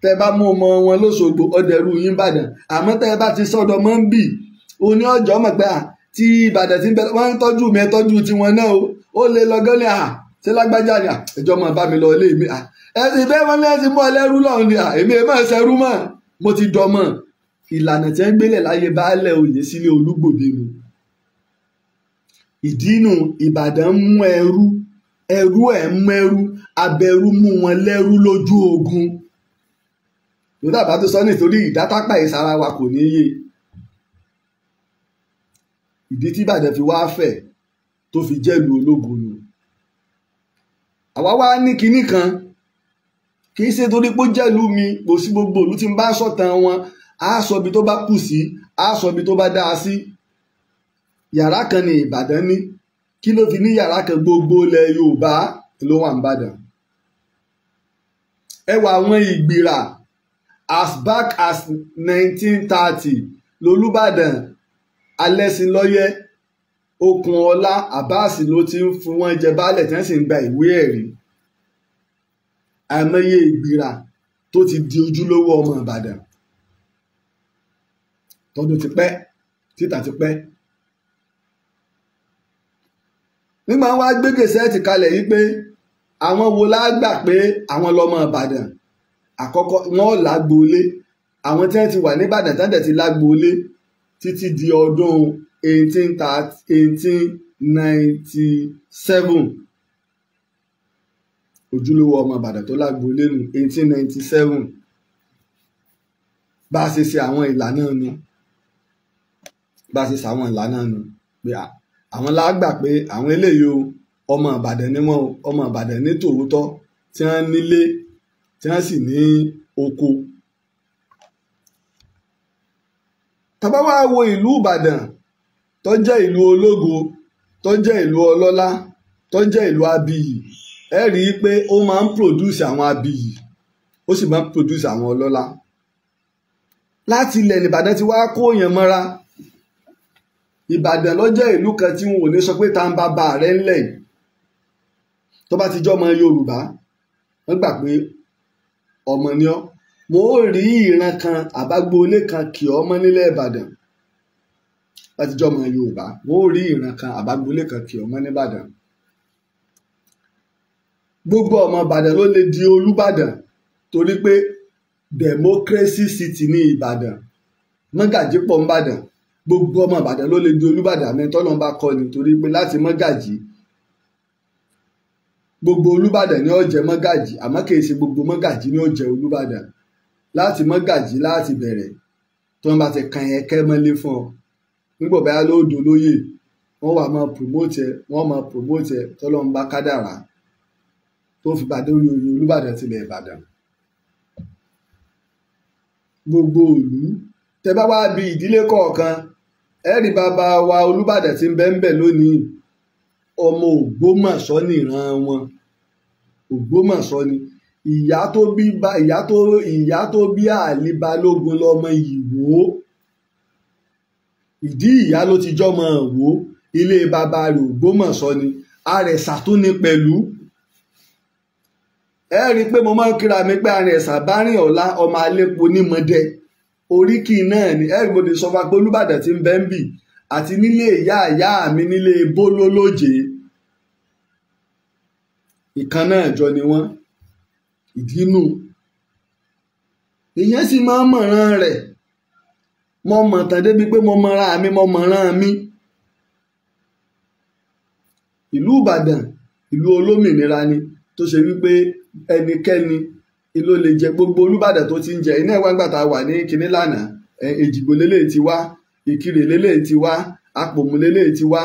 tẹ́ bá mọ́mọ wọn lóṣogbo, ó dẹrú yín bàdàn. Àmọ́ tẹ́ bá ti sọ́dọ̀ mọ́ ń bì, oní ọjọ́ mọ̀ pé tí Ìbàdàn ti ń bẹ, wọ́n ń tọ́jú mi, ẹ tọ́jú tiwọn náà o. Ó lè lọ gán ní ṣé lágbájá ni ẹjọ́ máa bá mi lọ ilé mi. Ẹ̀sìn bẹ́ẹ̀ wọ́n ní ẹ̀sìn mọ́ ẹlẹ́rú lọ́hùn ni èmi ẹ̀ máa ṣẹrú mọ́, mo ti dọmọ. Ìlànà tí ń gbélé láyé baálẹ̀ oyè sílé Olúgbòde nu. Ìdínú Ìbàdàn mú ẹrú, ẹrú ẹ̀ mú ẹrú, abẹrú mú wọn lẹ́rú lójú ogun. Tó dàbá tó sọ nítorí ìdátápà ìsara wa kò ní yé. Ìdí tí Ìbàdàn fi wá fẹ̀ tó fi jẹ́lu ológun nu. Àwa wá ní kinní kan, kì í ṣe torí pé ó jẹ́lu mi, kò sí gbogbo ìlú tí ń bá sọ̀tàn wọn, a sọ ibi tó bá kù sí, a sọ ibi tó bá dáa sí. Yàrá kan ní Ìbàdàn ní. Kí ló fi ní yàrá kan? Gbogbo ilẹ̀ Yorùbá ló wà nìbàdàn. Ẹ wà àwọn Ìgbìrà as back as 1930 lolúbàdàn Alẹ́ṣinlọ́yẹ́ Okunola Abbas ló ti ń fún wọn jẹ baálẹ̀ tí wọ́n sì ń gba ìwé ẹ̀rí. Àìmọye Ìgbìrà tó ti di ojúlówó ọmọ Ìbàdàn tọdún ti pẹ́, títà ti pẹ́. Nígbà wá gbé gẹ̀sẹ́ẹ̀tì kalẹ̀ yìí pé àwọn wo la gbà pé àwọn lọmọ Ìbàdàn àkọ́kọ́, wọn lágboolé. Àwọn tí wọ́n ti wà níbàdàn tán dẹ̀ ti lágboolé títí di ọdún 1897. Ojúlówó ọmọ Ìbàdàn tó lágboolé nù 1897. Bá a ṣe ṣe àwọn ìlànà nu, bá a ṣe ṣe àwọn ìlànà nu pé àwọn lágbà pé àwọn eléyìí o, ọmọ Ìbàdàn ni wọ́n o, ọmọ Ìbàdàn ní tòótọ́, tí wọ́n nílé, tí wọ́n sì ní oko. Tá bá wá wo ìlú Ìbàdàn tó jẹ́ ìlú ológo, tó jẹ́ ìlú ọlọ́lá, tó jẹ́ ìlú abiyì, ẹ rí i pé ó máa ń produce àwọn abiyì, ó sì máa ń produce àwọn ọlọ́lá. Láti ilẹ̀ Ìbàdàn ti wá kó yẹn mọ́ra. Ìbàdàn ló jẹ́ ìlú kan tí wọn ò ní sọ pé ta ń bá ba rẹ̀ ńlẹ̀ yìí. Tó bá ti jọ́ ọmọ Yorùbá, wọ́n gbà pé ọmọ ni ọ́. Mo rí ìran kan àbágbóolé kan kì ọ́ mọ́ nílẹ̀ Ìbàdàn. Láti jọ́ ọmọ Yorùbá, mo rí ìran kan àbágbóolé kan kì ọ́ mọ́ níbàdàn. Gbogbo ọmọ Ìbàdàn ló lè di Olúbàdàn torí pé democracy city ní Ìbàdàn. Mọ́gàjí pọ̀ ńbàdàn. Gbogbo ọmọ Ìbàdàn ló lè di Olúbàdàn àmì tọ́lọ́n bá kọ́ ni, torí pé láti mọ́gàjí gbogbo Olúbàdàn ni ó jẹ́ mọ́gàjí, àmọ́ kì í ṣe gbogbo mọ́gàjí ni ó jẹ́ Olúbàdàn. Láti mọ́gàjí láti bẹ̀rẹ̀, tí wọ́n bá ti kan ẹ̀kẹ́ mọ́lé fún ọ, nígbà báyà ló dolóyè, wọ́n wà máa promote ẹ, wọ́n máa promote ẹ tọ́lọ́n bá kádàrá tó fi bá dórí oyè Olúbàdàn tilẹ̀ Ìbàdàn. Gbogbo ìlú tẹ bá wá bí ìdílé kọ̀ọ̀kan, ẹ rí bàbá wa Olúbàdàn tí ń bẹ ń bẹ lónìí, ọmọ Ògbómọ̀ṣọ́ nìran wọn. Ògbómọ̀ṣọ́ ni ìyá tó bí ìyá tó bí Àlí Balógun lọmọ Ìwó. Ìdí ìyá ló ti jọmọ Ìwó, ilé bàbá rẹ̀ Ògbómọ̀ṣọ́ ni. Àrẹ̀sà tó ní pẹ̀lú. Ẹ rí i pé mo máa ń kíra mi pé Àrẹ̀sà bá rìn ọ̀la ọmọ Alépo nímọdẹ. Oríkì náà ni ẹ rí mo ti sọ fún pé Olúbàdàn tí ń bẹ ń bì àti nílé ìyá ìyá mi nílé Bóló lóje. Ìkan náà jọ ni wọ́n. Ìdínú ìyẹn sì máa ń mọ̀ràn rẹ̀. Mo mọ̀ tán débi pé mo mọ̀ra mi, mo mọ̀ràn mi. Ìlú Ìbàdàn ìlú olómìnira ni, tó ṣe wípé ẹnikẹ́ni ló lè jẹ. Gbogbo Olúbàdàn tó ti ń jẹ iná ìwà ńgbà tá a wà ní kinní lánàá, Èjìgbò lélẹ̀ ti wá, Ìkirè lélẹ̀ ti wá, Apòmù lélẹ̀ ti wá,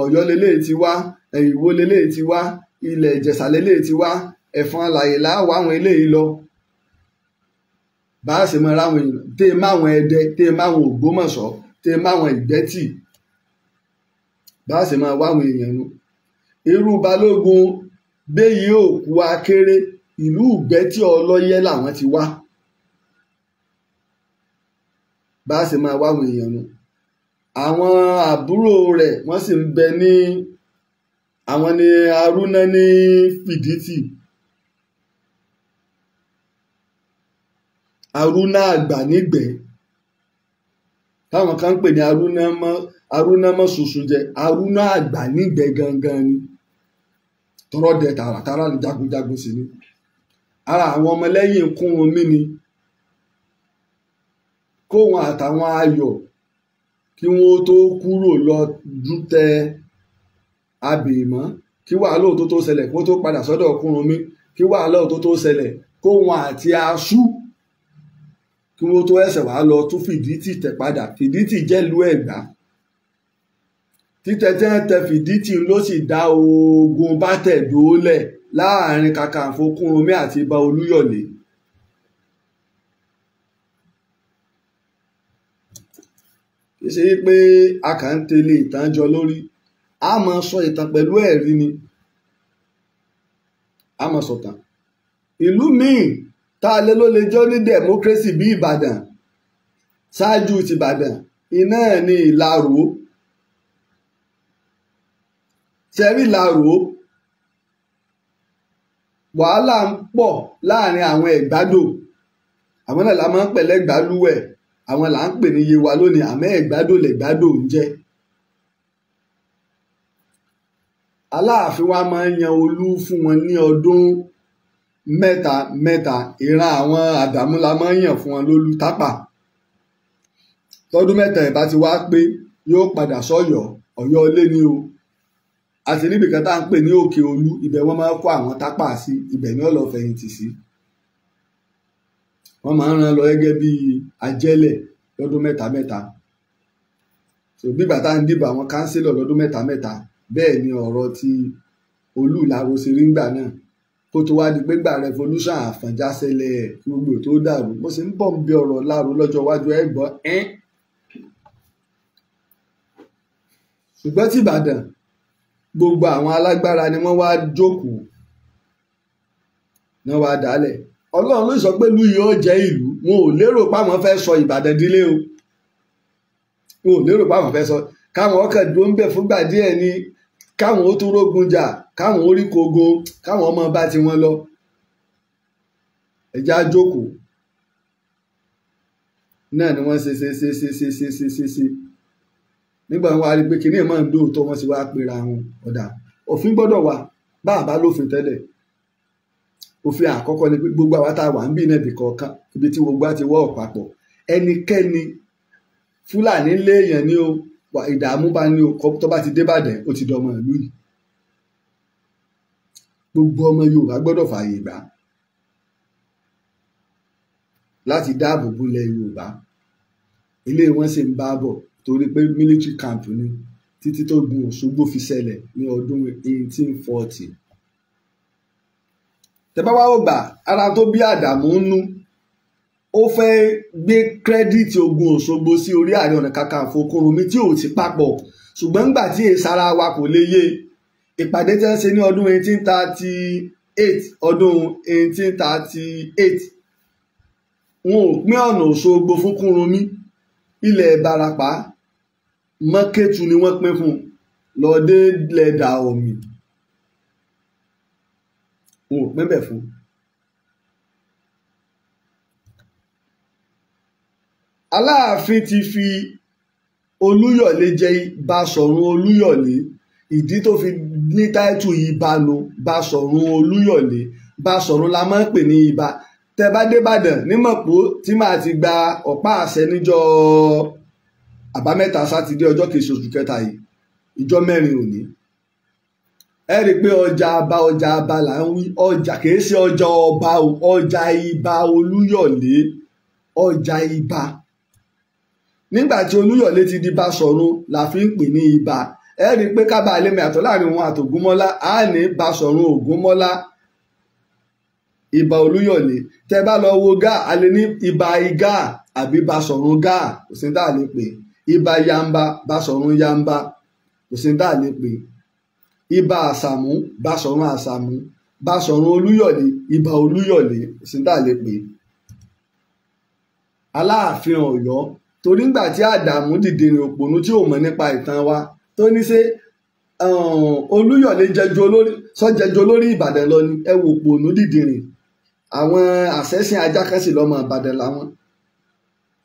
Ọ̀yọ́ lélẹ̀ ti wá, Ìwó lélẹ̀ ti wá, Ilẹ̀ Ìjẹ̀ṣà lélẹ̀ ti wá, Ẹ̀fọn alàyè láwọ àwọn eléyìí lọ. Bá a ṣe mọ ráwọn èèyàn tẹ́ máwọn Ẹdẹ, tẹ́ máwọn Ògbómọ̀ṣọ́, tẹ́ máwọn Ìgbẹ́tì, bá a ṣe máa wáwọn èèyàn nu. Irú Balógun Béyì Òkú Akéré, ìlú Ìgbẹ́tì Ọlọ́yẹ́ làwọn ti wá. Bá a ṣe máa wáwọn èèyàn nu. Àwọn àbúrò rẹ̀ wọ́n sì ń bẹ ní, àwọn ni Arúná ní Fìdítì. Arúná àgbà nígbẹ́ táwọn kan ń pè ní Arúná mọ́ ṣoṣo jẹ. Arúná àgbà nígbẹ́ gangan ni. Tọrọ dẹ tààràtàrà ní jagunjagun sí ni. Ara àwọn ọmọlẹ́yìn kún omi ni. Kóhun àtàwọn ayọ̀ kí wọ́n tó kúrò lọ dútẹ abèèmọ́, kí wàhálà tó tó ṣẹlẹ̀ kó tó padà sọ́dọ̀ kún omi, kí wàhálà tó tó ṣẹlẹ̀ kóhun àti aṣú kí wọ́n tó ẹsẹ̀ wàá lọ tún Fìdítì tẹ̀ padà. Fìdítì jẹ́lú Ẹ̀gbá. Títẹ̀ tí wọ́n tẹ Fìdítì ló sì dá ogun bátẹ̀dólẹ̀ láàrin Kàkànfò Kúrúnmí àti Ìbà Olúyọ̀lé. Kì í ṣe pé a kàn ń tẹ̀lé ìtàn jọ lórí, a máa sọ ìtàn pẹ̀lú ẹ̀rí ni. A máa sọ̀tàn. Ìlú míì tá a lè ló lè jọ ní democracy bí Ìbàdàn ṣáájú ti Ìbàdàn, iná ẹ̀ ní Ìlaró. Ṣẹ́rí Ìlaró, Wàhálà ń pọ̀ láàrin àwọn Ẹ̀gbádò. Àwọn náà la máa ń pè lẹ́gbàlúwẹ̀, àwọn là ń pè ní Yewa lónìí, àmọ́ Ẹ̀gbádò lẹ̀gbádò ń jẹ́. Aláàfin wa máa ń yan olú fún wọn ní ọdún mẹ́ta mẹ́ta. Ìran àwọn Àdàmú la máa ń yàn fún wọn lólú Tápà. Tọdún mẹ́ta ẹ̀ bá ti wá pé, yóò padà sọ́yọ́. Ọ̀yọ́ ilé ni o. Àti níbi kan tá à ń pè ní Òkè Olú, ibẹ̀ wọ́n máa ń kó àwọn Tápà sí, ibẹ̀ ni ó lọ fẹ̀yìntì sí. Wọ́n máa ń rán lọ gẹ́gẹ́ bí ajẹ́lẹ̀ lọ́dún mẹ́ta mẹ́ta. So bígbà tá à ń dìbò àwọn kánsílọ̀ lọ́dún mẹ́ta mẹ́ta, bẹ́ẹ̀ ni ọ̀rọ̀ ti Olú Ìlaró ṣe rí ńgbà náà, kó tó wá di pé gbà revolution Àfọ̀njá ṣẹlẹ̀ kí gbogbo tó dàrú. Mo sì ń bọ̀ ń bí ọ̀rọ̀ Ìlaró lọ́jọ́ iwájú, ẹ gbọ́ ẹ́n. Ṣùgbọ́n tí Ìbàdàn, gbogbo àwọn alágbára ni wọ́n wá jókòó náà wá dálẹ̀. Ọlọ́run ló sọ pé ìlú yóò jẹ́ ìlú. Wọn ò lérò páwọn fẹ́ sọ Ìbàdàn dílé o. Wọn ò lérò páwọn fẹ́ sọ, káwọn ọkàn dúró ń bẹ̀ fúngbà díẹ̀ ni, káwọn ó tún rógun jà, káwọn ó rí kogo, káwọn ọmọ bá tiwọn lọ. Ẹjẹ́ á jókòó náà ni wọ́n ṣe ṣe ṣe ṣe ṣe ṣe ṣe ṣe ṣe. Nígbà wọn wá rí pé kinní máa ń dóòótọ́, wọ́n sì wá pera wọn. Ọ̀dà òfin gbọ́dọ̀ wà. Bá a bá lófin tẹ́lẹ̀, òfin àkọ́kọ́ ni pé gbogbo àwa tá a wà ń bí náà ibì kọ̀ọ̀kan, ibi tí gbogbo á ti wọ́ ọ̀pápọ̀, ẹnikẹ́ni Fúlàní léèyàn ní o, ìdààmú bá ní o, tó bá ti dé Ìbàdàn ó ti dọmọ ìlú yìí. Gbogbo ọmọ Yorùbá gbọ́dọ̀ fààyè gbà láti dáàbò bolẹ̀ Yorùbá. Ilé wọn sì ń bá bọ̀ torí pé military camp ni títí tó gun Òṣogbo fi ṣẹlẹ̀ ní ọdún 1840. Tẹ́bá wá ó gbà, ara tó bí Àdàmú ń nú, ó fẹ́ gbé kírẹ́dìtì ogun Òṣogbo sí orí Ààrẹ Ọ̀nà Kakanfò Kúrúnmí tí ò ti papọ̀. Ṣùgbọ́n ńgbà tí èsàrà wa kò lè yé, ìpàdé tí wọ́n ṣe ní ọdún 1838, ọdún 1838, wọn ò pín ọ̀nà Òṣogbo fún Kúrúnmí. Ilẹ̀ Ìbàràpá Mọ́kẹ́tù ni wọ́n pín fún lọ dé lẹ́dà omi, wọn ò pín bẹ̀ fún. Aláàfin ti fi Olúyọ̀lé jẹ Basọ̀run Olúyọ̀lé. Ìdí tó fi ní táìtù Ìbà nu, Basọ̀run Olúyọ̀lé. Basọ̀run la máa ń pè ní Ìbà. Tẹ́ bá dé Ìbàdàn ní Mọ̀pó tí màá ti gba ọ̀pá àṣẹ níjọ́ àbámẹ́ta sátidé ọjọ́ kejì oṣù kẹta yìí, ìjọ mẹ́rin òní, ẹ rí i pé ọjà ọba, ọjà ọba là ń wí. Ọjà kìí ṣe ọjà ọba o, ọjà Ìbà Olúyọ̀lé, ọjà Ìbà. Nígbà tí Olúyọ̀lé ti di Basọ̀run la fi ń pè ní Ìbà. Ẹ rí i pé kábà lèmi àtọ̀ láàrin òun àtògúnmọ́lá, á ní Basọ̀run Ògúnmọ́lá, Ìbà Olúyọ̀lé. Tẹ́ bá lọ wo gáà, a lè ní Ìbà Igá àbí Basọ̀run gáà, kò sí tá a lè pè. Ìbà Yamba, Basọ̀run Yamba, kò sí tá a lè pè. Ìbà Àsàmú, Basọ̀run Àsàmú. Basọ̀run Olúyọ̀lé, Ìbà Olúyọ̀lé, kò sí tá a lè pè. Aláàfin Ọ̀yọ́, torí ńgbà tí Àdàmú dìde ní òpònú tí ò mọ̀ nípa ìtàn wa, tó ní ṣe Olúyọ̀lé jẹjú olórí, sọ jẹjú olórí Ìbàdàn lọ ni. Ẹ wò òpònú dìde rìn, àwọn àṣẹ̀sìn ajá kan sì lọ́mọ Ìbàdàn làwọn.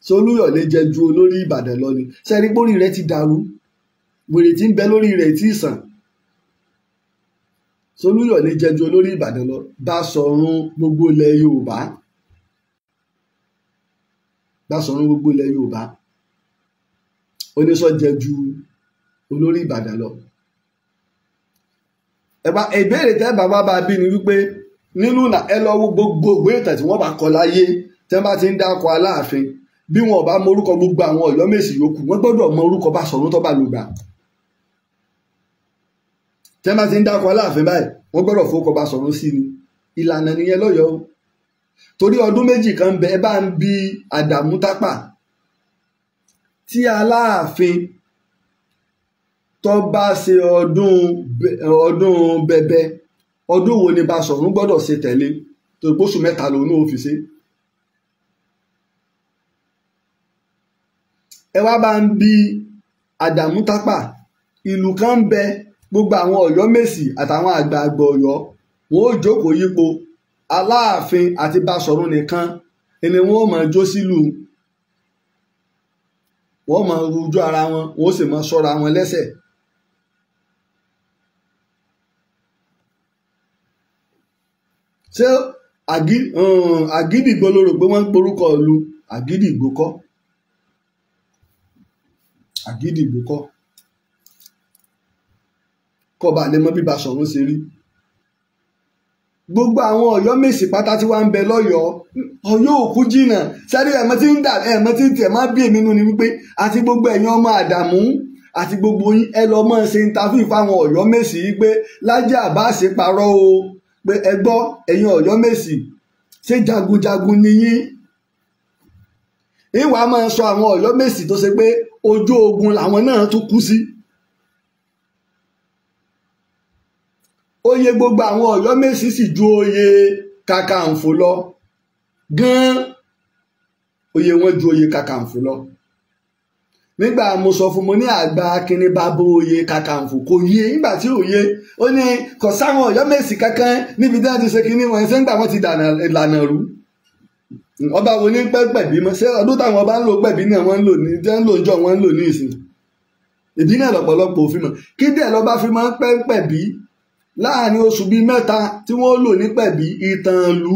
Solúyọ̀lé jẹjú olórí Ìbàdàn lọ ni. Sẹ́ni pórí rẹ̀ ti dàrú, wèrè tí ń bẹ lórí rẹ̀ tí ì sàn. Solúyọ̀lé jẹjú olórí Ìbàdàn lọ. Basọ̀run gbogbo ilẹ̀ Yorùbá, Basọ̀run gbogbo ilẹ̀ Yorùbá, oníṣọ́ jẹjú olórí Ìbàdàn lọ. Ẹ̀bá ìbéèrè tẹ́ bàbá bá bí ni wípé nínú ẹ lọ wo gbogbo ìwé ìtàn tí wọ́n bá kọ láyé, tẹ́ bá ti ń dákọ Aláàfin, bí wọn ò bá mọ orúkọ gbogbo àwọn Ọ̀yọ́mèsì yòókù, wọ́n gbọ́dọ̀ mọ orúkọ Basọ̀run tó bá lògbà. Tẹ́ bá ti ń dákọ Aláàfin báyìí, wọ́n gbọ́dọ̀ fowókọ Basọ̀run sí ni. Ìlànà nìyẹn lọ́yọ̀ọ́. Torí ọdún méjì kan bẹ, ẹ bá ń bi Àdàmú Tápà, tí Aláàfin tó bá ṣe ọdún bẹbẹ, ọdún wo ni Basọ̀run gbọ́dọ̀ ṣe tẹ̀lé? Torí pósù mẹ́ta lòun náà fi ṣe. Ẹ wá bá ń bi Àdàmú Tápà, ìlú kan ń bẹ, gbogbo àwọn Ọ̀yọ́mèsì àtàwọn àgbààgbà Ọ̀yọ́ Wọn ó jókòó yípo Aláàfin àti Basọ̀run nìkan ni wọn ó máa jó sílùú, wọ́n máa rújú ara wọn, wọ́n sì máa sọ́ra wọn lẹ́sẹ̀. Ṣé Àgídìgbò ló rò pé wọ́n ń porúkọ ìlú? Àgídìgbò kọ́, Àgídìgbò kọ́. Kọba lè mọ bí Basọ̀run ṣe rí. Gbogbo àwọn Ọ̀yọ́mèsì pátá tí wàá ń bẹ lọ́yọ̀ọ́, Ọ̀yọ́ òkú jìnnà sẹ́rí. Ẹ̀mọ́ tí ń dà, ẹ̀mọ́ tí ń tiẹ̀ máa bí èmi nú ni wípé àti gbogbo ẹ̀yin ọmọ Àdàmú àti gbogbo yín, ẹ lọ mọ́ ṣe interview fáwọn Ọ̀yọ́mèsì yìí pé Lájí Àbáàsì parọ́ o, pé ẹ gbọ́ ẹ̀yin Ọ̀yọ́mèsì, ṣé jagunjagun ni yín? Ìwà máa sọ àwọn Ọ̀yọ́mèsì tó ṣe pé ojú ogun làwọn náà tún kú sí. Oyè gbogbo àwọn Ọ̀yọ́mèsì sì ju oyè Kàkàǹfò lọ gan-an, oyè wọn ju oyè Kàkàǹfò lọ. Nígbà mo sọ fún mo ní àgbà akínní bàbá oyè Kàkàǹfò kò yé, nígbà tí ò yé ó ní kò sáwọn Ọ̀yọ́mèsì kankan níbi tí wọ́n ti ṣe kínní wọn ṣé ń gbà wọ́n ti dànà ìlànà rú. Ọba wo ní pẹ́pẹ̀bí mọ́? Ṣé ọdún táwọn ọba ń lò pẹ̀bí náà wọ́n ń lò ní jẹ́ ń lò jọ wọ́n ń lò ní ìsìn? Ìdí náà lọ́pọ̀lọpọ̀ òfin mọ̀ kí dẹ̀ lọ́ba fi máa ń pẹ́pẹ̀bí láàrin oṣù bíi mẹ́ta tí wọ́n lò ní pẹ̀bí. Ìtàn ìlú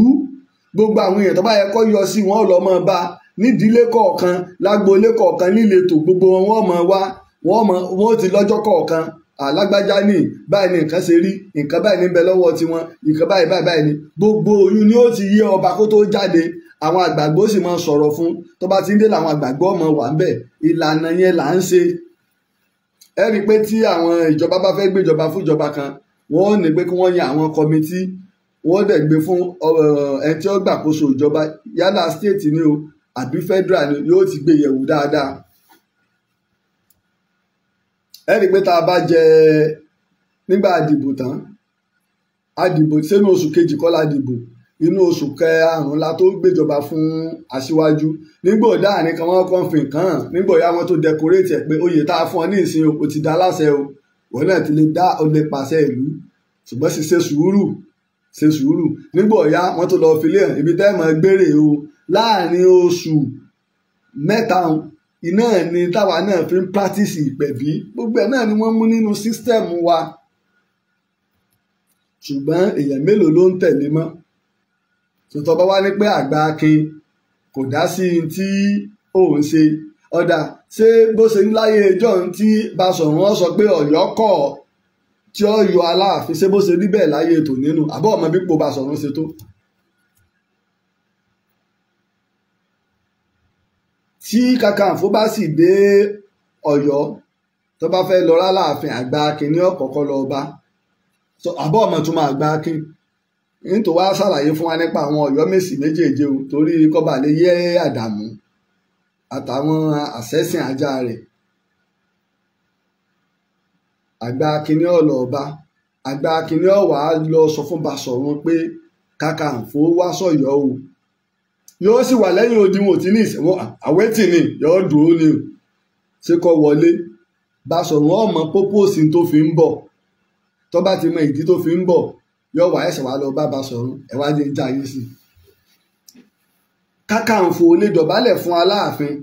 gbogbo àwọn èèyàn tó bá yẹ kó yọ sí wọn lọ mọ́ bá nídìílé kọ̀ọ̀kan, lágboolé kọ̀ọ̀kan, níletò gbogbo wọn wọ́n mọ̀ wá, wọ́n mọ̀ wọ́n ti lọ́jọ́ kọ̀ọ̀kan. Alágbájá ní báyìí ní nǹkan ṣe rí, nǹkan báyìí ní bẹ lọ́wọ́ tiwọn, nǹkan báyìí báyìí báyìí ní gbogbo oyún ni ó ti yé ọba kó tó jáde. Àwọn àgbàgbọ́ sì máa sọ̀rọ̀ fún tó bá ti ń dé, làwọn àgbàgbọ́ ọmọ wà ń bẹ̀. Ìlànà yẹn là ń ṣe. Ẹ rí i pé tí àwọn ìjọba bá fẹ́ gbéjọba fún ìjọba kan, wọ́n ní pé kí wọ́n yan àwọn kọmitì, wọ́n dẹ̀ gbé fún ẹni tí ó gbàkóso ìjọba, yálà state ni o àbí federal ni, yóò ti gbé yẹ̀wò dáadáa. Ẹ rí i pé tá a bá jẹ nígbà àdìbò tán, àdìbò sínú oṣù kejì kọ́ la dìbò, inú oṣù karùn-ún la tó gbéjọba fún aṣíwájú. Nígbà ọ̀dà àárín kan wọ́n kàn fi nǹkan hàn, nígbà ọ̀yá wọn tó dẹkoréètì ẹ̀ pé oyè tá a fún ọ ní ìsìn o ti da aláṣẹ o, wọn náà ti lè dá o lè pàṣẹ ìlú, ṣùgbọ́n sì ṣe sùúrù, ṣe sùúrù. Nígbà ọ̀yá wọn tó lọ filé hàn ibi tẹ́ mọ̀ gbére o. Láàrin oṣù mẹ́ta iná ni táwa náà fi ń pírátìsì ìpẹ̀bí, gbogbo ẹ̀ náà ni wọ́n mú nínú sísítẹ́ẹ̀mù wa. Ṣùgbọ́n èèyàn mélòó ló ń tẹ̀lé mọ́? Tuntun bá wá ní pé àgbà akin kò dá sí i tí òun ṣe ọ̀dà, ṣé bó ṣe ń láyé ẹjọ́ tí Basọ̀run wọn sọ pé Ọ̀yọ́ kọ̀ tí ó yọ Aláàfin, ṣé bó ṣe rí bẹ́ẹ̀ láyé ètò nínú àbọ̀ ọmọ bípò Basọ̀run ṣe tó? Tí Kàkàǹfò bá sì dé Ọ̀yọ́ tó bá fẹ́ lọ ráláàfin, àgbà akin ní ọ̀kọ̀ọ̀kọ̀ lọ bá. Àbọ̀ ọmọ tún máa àgbà akin nítorí wàá ṣàlàyé fún wa nípa àwọn Ọ̀yọ́mèsì méjèèjì o, torí kọ́ba lè yé Àdàmú àtàwọn àṣẹ́sìn ajá rẹ̀. Àgbà akínní ọ̀lọ́ ọba, àgbà akínní ọ̀wà lọ sọ fún Basọ̀run pé Kàkàǹfò wá sọ̀yọ́ o, yóò sì wà lẹ́yìn odi wọn ò tí ní ìsẹ̀wọ̀n àwẹ́tì ni yóò dúró ni o, ṣé kọ́ wọlé? Basọ̀run ọmọ pópóòsì tó fi ń bọ̀, tó bá ti mọ ìdí tó fi ń bọ̀, yóò wá ẹsẹ̀ wá lọ bá Basọ̀run, ẹ̀ wá jẹ́ ń já yín sí i. Kàkàǹfò lè dọ̀bálẹ̀ fún Aláàfin,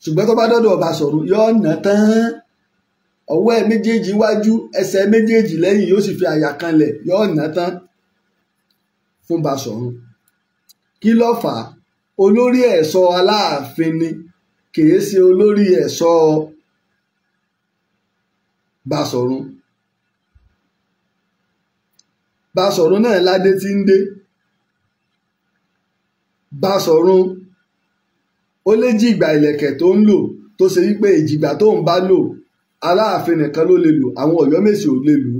ṣùgbọ́n tó bá dọ́dọ̀ Basọ̀run yóò nà tán, ọwọ́ ẹ̀ méjèèjì wájú, ẹsẹ̀ méjèèjì lẹ́yìn, yóò sì fi àyà kanlẹ̀, yóò nà tán fún Basọ̀run. Kí ló fà á? Olórí ẹ̀ṣọ́ Aláàfin ni, kìí ṣe olórí ẹ̀ṣọ́ Basọ̀run. Basọ̀run náà ládé tí ń dé. Basọ̀run ó lé jìgbà ìlẹ̀kẹ̀ tó ń lò, tó ṣe wípé ìjìgbà tó ń bá lò Aláàfin nìkan ló lè lò, àwọn Ọ̀yọ́mèsì ò lè lò.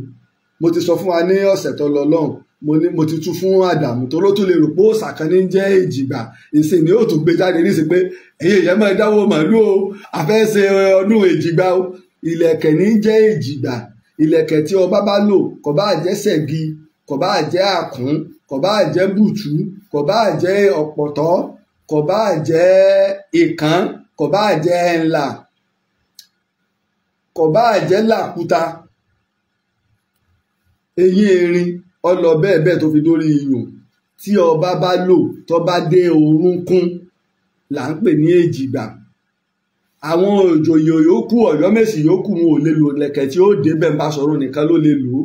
Mo ti sọ fún wa ní ọ̀sẹ̀ tó lọ lọ́hùn, mo ní mo ti tú fún Àdàmú tó ló tún lè rò pé òòṣà kan ní jẹ́ ìjìgbà, ìsìn ni ó tún gbé jáde ní ìsìn pé ẹ̀yin èèyàn máa dáwọ́ màálù o, àfẹ́ ṣe ọdún ìjìgbà o. Ìlẹ̀kẹ̀ ní jẹ́ ìjìgbà, ìlẹ̀kẹ̀ tí ọba bá lò, kò bá jẹ́ ṣẹ̀gi, kò bá jẹ́ àkún, kò bá jẹ́ bùtú, kò bá jẹ́ ọ̀pọ̀tọ́, kò bá jẹ́ ìkán, kò bá jẹ́ ẹ̀ńlá, kò bá jẹ́ làkúta, Eyín erin ọlọ bẹ́ẹ̀ bẹ́ẹ̀ tó fi dórí iyùn tí ọba bá lò tó bá dé orúnkún là ń pè ní èjìgbà. Àwọn òjòyè yòókù Ọ̀yọ́mèsì yòókù wọn ò lè lò lẹ̀kẹ̀ tí ó dé bẹ́ẹ̀, Basọ̀run nìkan ló lè lò ó.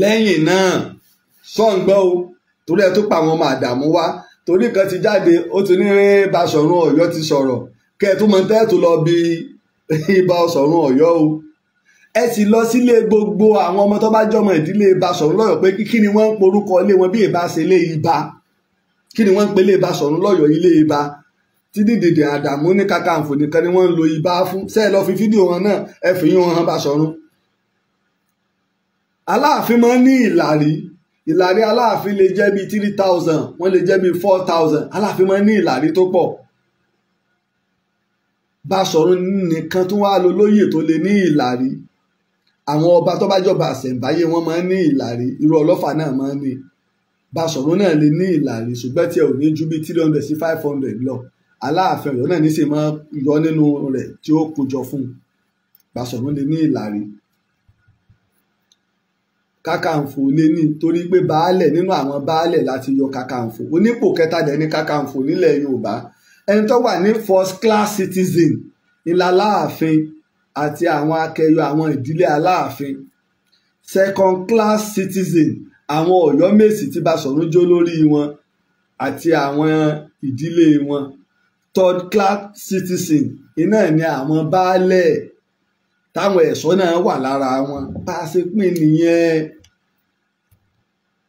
Lẹ́yìn náà sọ̀ǹgbọ́ o, torí ẹ tó pa àwọn ọmọ Àdàmú wá, torí kan ti jáde ó ti ní Basọ̀run Ọ̀yọ́ ti sọ̀rọ̀, kẹ́ ẹ tó mọ tẹ́ẹ̀tù lọ bí Ìbà Ọ̀ṣọ̀run Ọ̀yọ́ o. Ẹ sì lọ sílé gbogbo àwọn ọmọ tó bá jọmọ ìdílé Basọ̀run lọ́yọ̀ pé kí ni wọ́n ń porúkọ ilé wọn bí ìbá ṣe lé ibà, kí ni wọ́n ń pelé Basọ̀run lọ́yọ̀ ilé ibà tí dídìdì Àdàmú ní Kakanfò nìkan ni wọ́n ń lo ibà fún. Ṣé ẹ lọ fi fídíò wọn náà ẹ fi yún wọn hàn Basọ̀run. Aláàfin máa ń ní ìlàrí, ìlàrí Aláàfin lè jẹ́ bíi 3,000, wọ́n lè jẹ́ bíi 4,000. Aláàfin máa ń ní ìlàrí tó pọ̀. Basọ̀run nìkan tó wá lọ lóyè tó lè ní ìlàrí. Àwọn ọba tó bá jọba àṣẹ̀ǹbáyé wọn máa ń ní ìlàrí, irú Ọlọ́fà náà máa ń ní. Basọ̀run náà lè ní ìlàrí, ṣùgbọ́n tí ẹ ò ní ju bíi 300 sí 500 lọ. Aláàfin Ọ̀yọ́ náà ní sì máa yọ nínú rẹ̀ tí ó kójọ fún un. Basọ̀run lè ní ìlàrí. Kakanfò lè ní, torí pé baálẹ̀ nínú àwọn baálẹ̀ láti yọ Kakanfò. Onípò kẹta dẹ̀ ní Kakanfò nílẹ̀ Yorùbá. Ẹni tó wà ní first class citizen ìlà Aláàfin àti àwọn akẹyọ àwọn ìdílé Aláàfin. Second class citizen àwọn Ọ̀yọ́mèsì tí Basọ̀run jó lórí wọn àti àwọn ìdílé wọn. Third class citizen iná ní àwọn baálẹ̀ táwọn ẹ̀ṣọ́ náà wà lára wọn. Bá a ṣe pín nìyẹn,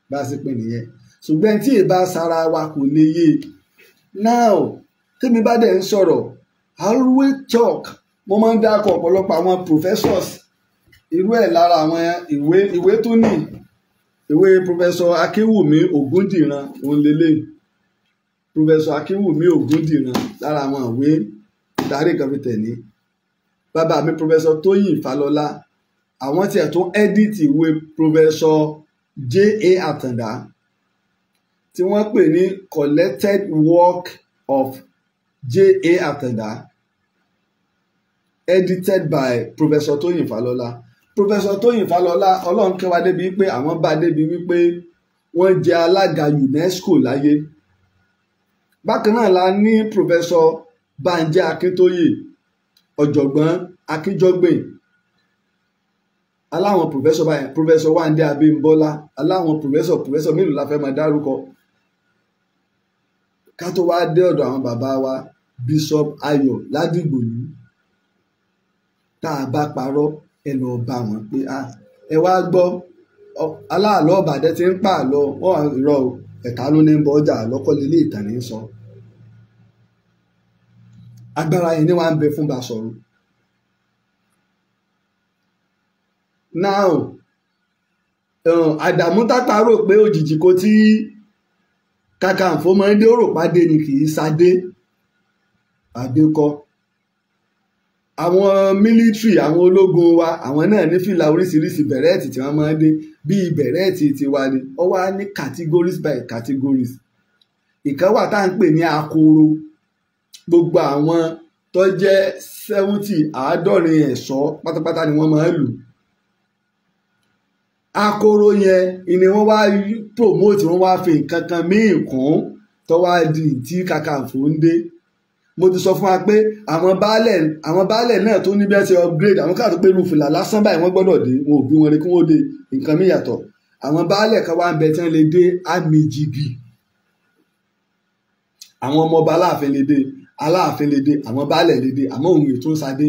bá a ṣe pín nìyẹn. Ṣùgbọ́n tí ìbá sara wa kò lè yé. Now tèmi bá dẹ̀ ń sọ̀rọ̀, I always talk, mo máa ń dákọ̀ ọ̀pọ̀lọpọ̀ àwọn professors. Irú ẹ̀ lára àwọn ìwé tó ní ìwé Professor Akínwùmí Ògúndìran òun lélẹ̀. Professor Akínwùmí Ògúndìran lára àwọn ìwé darí kan fi tẹ̀ ní. Bàbá mi Professor Tóyìn Fálọlá, àwọn tiẹ̀ tó edit ìwé Professor J.A. Àtàndá tí wọ́n pè ní Collected Work of J.A. Àtàndá, edited by Professor Tóyìn Fálọlá. Professor Tóyìn Fálọlá, Ọlọ́run kẹ́ wa débi pé àwọn bá débi wípé wọ́n jẹ́ alága UNESCO láyé. Bákan náà la ní Professor Bánjí Akíntóyè, ọ̀jọ̀gbọ́n Akínjọ́gbìn, aláwọn professor báyẹn, Professor Wándé Abímbọ́lá, aláwọn professor mélòó la fẹ́ máa dárúkọ. Ká tó wá dé ọ̀dọ̀ àwọn bàbá wa Bishop Ayọ̀ Ládìgbòlú, tá a bá parọ́ ẹ lọ bá wọn pé ẹ wá gbọ́ aláàlọ́ ọ̀bàdẹ́ ti ń pààlọ́ wọ́n rọ ẹ̀ka ló ní bọ́ ọjà lọ́kọ́lélé ìtàn ní sọ. Agbára yẹn ni wàá ń bẹ fún Basọ̀run. Now Àdàmú Tápà rò pé òjijì kò tí Kakanfò máa ń dé, ó rò pàdé ni, kì í sadé àdékọ. Àwọn mílítírì, àwọn ológun wa, àwọn náà ní fìlà oríṣiríṣi bẹ̀rẹ̀ẹ̀tì tí wọ́n máa ń dé, bíi bẹ̀rẹ̀ẹ̀tì tiwa ni ó wá ní categories by categories. Ìkan wà tá à ń pè ní akoro. Gbogbo àwọn tó jẹ́ 70 àádọ́rin ẹ̀ṣọ́ pátápátá ni wọ́n máa ń lò. Akoro yẹn ni wọ́n wá promote, wọ́n wá fi nǹkan kan míì kún tó wá di tí Kakanfò ń dé. Mo ti sọ fún wa pé àwọn baálẹ̀ náà tó ní bí wọ́n ṣe upgrade, àwọn káàtó pé irú fìlà lásán báyìí wọ́n gbọ́dọ̀ dé, wọn ò bí wọn rí kí wọ́n dé nǹkan míì yàtọ̀. Àwọn baálẹ̀ kan wá ń bẹ tí wọ́n lè dé àmìjìgì. Àwọn ọmọọba Aláàfin lè dé, Aláàfin lè dé, àwọn baálẹ̀ lè dé, àmọ́ òun ètò ń sadé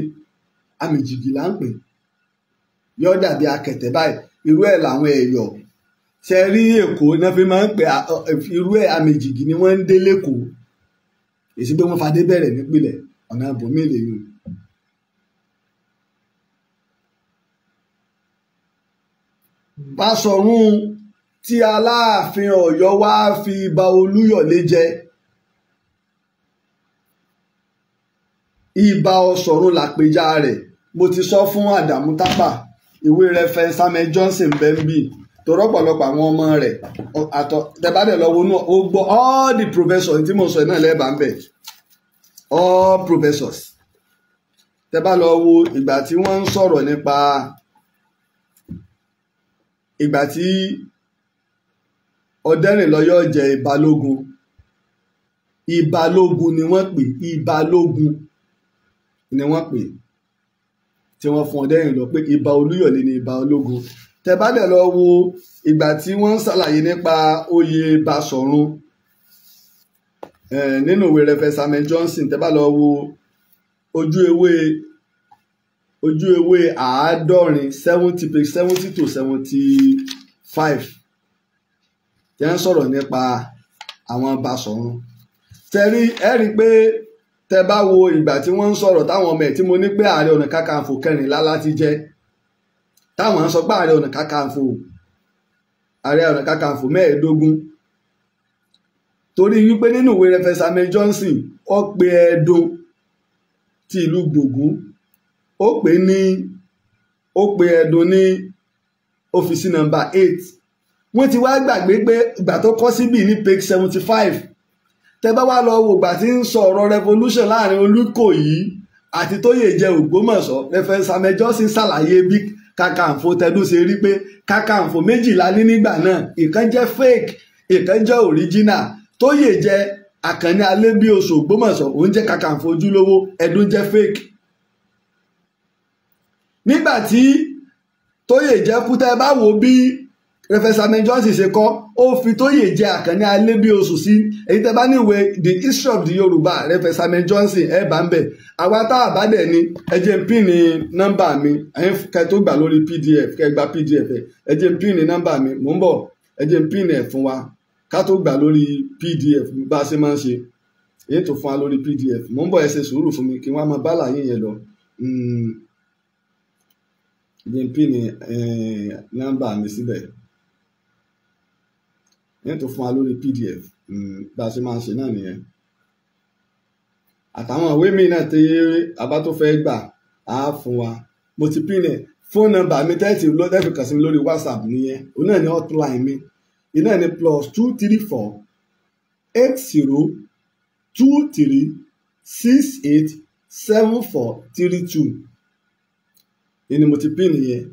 àmìjìgì là ń pè. Yọ dàbí akẹ̀tẹ̀ báyìí, irú ẹ̀ làwọn ẹ̀yọ̀ ṣe rí Èkó náà fi máa ń pè irú ẹ̀ àmìjìgì ni wọ́n ń dé lẹ́kọ̀ọ́. Èsì pé wọ́n fadé bẹ̀rẹ̀ nípìnlẹ̀ ọ̀nà ibòmí lè yùn. Basọ̀run tí Aláàfin Ọ̀yọ́ wá fi ba Olúyọ̀lé jẹ, Ìbà Ọ̀ṣọ̀run làpèjá rẹ̀. Mo ti sọ fún Àdàmú Tápà, ìwé Reverend Samuel Johnson bẹ́ńbì, torí ọ̀pọ̀lọpọ̀ àwọn ọmọ rẹ̀ àtọ̀ tẹ́bàdẹ̀ lọ́wọ́ náà ó gbọ́ all the professors tí mo sọ náà lẹ́ẹ̀bà ń bẹ̀, all professors. Tẹ́bà lọ wo ìgbà tí wọ́n ń sọ̀rọ̀ nípa Ìgbà tí Ọ̀dẹ́rìnlọ yóò jẹ Ìbalógun, Ìbalógun ni wọ́n pè, Ìbalógun ni wọ́n pè tí wọ́n fún Ọ̀dẹ́rìnlọ pé Ìbà Olúyọ̀lé ni Ìbà Ológun. Tẹ́ bá dẹ̀ lọ wo ìgbà tí wọ́n ń ṣàlàyé nípa oyè Basọ̀run nínú ìwé Reverend Samuel Johnson, tẹ́ bá lọ wo ojú ewé 70, page 70 to 75, tí wọ́n ń sọ̀rọ̀ nípa àwọn Basọ̀run. Tẹ́rí ẹ rí i pé tẹ́ bá wo ìgbà tí wọ́n ń sọ̀rọ̀ táwọn ọmọ ẹ̀ tí mo ní pé Ààrẹ Ọ̀nà Kakanfò 14 láti jẹ́, táwọn ń sọ pé Ààrẹ Ọ̀nà Kakanfò, Ààrẹ Ọ̀nà Kakanfò 25, torí wípé nínú ìwé Reverend Samuel Johnson ó pe Ẹdun ti ìlú Gbògún, ó pè ní, ó pe Ẹdun ní ọ́fíìsì nọ́mbà 8. Wọ́n ti wá gbàgbé pé ìgbà tó kọ́ síbì ní page 75. Tẹ́ bá wá lọ wo ìgbà tí ń sọ ọ̀rọ̀ revolution láàrin Olúkòyí àti Tóyèjẹ Ògbómọ̀ṣọ́, Reverend Samuel Johnson ṣàlàyé bí Kakanfò tẹdún ṣe rí, pé Kakanfò 12 ní nígbà náà, ìkan jẹ́ fake, ìkan jẹ́ original. Tóyèjẹ Àkànní Alébíoṣù Ògbómọ̀ṣọ́ òun jẹ́ Kakanfò ojúlówó, Ẹdun jẹ́ fake. Nígbà tí Tóyèjẹ kú, tẹ́ bá wo bí Reverend Samuel Johnson ṣe kọ́, ó fi Tóyèjẹ Àkànní Alébíoṣù sí. Èyí tẹ́ bá ní ìwé The History of the Yorùbá, Reverend Samuel Johnson, ẹ bá ń bẹ̀. Àwa tá a bá dẹ̀ ni, ẹ jẹ́ n pín ní nọ́mbà mi, ẹ̀yin kẹ́ tó gbà lórí PDF, kẹ́ gba PDF ẹ jẹ́ n pín ní nọ́mbà mi, mò ń bọ̀, ẹ jẹ́ n pín ẹ̀ fún wa ká tó gbà lórí PDF bá a ṣe máa ń ṣe. Èyí tó fún wa lórí PDF, mò ń bọ̀, ẹ ṣe sùúrù fún mi kí wọ́n á máa bá àlàyé yẹn lọ. Ẹ jẹ́ n pín ní nọ́mbà mi síbẹ̀, èyí tó fún wa lórí PDF bá a ṣe máa ń ṣe náà nìyẹn. Àtàwọn ìwé mi náà tí a bá tó fẹ́ gbà á fún wa. Mo ti pín ẹ̀ fóònù nọ́mbà mi tẹ́tì lọ́tẹ́fì kàn sí mi lórí WhatsApp nìyẹn. Òun náà ní hotline mi, iná ní +234 80 23 68 74 32. Èyí ni mo ti pín nìyẹn.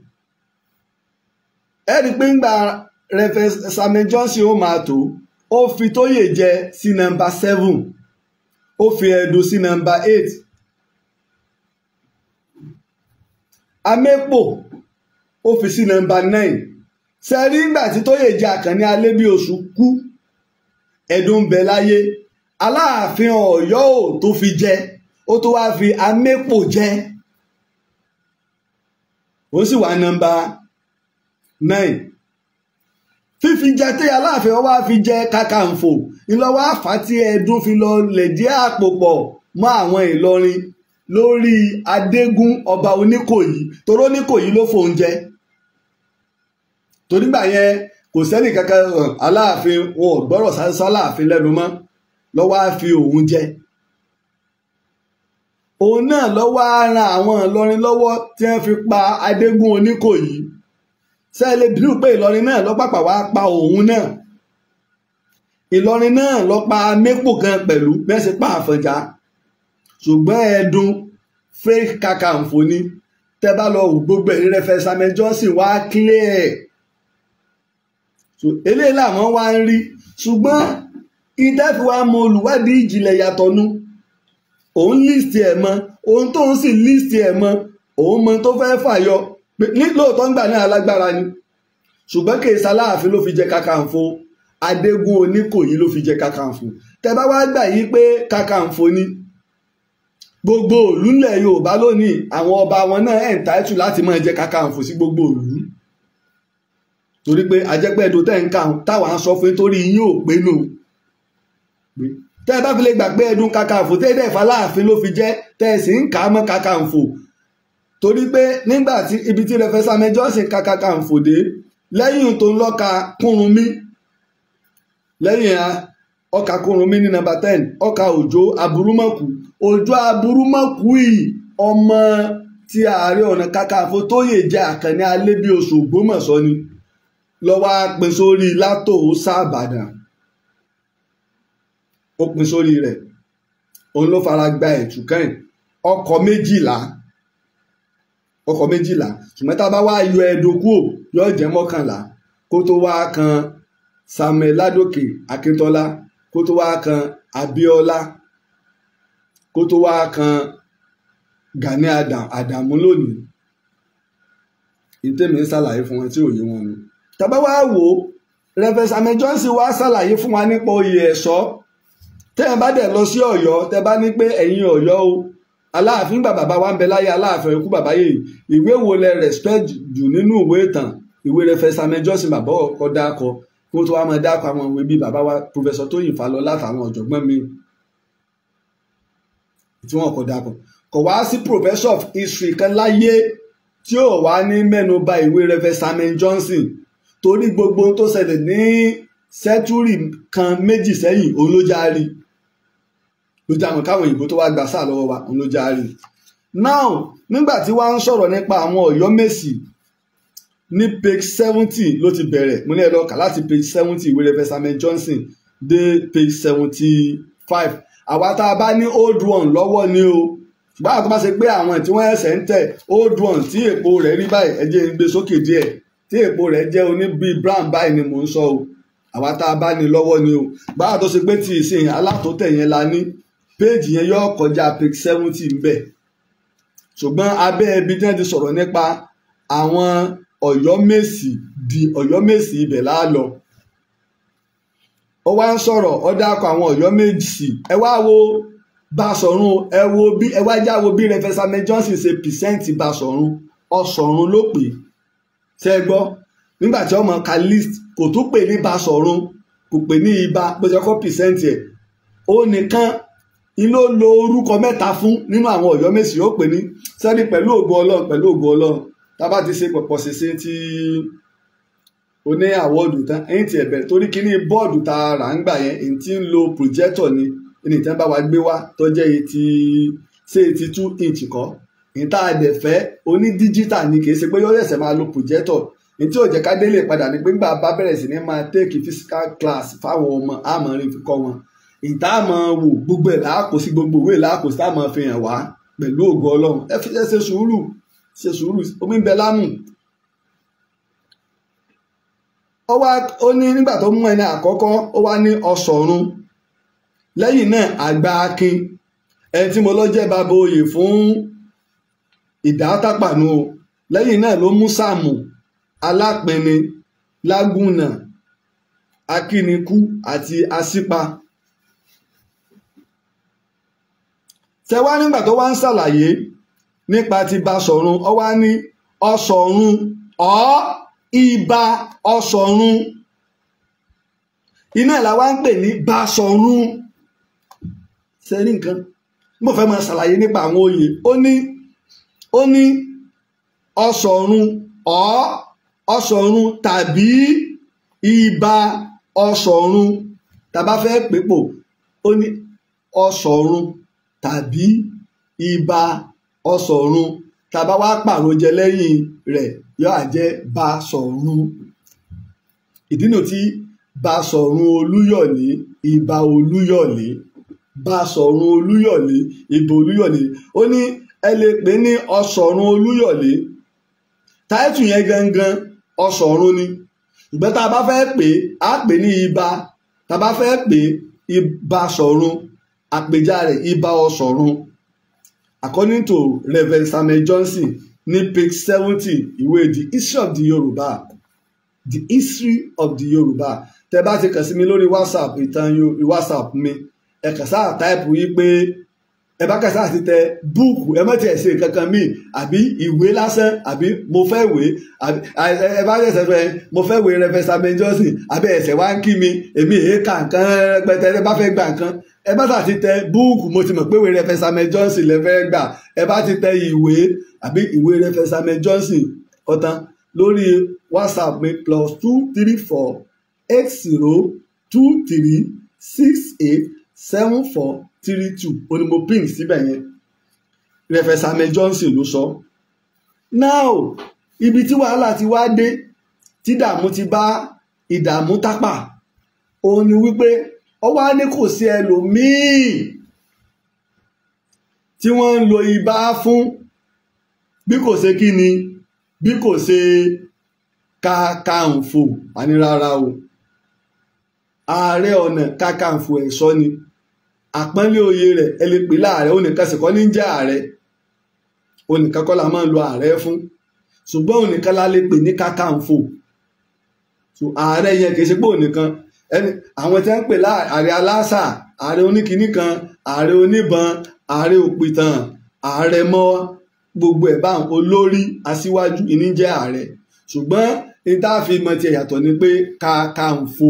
Ẹ rí i pé ń gba Reverend Samuel Johnson ó máa tó, ó fi Tóyèjẹ sí nọ́mbà 7, ó fi Ẹdun sí nọ́mbà 8. Amẹ́pò ó fi sí nọ́mbà 9. Sẹ́rí ńgbà tí Tóyèjẹ Àkànní Alébíoṣù kú, Ẹdun ń bẹ láyé, Aláàfin Ọ̀yọ́ ò tó fi jẹ, ó tó wá fi Amẹ́pò jẹ, ó sì wà nọ́mbà 9. Fífi jẹ tí Aláàfin wá fi jẹ Kakanfò ńlọ́wọ́ àfà tí Ẹdun fi lọ lẹ̀dí àpò pọ̀ mọ́ àwọn Ìlọrin lórí Adégún ọba Oníkòyí, toró Oníkòyí ló fòun jẹ. Torí gbà yẹn kò sẹ́nì kankan, Aláàfin wọn ò gbọ́rọ̀ sáláàfin lẹ́nu mọ́, lọ́wọ́ á fi òun jẹ. Òun náà lọ́wọ́ á ran àwọn Ìlọrin lọ́wọ́ tí wọ́n fi pa Adégún Oníkòyí. Sẹ́ẹ̀lẹ̀ bìlú pé Ìlọrin náà lọ́pàpà wá pa òun náà. Ìlọrin náà lọ pa Amẹ́pò gan pẹ̀lú bẹ́ẹ̀ sì pa Àfọ̀njá. Ṣùgbọ́n Ẹdun fake Kakanfò ni. Tẹ́ bá lọ wò gbogbo ẹ̀rí Reverend Samuel Johnson wá clear. So eléyìí làwọn wá ń rí. Ṣùgbọ́n ìtẹ́fì wa mọ olùwádìí ìjìnlẹ̀ yàtọ̀ nu. Òun list ẹ̀ mọ́, òun tóun sì list ẹ̀ mọ́, òun mọ tó fẹ́ fàyọ. Lóòótọ́ ńgbà náà alágbára ni, ṣùgbọ́n kì í ṣaláàfin ló fi jẹ Kakanfò, Adégún Oníkòyí ló fi jẹ Kakanfò. Tẹ́ bá wá gbà yí pé Kakanfò ni, gbogbo ìlú ńlẹ̀ Yorùbá lónìí àwọn ọba wọn náà entitled láti máa jẹ Kakanfò sí gbogbo ìlú, torí pé ajẹ́pẹ́ Ẹdun tẹ́ ń kà táwa ń sọ fún torí yín ò pé nù. Tẹ́ bá fi lè gbà pé Ẹdun Kakanfò tẹ́ dẹ̀ faláàfin ló fi jẹ́, tẹ́ sì ń kà á mọ́ Kakanfò, torí pé nígbà tí ibi tí Reverend Samuel Johnson ka Kakanfò dé, lẹ́yìn tó ń lọ́ka Kúrúnmí, lẹ́yìn ọkà Kúrúnmí ní nọ́mbà 10, ọkà Òjó Aburúmọ̀kù. Òjó Aburúmọ̀kù yìí ọmọ tí Ààrẹ Ọ̀nà Kakanfò Tóyèjẹ Àkànní Alébíoṣù Ògbómọ̀ṣọ́ ni, lọ́wọ́ á pín sórí Látòósà Ìbàdàn, ó pín sórí rẹ̀, òun ló fara gba ẹ̀tùkẹ́yìn ọkọ̀ 12, ọkọ̀ 12. Ṣùgbọ́n tá a bá wá yọ Ẹdun kúò yóò jẹ́ 11. kó tó wá kan Samuel Ládòkè Akíntọ́lá, kó tó wá kan Abíọ́lá, kó tó wá kan Gani Àdàmú lónìí. Ìtẹ́mi ń ṣàlàyé fún wọn tí ò yé wọn ni. Tàbá wá wò ó, Reverend Samuel Johnson wá ṣàlàyé fún wa nípa oyè ẹ̀ṣọ́. Tẹ́ ẹ bá dẹ̀ lọ sí Ọ̀yọ́, tẹ́ bá ní pé ẹ̀yin Ọ̀yọ́ o, Aláàfin gbà bàbá wa ń bẹ láyé Aláàfin ikú bàbá yìí, ìwé wo lẹ respect jù nínú ìwé ìtàn? Ìwé Reverend Samuel Johnson bàbá ọkọ dákọ, kó tó wá máa dákọ àwọn ìwé bíi bàbá wa Professor Tóyìn Fálọlá àtàwọn ọ̀jọ̀gbọ́n mi tí wọ́n kọ dákọ. Kò wá sí professor of history kan láyé tí ò wá ní mẹ́nu bà ìwé Reverend Samuel Johnson, torí gbogbo tó ṣẹlẹ̀ ní sẹ́túrì kan méjì sẹ́yìn òun ló já rí, ló já mọ̀ káwọn òyìnbó tó wá gbà sáà lọ́wọ́ wa òun ló já rí. Now nígbà tí wọ́n ń sọ̀rọ̀ nípa àwọn Ọ̀yọ́mèsì ní page 70 ló ti bẹ̀rẹ̀. Mo ní ẹ lọ kà láti page 70 ìwé Reverend Samuel Johnson dé page 75. Àwa tá a bá ní old one lọ́wọ́ ni o, ṣùgbọ́n àwọn tó bá ṣe pé àwọn tí wọ́n ẹsẹ̀ ń tẹ̀ old one tí èpo rẹ̀ rí báyìí, ẹ jẹ́ n gbé sókè díẹ̀, tí èpo rẹ̀ jẹ́ oní bíi brown báyìí ni mò ń sọ o. Àwa tá a bá ní lọ́wọ́ ni o. Báwa tó ṣe pé tí ìsìn alátòtẹ̀ yẹn la ní, péèjì yẹn yóò kọjá page 70 ń bẹ̀. Ṣùgbọ́n abẹ́ ibi tí wọ́n ti sọ̀rọ̀ nípa àwọn Ọ̀yọ́mèsì di Ọ̀yọ́mèsì ibẹ̀ láàlọ́. Ó wá ń sọ̀rọ̀, ó dákọ̀ àwọn Ọ̀yọ́mèsì. Ẹ wá wo Basọ̀run, ẹ wo bí ẹ wá já wo bí Reverend Samuel Johnson ṣe pìsẹ́ǹtì Basọ̀run. Ọ̀sọ̀run ló pè é. Ṣé ẹ gbọ́? Nígbà tí ọmọ ka list kò tún pè ní Basọ̀run, kò pè ní Ibà, bó ṣe kọ́ pìsẹ́ǹtì ẹ̀. Ó nìkan ló lo orúkọ mẹ́ta fún nínú àwọn Ọ̀yọ́mèsì, ó pè ní sẹ́ni pẹ̀lú ògo Ọlọ́run, pẹ̀lú ògo Ọlọ́run. Tá bá ti ṣe pọ̀pọ̀ ṣinṣin tí oní àwọ̀dù tán, ẹ̀yìn tí ẹ̀bẹ̀ torí kíní bọ́ọ̀dù tá a rà ń gbà yẹn, èyí tí ń lo projector ni ẹni tí wọ́n bá wa gbé wá tó jẹ́ 82 inch kọ́. Èyí tá a dẹ̀ fẹ́ oní díjítà ni, kì í ṣe pé yóò ṣẹ̀ṣẹ̀ máa lo projector. Èyí tí ò jẹ́ ká délé padà ni pé ńgbà bá bẹ̀rẹ̀ sí ní máa take physical class fáwọn ọmọ, àmọ́ rí fi kọ́ wọn. Èyí tá a máa wò gbogbo ẹ̀ láàkó sí, gbogbo òwe láàkó sí, tá a máa fi hàn wá pẹ̀lú ògo Ọlọ́run. Ẹ fi ṣe sùúrù, ṣe sùúrù, omi ń bẹ lámù. Ó wá ó ní nígbà tó mú ẹni àkọ́kọ́, ó wá ní Ọ̀ṣọ̀run. Lẹ́yìn náà àgbà Akin, ẹni tí mo lọ jẹ́ bàbá oyè fún Ìdátápànù o. Lẹ́yìn náà ló mú Sáàmù Alápinni, Lágúnà, Akínikú àti Asípa. Ṣé wá nígbà tó wá ń ṣàlàyé nípa ti Basọ̀run, ó wá ní Ọ̀ṣọ̀run Ibà Ọ̀ṣọ̀run, iná la wá ń pè ní Basọ̀run. Ṣe rí nǹkan? Mo fẹ́ máa ṣàlàyé nípa àwọn oyè. Ó ní Ọ̀ṣọ̀run Ọ̀ṣọ̀run tàbí Ibà Ọ̀ṣọ̀run. Tàbá fẹ́ pèpò, ó ní Ọ̀ṣọ̀run tàbí Ibà Ọ̀ṣọ̀run. Tàbá wá pàrọ̀jẹ lẹ́yìn rẹ̀ yóò jẹ́ Basọ̀run. Ìdí nu tí Basọ̀run Olúyọ̀lé, Ibà Olúyọ̀lé, Basọ̀run Olúyọ̀lé, Ibà Olúyọ̀lé. Ó ní ẹ lè pè ní Ọ̀ṣọ̀run Olúyọ̀lé. Táìtù yẹn gangan Ọ̀ṣọ̀run ni. Ṣùgbọ́n tá a bá fẹ́ pè á pè ní Ibà, tá a bá fẹ́ pè Basọ̀run, àpèjá rẹ̀ Ibà Ọ̀ṣọ̀run. According to Reverend Samuel Johnson ní page 70 ìwé The History of the Yorùbá, The History of the Yorùbá. Tẹ́ bá ti kàn sí mi lórí WhatsApp, ìtàn WhatsApp mi, ẹ kàn sáà táìpù yìí pé ẹ bá kàn sáà ti tẹ búùkù, ẹ má tiẹ̀ ṣe kankan míì, àbí ìwé lásán, àbí mo fẹ́ wé, àbí ẹ bá ṣẹ̀ṣẹ̀ fẹ́ mo fẹ́ wé Reverend Samuel Johnson, àbí ẹ̀ṣẹ̀ wá ń kí mi, èmi èé kà nǹkan rẹpẹtẹ. Ẹ bá fẹ́ gbà nǹkan, ẹ bá sà ti tẹ búùkù, mo ti mọ̀ pé ìwé Reverend Samuel Johnson lẹ fẹ́ gbà. Ẹ bá ti tẹ ìwé àbí ìwé Reverend Samuel Johnson ọ̀tán lórí WhatsApp mi +234 80 23 68 74 32, ó ní mo pin síbẹ̀ yẹn. Reverend Samuel Johnson ló sọ. Now ibi tí wàhálà ti wá dé, tí ìdààmú ti bá ìdààmú tápà, òun ni wípé ó wá ní kò sí ẹlòmíì tí wọ́n ń lo ibà fún bí kò ṣe kí ni, bí kò ṣe Kakanfò àní rárá o, Ààrẹ Ọ̀nà Kakanfò ẹ̀ṣọ́ ni. Àpọ́nlé oyè rẹ̀ ẹ lè pè láàrẹ, onìkan sì kọ́ ní jẹ́ ààrẹ, onìkan kọ́ la máa ń lo ààrẹ fún, ṣùgbọ́n onìkan la lè pè ní Kakanfò. So ààrẹ yẹn kì í ṣe pé onìkan, ẹni àwọn tí wọ́n ń pè láàrẹ aláṣà, ààrẹ oníkinní kan, ààrẹ oníbọn, ààrẹ òpìtàn, ààrẹ mọ́, gbogbo ẹ̀ báwọn olórí aṣíwájú ìní jẹ́ ààrẹ. Ṣùgbọ́n ní tá a fi mọ tiẹ̀ yàtọ̀ ni pé Kakanfò.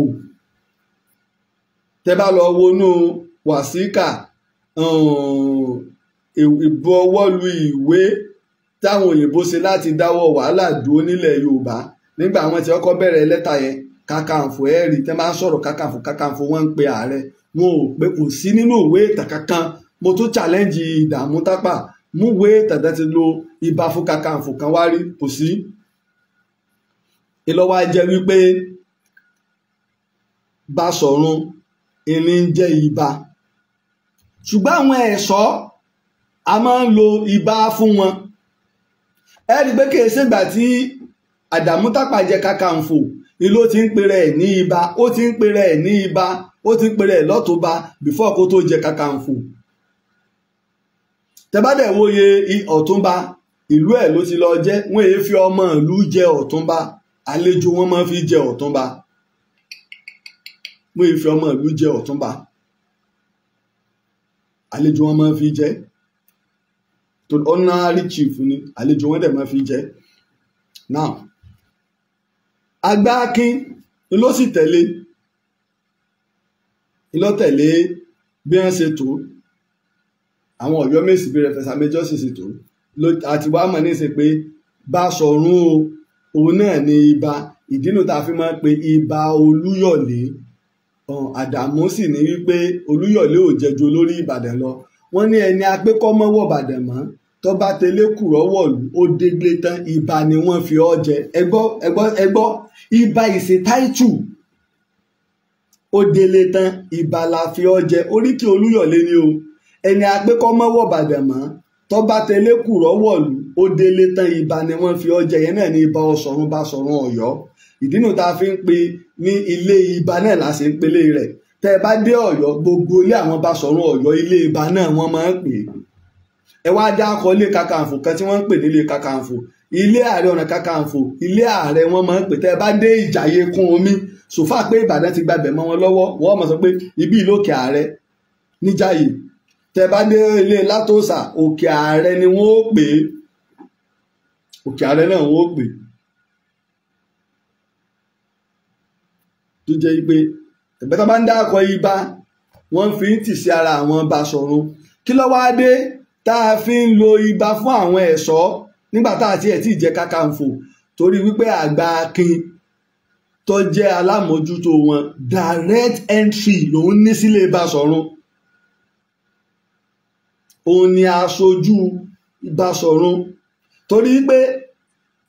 Tẹ́ bá lọ wọnú wàsíkà ìbuọwọ́lu ìwé táwọn òyìnbó ṣe láti dáwọ́ wàhálà dúró nílẹ̀ Yorùbá nígbà àwọn tí wọ́n kọ́ bẹ̀rẹ̀ lẹ́tà yẹn, Kakanfò ẹ̀rí tẹ́ máa ń sọ̀rọ̀ Kakanfò Kakanfò wọ́n ń pe ààrẹ, wọn ò pé kò sí nínú ìwé ìtàn kankan. Mo tún challenge Ìdààmú Tápà, mú ìwé ìtàn tẹ́ ti lo ibà fún Kakanfò kan wá rí, kò sí. Ìlọ́wọ́ jẹ́ wípé Basọ̀run ìní ń jẹ́ ibà, ṣùgbọ́n àwọn ẹ̀ṣọ́ a máa ń lo ibà fún wọn. Ẹ rí i pé kìí ṣègbà tí Àdàmú Tápà jẹ Kakanfò ni ló ti ń pèrè ẹ̀ ní ibà, ó ti ń pèrè ẹ̀ ní ibà, ó ti ń pèrè ẹ̀ lọ́túnba before kó tó jẹ Kakanfò. Tẹ́bádẹ̀ wòye ọ̀túnba ìlú ẹ̀ ló ti lọ jẹ́, wọ́n èé fi ọmọ ìlú jẹ ọ̀túnba, àlejò wọn máa fi jẹ ọ̀túnba, wọ́n èé fi ọmọ ìlú jẹ ọ̀túnba, àlejò wọn máa fi jẹ. Honorary chief ni, àlejò wọn dẹ̀ máa fi jẹ. Now Agbákin ló sì tẹ̀lé, ló tẹ̀lé bí wọ́n ṣe tó àwọn Ọ̀yọ́mèsì bí Rẹfẹsà Méjọ́sì ṣe tó àti wàá mọ̀ ní ṣe pé Basọ̀run o, òun náà ni ibà. Ìdínú tá a fi máa ń pe ibà Olúyọ̀lé. Àdàmú sì ní wípé Olúyọ̀lé ò jẹjú olórí Ìbàdàn lọ. Wọ́n ní ẹni apékọ́mọ́wọ́ Ìbàdàn mọ́ tó bá tẹlé kùrọ́ wọ̀lú ó dégbé tán, ibà ni wọ́n fi ọ́ jẹ. Ẹgbọ́ ẹgbọ́ ẹgbọ́, ibà ìṣe táìtù, ó délé tán ibà la fi ọ́ jẹ. Oríkì Olúyọ̀lé ni o, ẹni apékọ́mọ́wọ́ Ìbàdàn mọ́ tó bá tẹlé kùrọ́ wọ̀lú ó délé tán, ibà ni wọ́n fi ọ́ jẹ. Yẹn náà ni ibà Ọ̀ṣọ̀run Basọ̀run Ọ̀yọ́. Ìdínú tá a fi ń pe ní ilé ibà náà la ṣe ń pelé rẹ̀. Tẹ́ ẹ bá dé Ọ̀yọ́, gbogbo ilé àwọn Basọ̀run Ọ̀yọ́ ilé ibà náà wọ́n máa ń pè é. Ẹ wá dákọ ilé Kakanfò kan tí wọ́n ń pè nílé Kakanfò, ilé Ààrẹ Ọ̀nà Kakanfò, ilé ààrẹ wọ́n máa ń pè. Tẹ́ ẹ bá dé Ìjàyè kún omi, sòfà pé Ìbàdàn ti gbabẹ̀ mọ́ wọn lọ́wọ́, wọ́n máa sọ pé ibi ìlókè ààrẹ níjàyè. Tẹ́ ẹ bá dé ilé Látòsà, òkè ààrẹ ni wọ́n ó pè é, òkè ààrẹ náà wọ́n ó pè é. Tó jẹ́ pé ẹ̀gbẹ́ tó bá ń dákọ ibà, wọ́n fi ń tì sí ara àwọn Basọ̀run. Kí ló wá dé tá a fi ń lo ibà fún àwọn ẹ̀ṣọ́ nígbà tá a tiẹ̀ tí ì jẹ́ Kakanfò? Torí wípé Àgbà Akin tó jẹ́ alámòójútó wọn, direct entry lòún ní sílé Basọ̀run. Òun ni aṣojú Basọ̀run. Torí pé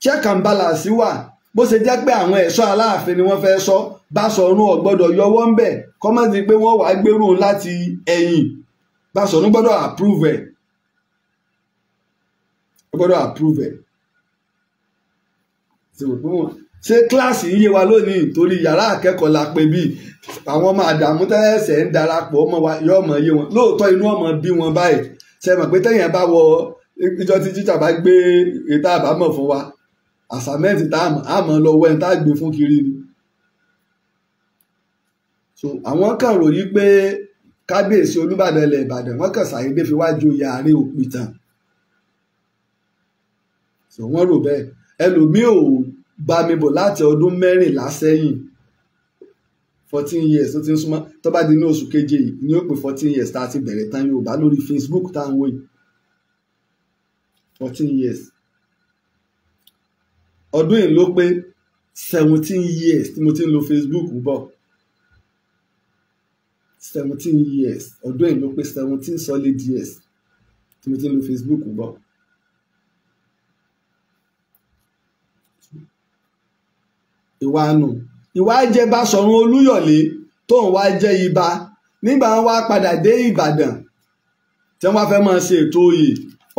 check and balance wà, bó ṣe jẹ́ pé àwọn ẹ̀ṣọ́ Aláàfin ni wọ́n fẹ́ sọ, Basọ̀run ò gbọ́dọ̀ yọwọ́ ń bẹ̀, kọ́mọ́tì pé wọ́n wàá gbérù láti ẹ̀yìn. Basọ̀run gbọ́dọ̀ approve ẹ̀, gbọ́dọ̀ approve ẹ̀. Ṣé kíláàsì yé wa lónìí? Torí yàrá akẹ́kọ̀ọ́ la pè bí àwọn ọmọ Àdàmú tẹ́sẹ̀ ń darapọ̀ ọmọ wa yọ ọmọ yé wọn. Lóòótọ́ inú ọmọ bí wọn báyìí. Ṣe mọ̀ pé tẹ̀yìn bá wọ ìjọ tí tíṣà bá gbé ètò àbámọ̀ fún wa, àsàmẹ́ǹtì tá a mọ̀ lọ wẹ́n tá a gbé fún kiri ni. So àwọn kan ròyìn pé kábíyèsí Olúbàdàn ilẹ̀ Ìbàdàn wọ́n kàn ṣàyédé fi wá joyè ààrẹ òpìtàn. So wọ́n rò bẹ́ẹ̀. Ẹlòmíì ò bá mi bọ̀ láti ọdún 14 sẹ́yìn, 14 years tó ti ń súnmọ́. Tó bá di ní oṣù keje yìí ni ó pé 14 years tá a ti bẹ̀rẹ̀ tán Yorùbá lórí Facebook tá à ń wò yìí. 14 years. Ọdún yìí ló pé 17 years tí mo ti ń lo Facebook bọ̀. 17 years. Ọdún yìí ló pé 17 solid years tí mo ti ń lo Facebook bọ̀. Ìwà nù, ìwà jẹ́ Basọ̀run Olúyọ̀lé tóun wá jẹ́ ibà. Nígbà wọn wá padà dé Ìbàdàn tí wọ́n fẹ́ máa ṣe ètò oyè,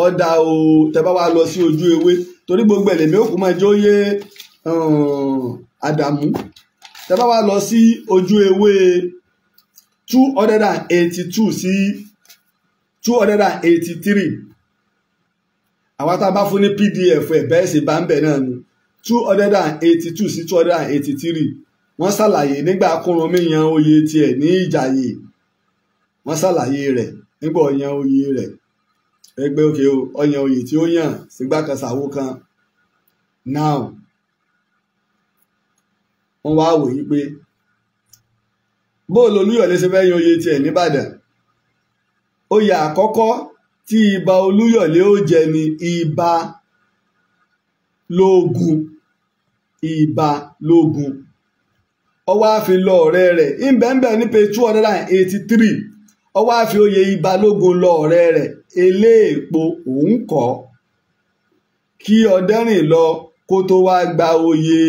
ọ̀dà o, tẹ́ bá wá lọ sí ojú ewé, torí gbogbo ẹ̀lẹ́mí òkú máa jó yé Àdàmú. Tẹ́ bá wá lọ sí ojú ewé 282 sí 283, àwọn tá a bá fún ní PDF ẹ̀ bẹ́ẹ̀ sì bá ń bẹ̀ náà ni 282 sí 283. Wọ́n ṣàlàyé nígbà Kúrúnmí yan oyè tiẹ̀ ní Ìjàyè, wọ́n ṣàlàyé rẹ̀ nígbà ó yan oyè rẹ̀ ẹgbẹ́ òkè ó yan oyè tí ó yàn sígbà kan ṣàwo kan. Now wọ́n wá wò yí pé bóòlù Olúyọ̀lé ṣe fẹ́ yan oyè tiẹ̀ nìbàdàn. Oyè àkọ́kọ́ tí Ìbà Olúyọ̀lé ó jẹ ni Ìbà Lógun. Ìbà Lógun ó wá fi lọ ọ̀rẹ́ rẹ̀ ìbẹ̀ǹbẹ̀ ní page 283. Ó wá fi oyè Ìbà Lógun lọ ọ̀rẹ́ rẹ̀ Eléèpo òun kọ́ kí Ọ̀dẹ́rìn lọ kó tó wá gba oyè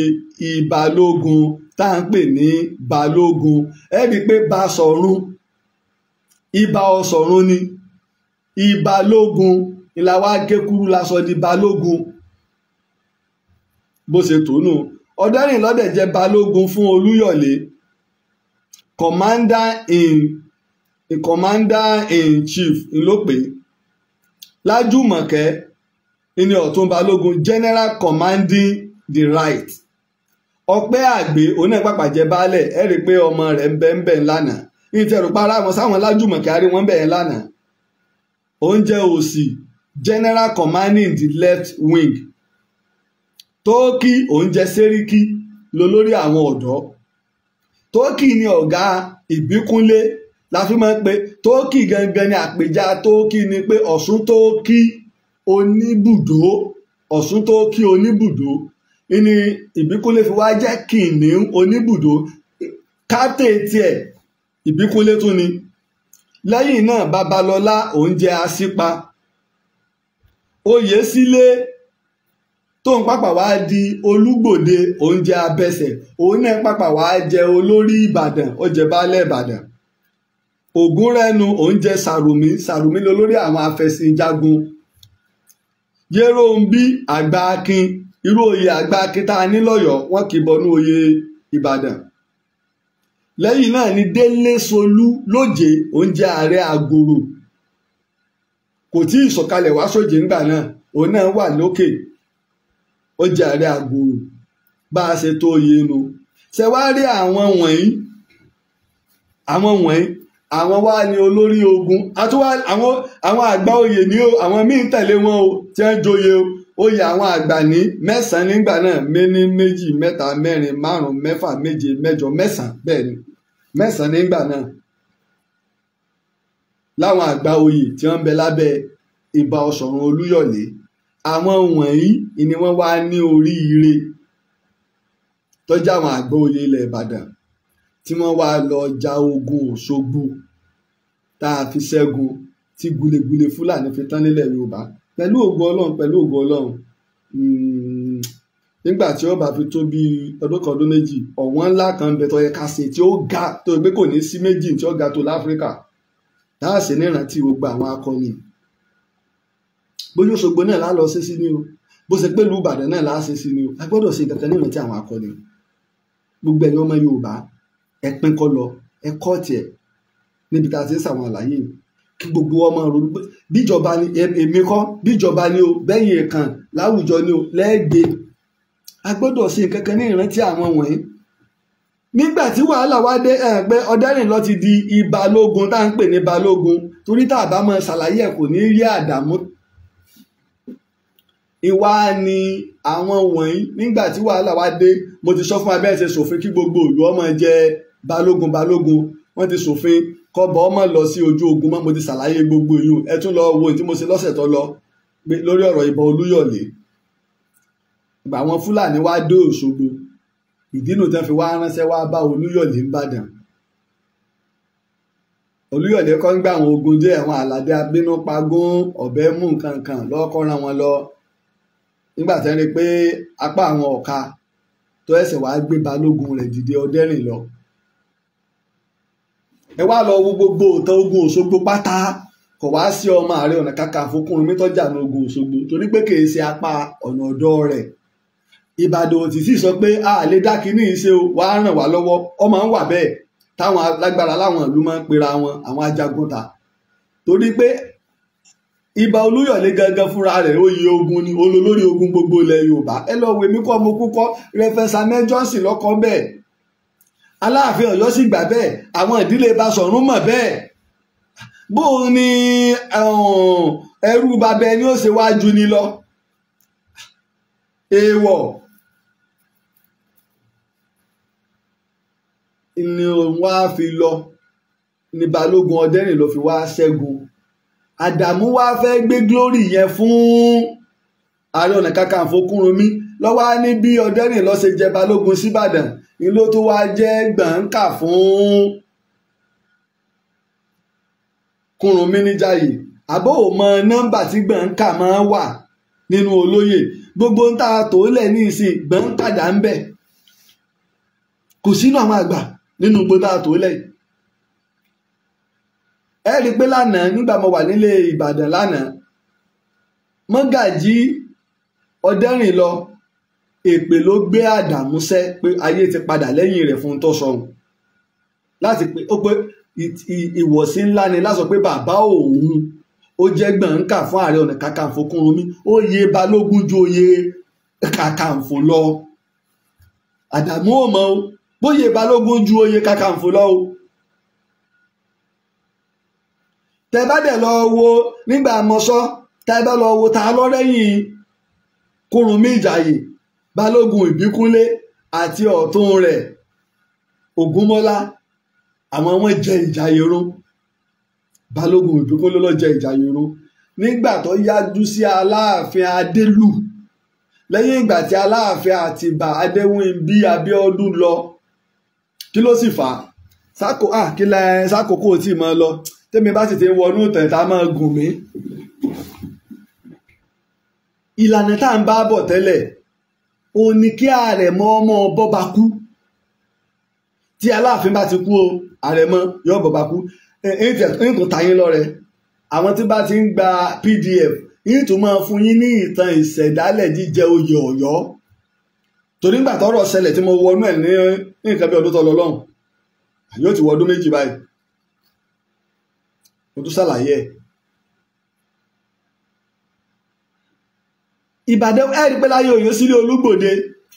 Ìbà Lógun tá à ń pè ní Balógun. Ẹ rí i pé Basọ̀run, Ìbà Ọ̀ṣọ̀run ni Ìbà Lógun ìlà wa gé kúrú la sọ di Balógun. Bó ṣe tónú Ọ̀dẹ́rìn lọ́dẹ̀ jẹ́ Balógun fún Olúyọ̀lé, commander in chief ló pè é. Lájùmọ̀kẹ́ ní ọ̀tún Balógun, general commanding the right. Ọpẹ́ Àgbé òun náà pàpà jẹ baálẹ̀. Ẹ rí i pé ọmọ rẹ̀ ń bẹ ń bẹ lánàá, ní ìtẹ̀rù para wọn sáwọn Lájùmọ̀kẹ́ àrí wọn bẹ̀ lánàá. Oúnjẹ òsì, general commanding the left wing. Tóókì oúnjẹ sẹ́ríkì lólórí àwọn ọ̀dọ́. Tóókì ni ọ̀gá Ìbíkúnlé la fi máa ń pe Tóókì gangan ni àpèjá Tóókì ni pé Ọ̀ṣun Tóókì oníbùdó, Ọ̀ṣun Tóókì oníbùdó ní Ìbíkúnlé fi wá jẹ́ kìnìún oníbùdó. Kápítẹ̀ tiẹ̀ Ìbíkúnlé tún ni. Lẹ́yìn náà Babalọ́lá oúnjẹ Asípa. Oyèsílé tóun pàpà wá di Olúgbòde oúnjẹ Abẹsẹ̀, òun náà pàpà wá jẹ olórí Ìbàdàn, ó jẹ baálẹ̀ Ìbàdàn. Ògúnrẹ́nu oúnjẹ Sàrùmí, Sàrùmí lolórí àwọn afẹsìnjagun. Yéròǹbí àgbà akin, irú oyè àgbà akin tá a ní lọ́yọ̀ọ́ wọ́n kì í bọnú oyè Ìbàdàn. Lẹ́yìn náà ni Délé Solú lóje oúnjẹ ààrẹ Àgòrò, kò tí ì sọ̀kalẹ̀ wá sóje ńgbà náà, òun náà wà lókè, ó jẹ ààrẹ Àgòrò. Bá a ṣe tó oyè nu. Ṣe wá rí àwọn wọ̀nyí, àwọn wá ní olórí ogun, àtúwá àwọn àgbà oyè ní o, àwọn míín tẹ̀lé wọn o tí wọ́n joyè o. Oyè àwọn àgbà ní mẹ́sàn-án nígbà náà, méní méjì mẹ́ta mẹ́rin márùn mẹ́fà méje mẹ́jọ mẹ́sàn-án, bẹ́ẹ̀ ni mẹ́sàn-án nígbà náà láwọn àgbà oyè tí wọ́n ń bẹ lábẹ́ Ìbà Ọ̀ṣọ̀run Olúyọ̀lé. Àwọn wọ̀nyí ni wọ́n wá ní oríire tó jẹ́ àwọn àgbà oyè ilẹ̀ Ìbàdàn tí wọ́n wá lọ ja ogun Òṣogbo tá a fi ṣẹ́gun tí gulegule Fúlàní fi tán nílẹ̀ Yorùbá pẹ̀lú ògo Ọlọ́run, pẹ̀lú ògo Ọlọ́run. Nígbà tí ó bá fi tó bí ọdún kan ọdún méjì, ọ̀wọ́n ńlá kan bẹ tó yẹ ká ṣe tí ó ga tó gbé kò ní sí méjì tí ó ga tó láfíríkà, tá a sì nírántí gbogbo àwọn akọni. Bóyá Òṣogbo náà lá lọ ṣe sí ni o, bó ṣe pé ìlú Ìbàdàn náà lá ṣe sí ni o, a gbọ́dọ̀ ṣe nǹkan kan nírántí àwọn akọni. Gbogbo ẹ̀yin ọmọ Yorùbá ẹ pín kọ́ lọ, ẹ kọ́ tiẹ̀ níbi tá a ti ń ṣàwọn àlàyé kí gbogbo ọmọ ronú pé bíjọba ni èmi kọ́, bíjọba ni o, bẹ́yìn ẹ̀kan láwùjọ ni o lẹ́ẹ̀gbẹ́. A gbọ́dọ̀ ṣe nǹkan kan ní ìrántí àwọn wọ̀nyí. Nígbà tí wàhálà wá dé ẹ̀ pé Ọ̀dẹ́rìn lọ ti di Ìbà Lógun tá à ń pè ní Balógun, torí tá a bá mọ ṣàlàyé ẹ̀ kò ní rí àdàmú. Ìwà ni àwọn wọ̀nyí. Nígbà tí wàhálà wá dé, mo ti sọ fún abẹ́ ṣe ṣòfin kí gbogbo ìlú ọmọ jẹ Balógun Balógun. Wọ́n ti ṣòfin kọ́bọ̀ ọmọ lọ sí ojú ogun mọ́, mo ti ṣàlàyé gbogbo ìyún. Ẹ tún lọ wo ohun tí mo ṣe lọ́sẹ̀ tó lọ lórí ọ̀rọ̀ Ìbà Olúyọ̀lé. Ìgbà àwọn Fúlàní wá dé Òṣogbo, ìdínú tán fi wá ránṣẹ́ wá bá Olúyọ̀lé ńbàdàn. Olúyọ̀lé kọ́ ń gbà àwọn ogun dé, àwọn Àlàdé abínúpagún ọ̀bẹ mú nǹkan kan lọ́kọ́ rán wọn lọ. Nígbà tí wọ́n rí i pé apá àwọn ọ̀ka tó ẹsẹ̀ wá gbé Balógun rẹ̀ dìde Ọ̀dẹ́rìn lọ. Ẹ wá lọ wo gbogbo òtàn ogun Òṣogbo pátá, kò wá sí ọmọ Ààrẹ Ọ̀nà Kakanfò Kúrúnmí tó jà ní ogun Òṣogbo torí pé kìí ṣe apá ọ̀nà ọ̀dọ́ rẹ̀. Ìbàdàn ò sì sọ pé a lè dá kínní ṣe o, wàá ràn wá lọ́wọ́. Ọmọ ń wà bẹ́ẹ̀ táwọn alágbára láwọn ìlú máa ń pera wọn àwọn ajagunta, torí pé Ìbà Olúyọ̀lé gangan fúnra rẹ̀ oyè ogun ni, olólórí ogun gbogbo ilẹ̀ Yorùbá. Ẹ lọ wo èmi kọ́ mo kúkọ́ Rẹfẹsà Johnson lọ́kọ́ bẹ́ẹ̀, Aláàfin Ọ̀yọ́ sì gbà bẹ́ẹ̀, àwọn ìdílé Basọ̀rún mọ̀ bẹ́ẹ̀. Bó o ní ẹrú bàbá ẹni ó ṣe wájú ni lọ, èèwọ̀ ni wọ́n á fi lọ ní Balógun Ọdẹ́rìn ló fi wá ṣẹ́gun. Àdàmú wá fẹ́ gbé glory yẹn fún Ààrẹ Ọ̀nà Kakanfò Kúrúnmí lọ́wọ́ á ní bí Ọdẹ́rìn ló ṣe jẹ Balógun síbàdàn ni ló tó wá jẹ́ gbọ̀ǹkà fún Kúrúnmí níjàyè. Àbó ò mọ nọ́mbà tí gbọ̀ǹkà máa wà nínú olóyè, gbogbo ń tà tó lẹ̀ ní ìsìn gbọ̀ǹkà dà ń bẹ̀, kò sínú àwọn àgbà nínú gbogbo tá a tó lẹ̀. Ẹ rí i pé lánàá nígbà mo wà nílé Ìbàdàn lánàá, Mọ́gàjí Ọdẹ́rìn lọ èpè ló gbé Àdàmú sẹ́ pé ayé ti padà lẹ́yìn rẹ̀ fún tó sọ̀hún, láti pé ó pé ìwọ̀sí ńlá ni láti sọ pé bàbá òun ó jẹ́ gbọ̀ǹkà fún Ààrẹ Ọ̀nà Kakanfò Kúrúnmí, ó yẹ Balógun ju oyè Kakanfò lọ. Àdàmú ò mọ̀ o, bóyè Balógun ju oyè Kakanfò lọ o. Tẹ bá dẹ̀ lọ wo nígbà mọ́sọ́, tẹ bá lọ wo ta lọ́rẹ́yìn Kúrúnmí Ìjàyè, Balógun Ìbíkúnlé àti ọ̀tún rẹ̀ Ògúnmọ́lá, àwọn wọn jẹ Ìjàyè run. Balógun Ìbíkúnlé ló jẹ Ìjàyè run nígbà tó yájú sí Aláàfin Adélù, lẹ́yìn ìgbà tí Aláàfin Àtìbà Adéwìnbí Abíọ́dún lọ. Kí ló sì fà á? Sákòókò tí mo lọ, tẹ́mi bá sì ti wọnú ìtàn tá a máa gùn mí. Ìlànà tá à ń bá bọ̀ tẹ́lẹ̀ òun ni kí àrẹ̀mọ ọmọ bọ́ba kú. Tí Aláàfin bá ti kú o, àrẹ̀mọ yóò bọ́ba kú. Ń tún ta yín lọ́rẹ, àwọn tí bá ti ń gba PDF ń tún máa fún yín ní ìtàn ìṣẹ̀dálẹ̀ jíjẹ oyè Ọ̀yọ́. Torí nígbà tọ́rọ̀ ṣẹlẹ̀ tí mo wọnú ẹ̀ ní nǹkan bí ọdún tó lọ lọ́hùn, yóò ti wọ ọdún 2 báyìí, mo tún ṣàlàyé ẹ̀. Ìbàdàn ẹ̀ rí pé láyé Ọ̀yọ́ sílé Olúgbòde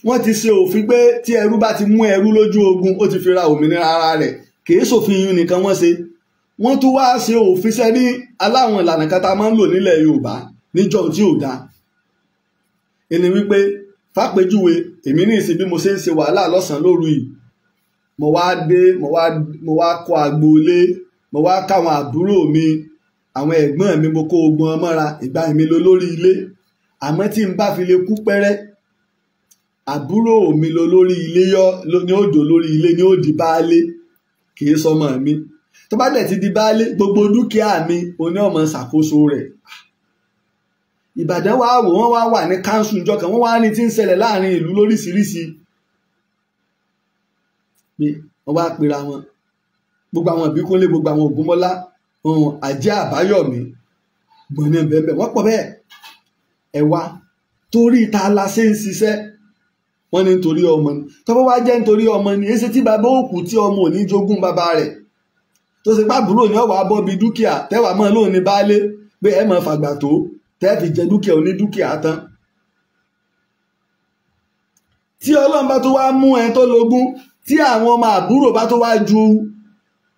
wọ́n ti ṣe òfin pé tí ẹrú bá ti mú ẹrú lójú ogun ó ti fi ra òmìnira ara rẹ̀. Kìí ṣòfin yún nìkan wọ́n ṣe, wọ́n tún wá ṣe òfin sẹ́rí aláwọn ìlànà kan tá a máa ń lò nílẹ̀ Yorùbá níjọ́ tí ò dáa. Ẹni wípé fàpèjúwe èmi ní ìsìn bí mo ṣe ń ṣe wàhálà lọ́sàn-án lóru yìí, mo wá dé, mo wá kó agboolé, mo wá káwọn àbúrò mi, àwọn ẹ̀gbọ́n mi, mo kó ogun ọmọra, ìgbà mi lọ lórí ilé. Àmọ́ tí n bá fi lè kú pẹ́rẹ́, àbúrò mi lọ lórí ilé yọ ní òjò lórí ilé ní òdì baálé, kì í sọmọ mi. Tó bá dẹ̀ ti di baálé, gbogbo dúkìá mi oní ọmọ ṣàkóso rẹ̀. Ìbàdàn wá wò, wọ́n wá wà ní káńsù ìjọ kan, wọ́n wá ní tí ń ṣẹlẹ̀ láàrin ìlú lóríṣiríṣi. Pé wọ́n wá pera wọn, gbogbo àwọn Ìbíkúnlé, gbogbo àwọn Ògúnmọ́lá, Àjẹ́ Àbáyọ̀mí, gbọ̀n ní bẹ́ẹ̀ wọ́n pọ̀ bẹ́ẹ̀. Ẹ wá torí ta la ṣe ń ṣiṣẹ́, wọ́n ní nítorí ọmọ ni. Tọ́pọ̀ wá jẹ́ nítorí ọmọ ni, èsì tí bàbá òkú tí ọmọ ò ní jogún bàbá rẹ̀, tó ṣe pàbúrò ní ọ̀wà bọ́ bí dúkìá tẹ́wàá mọ́ lóun ní baálé, pé ẹ mọ̀ fàgbà tó tẹ́ fi jẹ dúkìá onídúkìá tán. Tí Ọlọ́run bá tó wá mú ẹ tó lógún, tí àwọn ọmọ àbúrò bá tó wá ju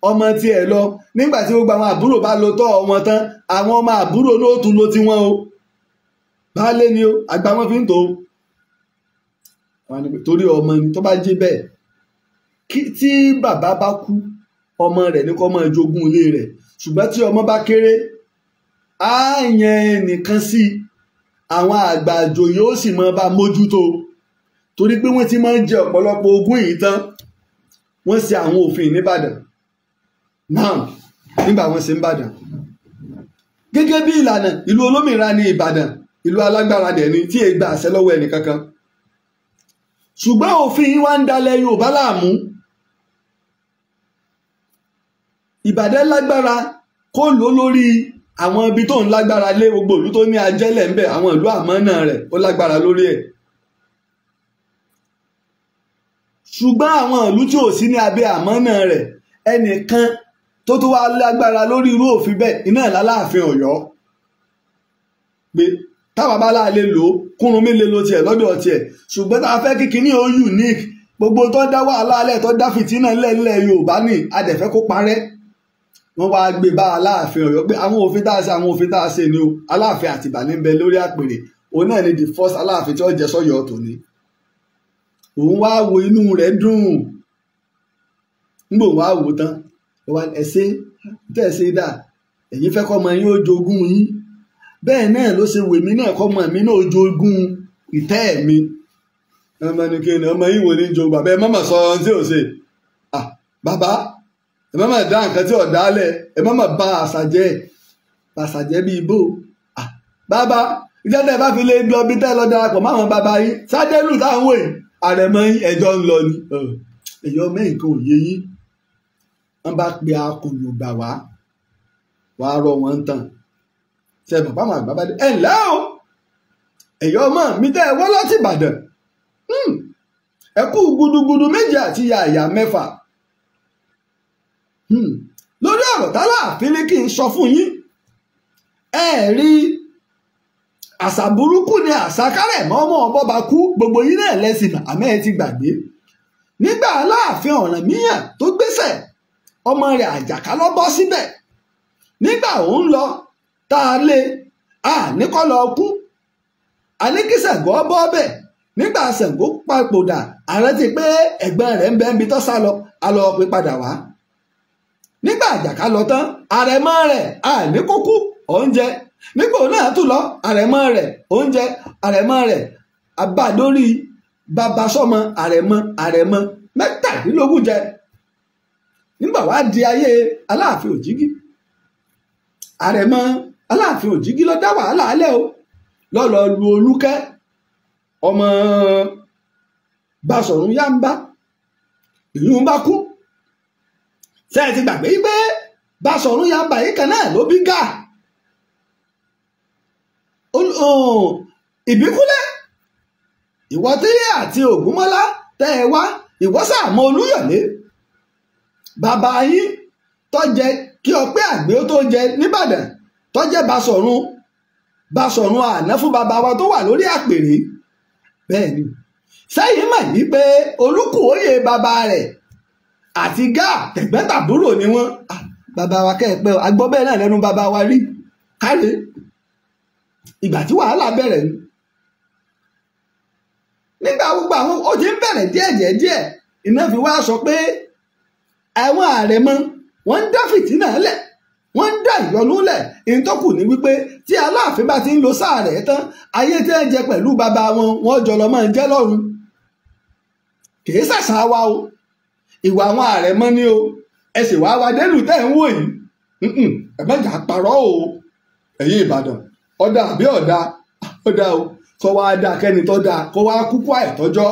ọmọ tiẹ̀ lọ, nígbà tí gbogbo àwọn àbúrò bá lo tọ́ wọn tán, àwọn ọmọ àbúrò ló tún lo tiwọn o. Baálé ni o, àgbà wọn fi ń tò ó. Torí ọmọ ni tó bá jẹ́ bẹ́ẹ̀, tí bàbá bá kú, ọmọ rẹ̀ ní kó máa jogún ilé rẹ̀. Ṣùgbọ́n tí ọmọ bá kéré, á yan ẹnìkan sí àwọn àgbà àjòyè ó sì máa bá mójútó. Torí pé wọ́n ti máa ń jẹ ọ̀pọ̀lọpọ̀ ogún yìí tán, wọ́n ṣe àwọn òfin nìbàdàn náà nígbà wọ́n ṣe ń bàdàn. Gẹ́gẹ́ bí ìlànà ìlú olómìnira ní Ìbàdàn, ìlú alágbára dẹ̀ ni tí ègbà àṣẹ lọ́wọ́ ẹnì kankan. Ṣùgbọ́n òfin yìí wá ń dalẹ̀ Yorùbá láàmú. Ìbàdàn lágbára kó lò lórí àwọn ibi tó ń lágbára lé, gbogbo ìlú tó ní ajẹ́lẹ̀ ńbẹ̀, àwọn ìlú àmọ́nà rẹ̀ ó lágbára lórí ẹ̀. Ṣùgbọ́n àwọn ìlú tí ò sí ní abẹ́ àmọ́nà rẹ̀, ẹnìkan tó tó wá lágbára lórí irú òfin bẹ́ẹ̀ iná l'Aláàfin Ọ̀yọ́. Pé táwa bá láà lè lò ó, Kúrúnmí lè lo tiẹ̀ lọ́dọ̀ tiẹ̀, ṣùgbọ́n tá a fẹ́ kí kinní ó unique, gbogbo tó dá wàhálà alẹ́ tó dá fìtínà ńlẹ̀ńlẹ̀ Yorùbá ní adẹ̀fẹ́ kó parẹ́. Wọ́n wá gbé bá Aláàfin Ọ̀yọ́ pé àwọn òfin tá a ṣe, àwọn òfin tá a ṣe ni o. Aláàfin Àtìbà ní bẹ lórí àpèrè, òun náà ni the first Aláàfin tí ó jẹ sọ́yọ́ tòní. Òun wá wo inú rẹ̀ dùn, nígbà òun wá wò tán, ẹ ṣe tẹ́ ẹ ṣe dà, ẹ̀yin fẹ́ kọ́ ọmọ yín ó jogún yín, bẹ́ẹ̀ náà ló ṣe wèmí náà kọ́ ọmọ mi náà ó jogún ìtẹ́ mi. Ọmọ ní kí ni ọmọ yín wò ní jogún bàbá ẹ má mà sọ ohun tí ò ṣe, bàbá ẹ má mà dá nǹkan tí ò dálẹ̀, ẹ má mà bà àṣà jẹ́, àṣà jẹ́ bíi bò. Bàbá ìjọba ẹ bá fi lè lọ bí tẹ́ lọ darapọ̀ máwọn bàbá yín sádẹ́lù táwọn wòye àrẹ̀mọ yín ẹjọ́ ń lọ ni ẹ̀yọ́ mẹ́rin kan ò yé yín. Wọ́n bá pe akọlùgbà wá wàá rọ wọn tán ṣe bàbá àwọn àgbà bá dé, ẹ ǹlẹ́ o ẹ̀yọ́ ọmọ mi tẹ́ ẹ wọ́ láti Ìbàdàn, ẹ kú gudugudu méje àti yàyà mẹ́fà lórí ọ̀rọ̀ tálàfin ní kí n sọ fún yín. Ẹ rí àṣà burúkú ni àṣà kárẹ̀ mọ́ ọmọ bọ́ba kú, gbogbo yín náà lẹ́sìn àmọ́ ẹ ti gbàgbé. Nígbà Aláàfin Ọ̀rànmíyàn tó gbéṣẹ̀, ọmọ rẹ̀ Àjàká ló bọ́ síbẹ̀. Nígbà òun lọ tá a lé a ní kọ́ lọ kú, a ní kí Ṣàngó bọ́ bẹ̀. Nígbà Ṣàngó papòdà, ààrẹ ti pé ẹ̀gbọ́n rẹ̀ ń bẹ níbi tó sá lọ, a lọ pé padà wá. Nígbà Àjàká lọ tán, àrẹ̀mọ rẹ̀ a ní kó kú oúnjẹ. Nígbà òun náà tún lọ, àrẹ̀mọ rẹ̀ oúnjẹ, àrẹ̀mọ rẹ̀ abádórí bàbá sọmọ àrẹ̀mọ àrẹ̀mọ 17 jẹ. Nígbà wá di ayé Aláàfin Òjìgí, àrẹ̀mọ Aláàfin Òjìgí ló dá wàhálà alẹ́ o, lọ́lọ́ lu Olúkẹ́ ọmọ Basọ̀rún Yámbá, ìlú ń bá kú. Ṣé ẹ ti gbàgbé pé Basọ̀rún Yámbá yìí kan náà ló bí Gáà Ìbíkúnlẹ̀, ìwọ tẹ́lẹ̀ àti Ògúnmọ́lá tẹ́ ẹ wá, ìwọ sàmọ́ Olúyọ̀lé bàbá yín tó jẹ kí ọpẹ́ àgbẹ̀ tó jẹ nìbàdàn, tó jẹ́ Basọ̀rún Basọ̀rún àná fún bàbá wa tó wà lórí àpèrè. Bẹ́ẹ̀ ni sẹ́yìn mọ̀ ní pé Olúkúoyè bàbá rẹ̀ àti Gáà tẹ̀gbẹ́ntàbúrò ni wọ́n. Bàbá wa kẹ́ẹ̀pẹ́ agbọ́ bẹ́ẹ̀ náà lẹ́nu bàbá wa rí káre. Ìgbà tí wàhálà bẹ̀rẹ̀ ni nígbà gbogbo àwọn ó ti ń bẹ̀rẹ̀ díẹ̀ díẹ̀, iná fi wá sọ pé àwọn àrẹ̀mọ wọ́n ń dá fìtínà lẹ̀, wọ́n ń dá ìyọnú lẹ̀. Ìtọ́kù ní wípé tí Aláàfin bá ti ń lo sáà rẹ̀ tán, ayé tí ń jẹ pẹ̀lú bàbá wọn, wọ́n jọ lọ máa ń jẹ́ lọ́run. Kìí ṣàṣà wa o, ìwà àwọn àrẹ̀mọ ni o. Ẹ sì wá wa délù tẹ́ ń wò yìí, ẹ má jà parọ́ o. Ẹ̀yin Ìbàdàn, ọ̀dà àbí ọ̀dà ọ̀dà o, kọ́ wá dá kẹ́ni tó dáa kó wá kúkú àìtọ́jọ́.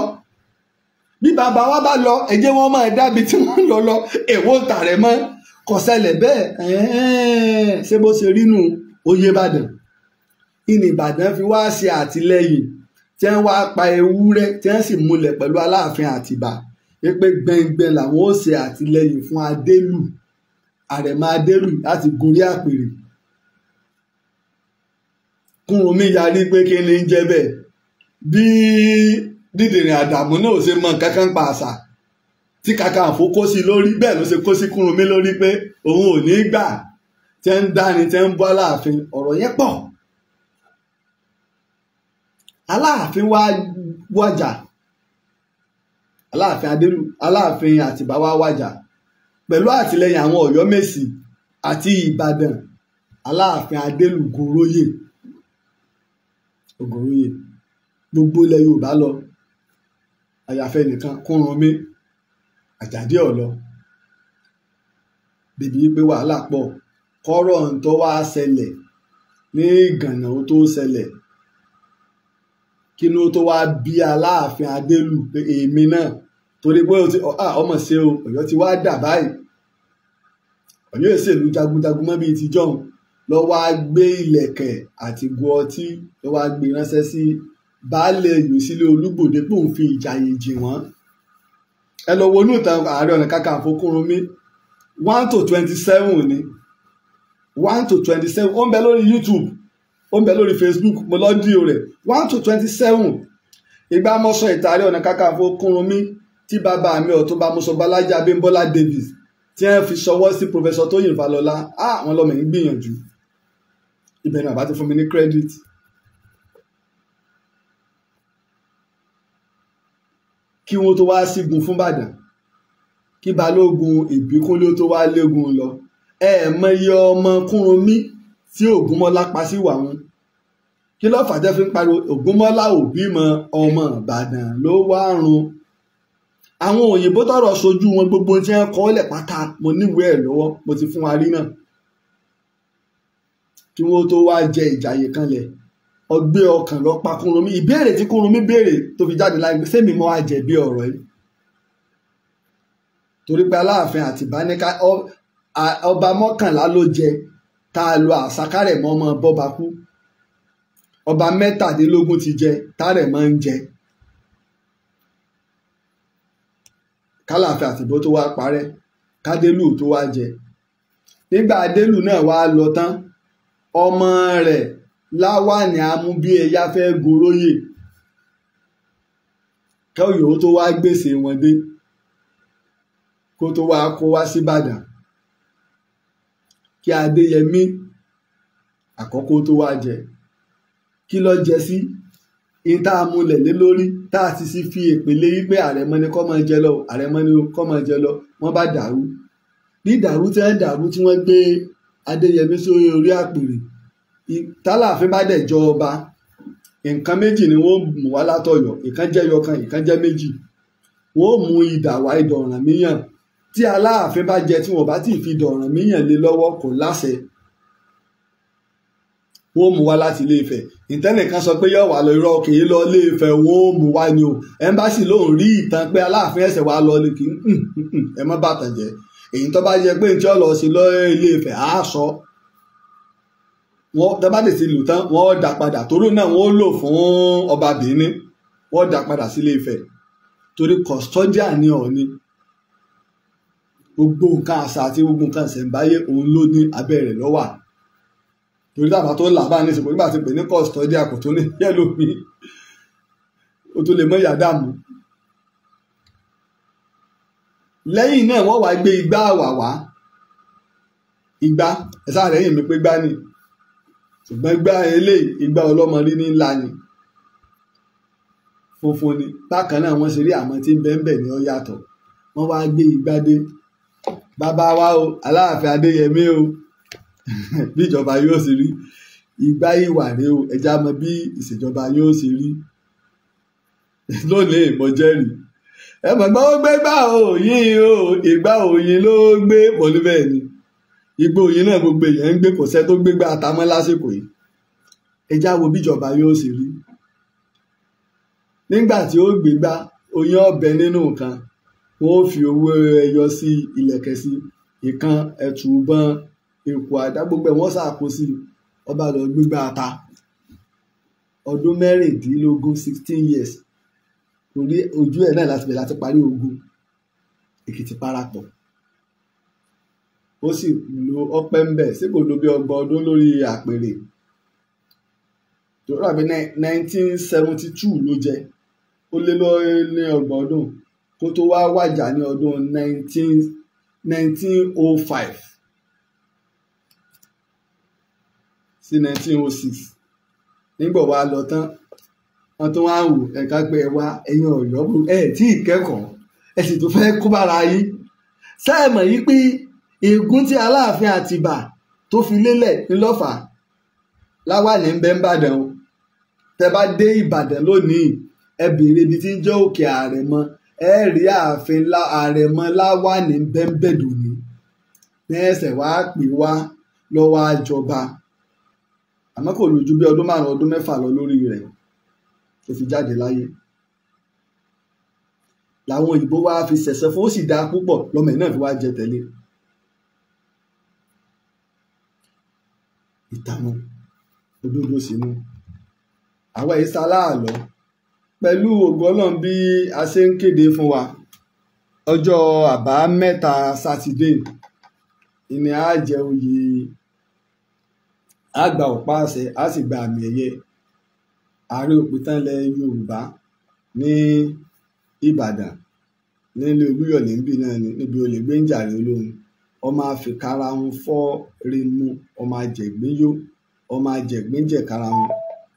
Bí bàbá wa bá lọ, ẹ jẹ́ wọ́n máa dábi tí wọ́n lọ lọ, èwo ń tàrẹ̀ mọ́ kò ṣẹlẹ̀ bẹ́ẹ̀. Ṣé bó ṣe rí nù oyè Ìbàdàn? Ìní Ìbàdàn fi wá ṣe àtìlẹ́yìn tí wọ́n wá pa ewúrẹ́ tí wọ́n sì múlẹ̀ pẹ̀lú Aláàfin Àtìbà pé gbẹngbẹn làwọn ó ṣe àtìlẹ́yìn fún Adélù, àrẹ̀mọ Adélù láti gorí àpèrè. Kúrúnmí yarí pé kí ni ń jẹ́ bẹ́ẹ̀, bí dídìrín Àdàmú náà ò ṣe mọ nǹkan kan pa àṣà tí Kàkànfò kó sí lórí, bẹ́ẹ̀ ló ṣe kó sí Kúrúnmí lórí pé òun ò ní gbà tẹ́ ń dáni tẹ́ ń bọ́ Aláàfin. Ọ̀rọ̀ yẹn pọ̀. Aláàfin wá wájà, Aláàfin Adélù, Aláàfin Àtìbà wá wájà pẹ̀lú àtìlẹ́yìn àwọn Ọ̀yọ́mèsì àti Ìbàdàn. Aláàfin Adélù goróyè, ògòróyè gbogbo ilẹ̀ Yorùbá lọ, àyàfẹ́ nìkan Kúrúnmí Àjàdí ọ̀lọ́. Bíbí pé wàhálà pọ̀, kọ́rọ̀ ń tó wá ṣẹlẹ̀ ní Ìgànnà ó tó ṣẹlẹ̀, kí ló tó wá bí Aláàfin Adélù pé èmi náà, torí pé ọmọ ṣe o, Ọ̀yọ́ ti wá dà báyìí, Ọ̀yọ́ ìṣèlú jagunjagun mọ́ bíi ti jọ̀hún, lọ wá gbé ìlẹ̀kẹ̀ àti gun ọtí, lọ wá gbé ránṣẹ́ sí baálé yòó sílé Olúgbòde pé òun fi ìjàyè jì wọ́n. Ẹ lọ wọnú ìtàn Ààrẹ Ọ̀nà Kakanfò Kúrúnmí 1 to 27 ni, 1 to 27. Ó ń bẹ lórí YouTube, ó ń bẹ lórí Facebook, mo lọ dí o rẹ̀ 1 to 27. Ìgbà mo sọ ìtàn Ààrẹ Ọ̀nà Kakanfò Kúrúnmí tí bàbá mi Ọ̀túnba Mọ́sọ̀bálájí Abímbọ́lá Davis tí wọ́n fi ṣọwọ́ sí Professor Tóyìn Fálọlá, àwọn lọ́mọ ń gbìyànjú. Ibẹ̀ ni bàbá ti fún mi ní credit. Kí wọ́n tó wá sígun fún Ìbàdàn, kí Balógun Ìbíkúnlé tó wá légun lọ, ẹ mọ iye ọmọ Kúrúnmí tí Ògúnmọ́lá pa sí wà wọn. Kí ló fà tẹ́ fi ń pariwo Ògúnmọ́lá ò bímọ, ọmọ Ìbàdàn ló wá run. Àwọn òyìnbó tọrọ sojú wọn gbogbo tí wọ́n kọ lẹ̀ pátá, mo níwèé ẹ̀ lọ́wọ́, mo ti fún wa rí náà. Kí wọ́n tó wá jẹ ìjàyè kanlẹ̀, ọgbẹ́ ọkàn lọ pa Kúrúnmí. Ìbéèrè tí Kúrúnmí béèrè tó fi jáde láì sẹ́mi mọ́ àjẹbí ọ̀rọ̀ yìí, torí pé Aláàfin Àtìbá ní ká ọba 11 ló jẹ tá a lo àṣàkárẹ̀ mọ́ ọmọ bọ́ba kú. Ọba 17 ti jẹ tárẹ̀ mọ́ ń jẹ. Kálàáfin Àtìbó tó wá parẹ́, Kádélù tó wá jẹ. Nígbà Adélù náà wá lọ tán, ọmọ rẹ̀ Láwàní Amúbíẹyá fẹ́ goróyè, kẹ́yọ̀ tó wá gbèsè wọn dé kó tó wá kó wá síbàdàn, kí Adéyẹmí àkọ́kọ́ tó wá jẹ. Kí ló jẹ sí ìta amúlẹ̀ lé lórí tá a ti sì fi èpè lé wípé àrẹ̀mọ ni kó máa jẹ lọ, àrẹ̀mọ ni kó máa jẹ lọ. Wọ́n bá dàrú. Ní dàrú tí wọ́n dàrú tí wọ́n gbé Adéyẹmí sórí orí àpèrè, tálàfin bá dẹ̀ jọ ọba, nǹkan méjì ni wọ́n mú wá látọ̀yọ́, ìkan jẹ́ yọkan, ìkan jẹ́ méjì. Wọ́n mú idà wá, idà Ọ̀rànmíyàn. Tí Aláàfin bá jẹ tí wọ́n bá tí ì fi idà Ọ̀rànmíyàn lé lọ́wọ́, kò láṣẹ. Wọ́n mú wá láti Ilé Ifẹ̀. Ìtẹ́nìkan sọ pé yóò wá lọ, irọ́ kì í lọ Ilé Ifẹ̀, wọ́n mú wá ni o. Ẹ̀ńbáṣì lòun rí ìtàn pé Aláàfin ẹ̀sẹ̀ wá lọ kì í ẹ má bàtàn jẹ́. Èyí tó bá jẹ pé ní tí ó lọ sí lọ Ilé Ifẹ̀ á sọ. Wọ́n tó bá tètè lù tán, wọ́n dá padà, torí náà wọ́n lò fún ọba Benin, wọ́n dá padà sí Ilé Ifẹ̀, torí custodian ni Ọọ̀ni. Gbogbo nǹkan àṣà àti gbogbo nǹkan ìṣẹ̀ǹbáyé òun ló ní abẹ́ rẹ̀ lọ́wà. Torí tábà tó là bá ní ìsìnkú nígbà tí pè ní custodian kò tó ní yẹ́lò mi, ó tó lè mọ ìyá dààmú. Lẹ́yìn náà wọ́n wá gbé igbá àwà wá. Igbá ẹ̀sà rẹ̀ yìí mi pé gbá ni, ṣùgbọ́n igbá eléyìí igbá ọlọ́mọ rí ní ńlá ni, funfun ni. Bákan náà wọ́n ṣe rí àmọ́ tí ń bẹ ń bẹ ní ó yàtọ̀. Wọ́n wá gbé igbá dé. Bàbá wa o, Aláàfin Adéyẹmí o, bí ìjọba yóò ṣe rí igbá ìwà rèé o, ẹja mọ bí ìṣèjọba yóò ṣe rí. Lónìí mo jẹ́rìí, ẹ mọ̀ gbọ́ gbé gbá òyìn o, ìgbà òyìn ló gbé pọ̀lú. Bẹ́ẹ̀ ni igbó òyìn náà gbogbo èèyàn ń gbé, kò sẹ́ tó gbégbá àtàmọ́ lásìkò yìí. Ẹja wo bíjọba yóò ṣe rí. Nígbà tí ó gbégbá oyin ọbẹ nínú nǹkan, wọn ó fi owó ẹyọ sí, ìlẹ̀kẹ̀ sí, ìkan ẹ̀tùbọ̀n, èkó àdá, gbogbo ẹ̀ wọ́n ṣàkó sí. Ọba lọ gbégbá ata. Ọdún 16, 16 years, orí ojú ẹ̀ náà láti bẹ̀rẹ̀ láti parí ogun Èkìtì parapọ̀. Ó sì lo ọpẹ́ ń bẹ̀, sí kò lo bí 30 ọdún lórí àpèrè. Tó rà bí 1972 ló jẹ, ó lé ní 30 ọdún kó tó wá wàjà ní ọdún 1905 sí 1906. Nígbà wá lọ tán, wọ́n tún wá wò ẹ̀ka pé ẹ wá, ẹ̀yin Ọ̀yọ́ ẹ̀ tí ì kẹ́kọ̀ọ́, ẹ sì tún fẹ́ kó bára yín. Sáà mọ̀ yí pé ègún tí Aláàfin Àtìbà tó fi lélẹ̀ ńlọ́fà Láwàní ń bẹ ń bàdàn o. Tẹ bá dé Ìbàdàn lónìí, ẹ béèrè ibi tí ń jẹ́ Òkè Àrẹ̀mọ, ẹ rí ààfin Àrẹ̀mọ Láwàní ń bẹ ń bẹ̀ dòní. Ní ẹsẹ̀ wá pè wá lọ́wọ́ àjọba, àmọ́ kò lò ju bí ọdún 5 ọdún 6 lọ lórí rẹ̀ tó fi jáde láyé. Làwọn òyìnbó wá fi ṣẹ̀ṣẹ̀ fún, ó sì dáa púpọ̀, lọ́mọ ẹ̀ náà fi wá jẹ tẹ̀lé. Ìtàwọn òdodo sínú àwa ìsaláàlọ́ pẹ̀lú ògo Ọlọ́run bí a ṣe ń kéde fún wa. Ọjọ́ àbámẹ́ta sátidé ìní á jẹ oyè, á gba ọ̀pá àṣẹ, á sì gba àmì ẹ̀yẹ ààrẹ òpìtàn ilẹ̀ Yorùbá ní Ìbàdàn nílé Olúyọ̀lé níbí náà ni, níbi olè gbé ń jàre olóhùn. Ọmọ àfikàràhùn fọ́ remu, ọmọ àjẹgbín yó, ọmọ àjẹgbín jẹ̀karahun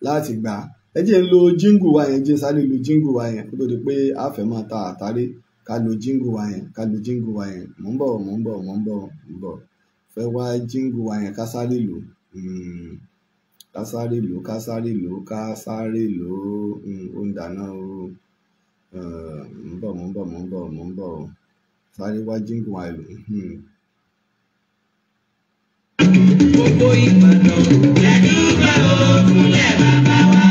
láti gbà. Ẹ jẹ́ ń lo jíngù wa yẹn, jẹ́ sáré lo jíngù wa yẹn kó tó di pé a fẹ́ máa ta àtàrí. Ká lo jíngù wa yẹn, ká lo jíngù wa yẹn. Mò ń bọ̀, mò ń bọ̀, mò ń bọ̀, mò ń bọ̀. Fẹ́ wá jíngù wa yẹn, ká sáré lò. Ká sáré lò, ká sáré lò, ká sáré lò. Ó ń dáná o. Mò ń bọ̀, mò ń bọ̀, mò ń bọ̀, mò ń bọ̀. Sáré wá jíngù wa lò. Gbogbo Ìbàdàn lẹ́dúgbà ó fúnlẹ̀ bàbá wa.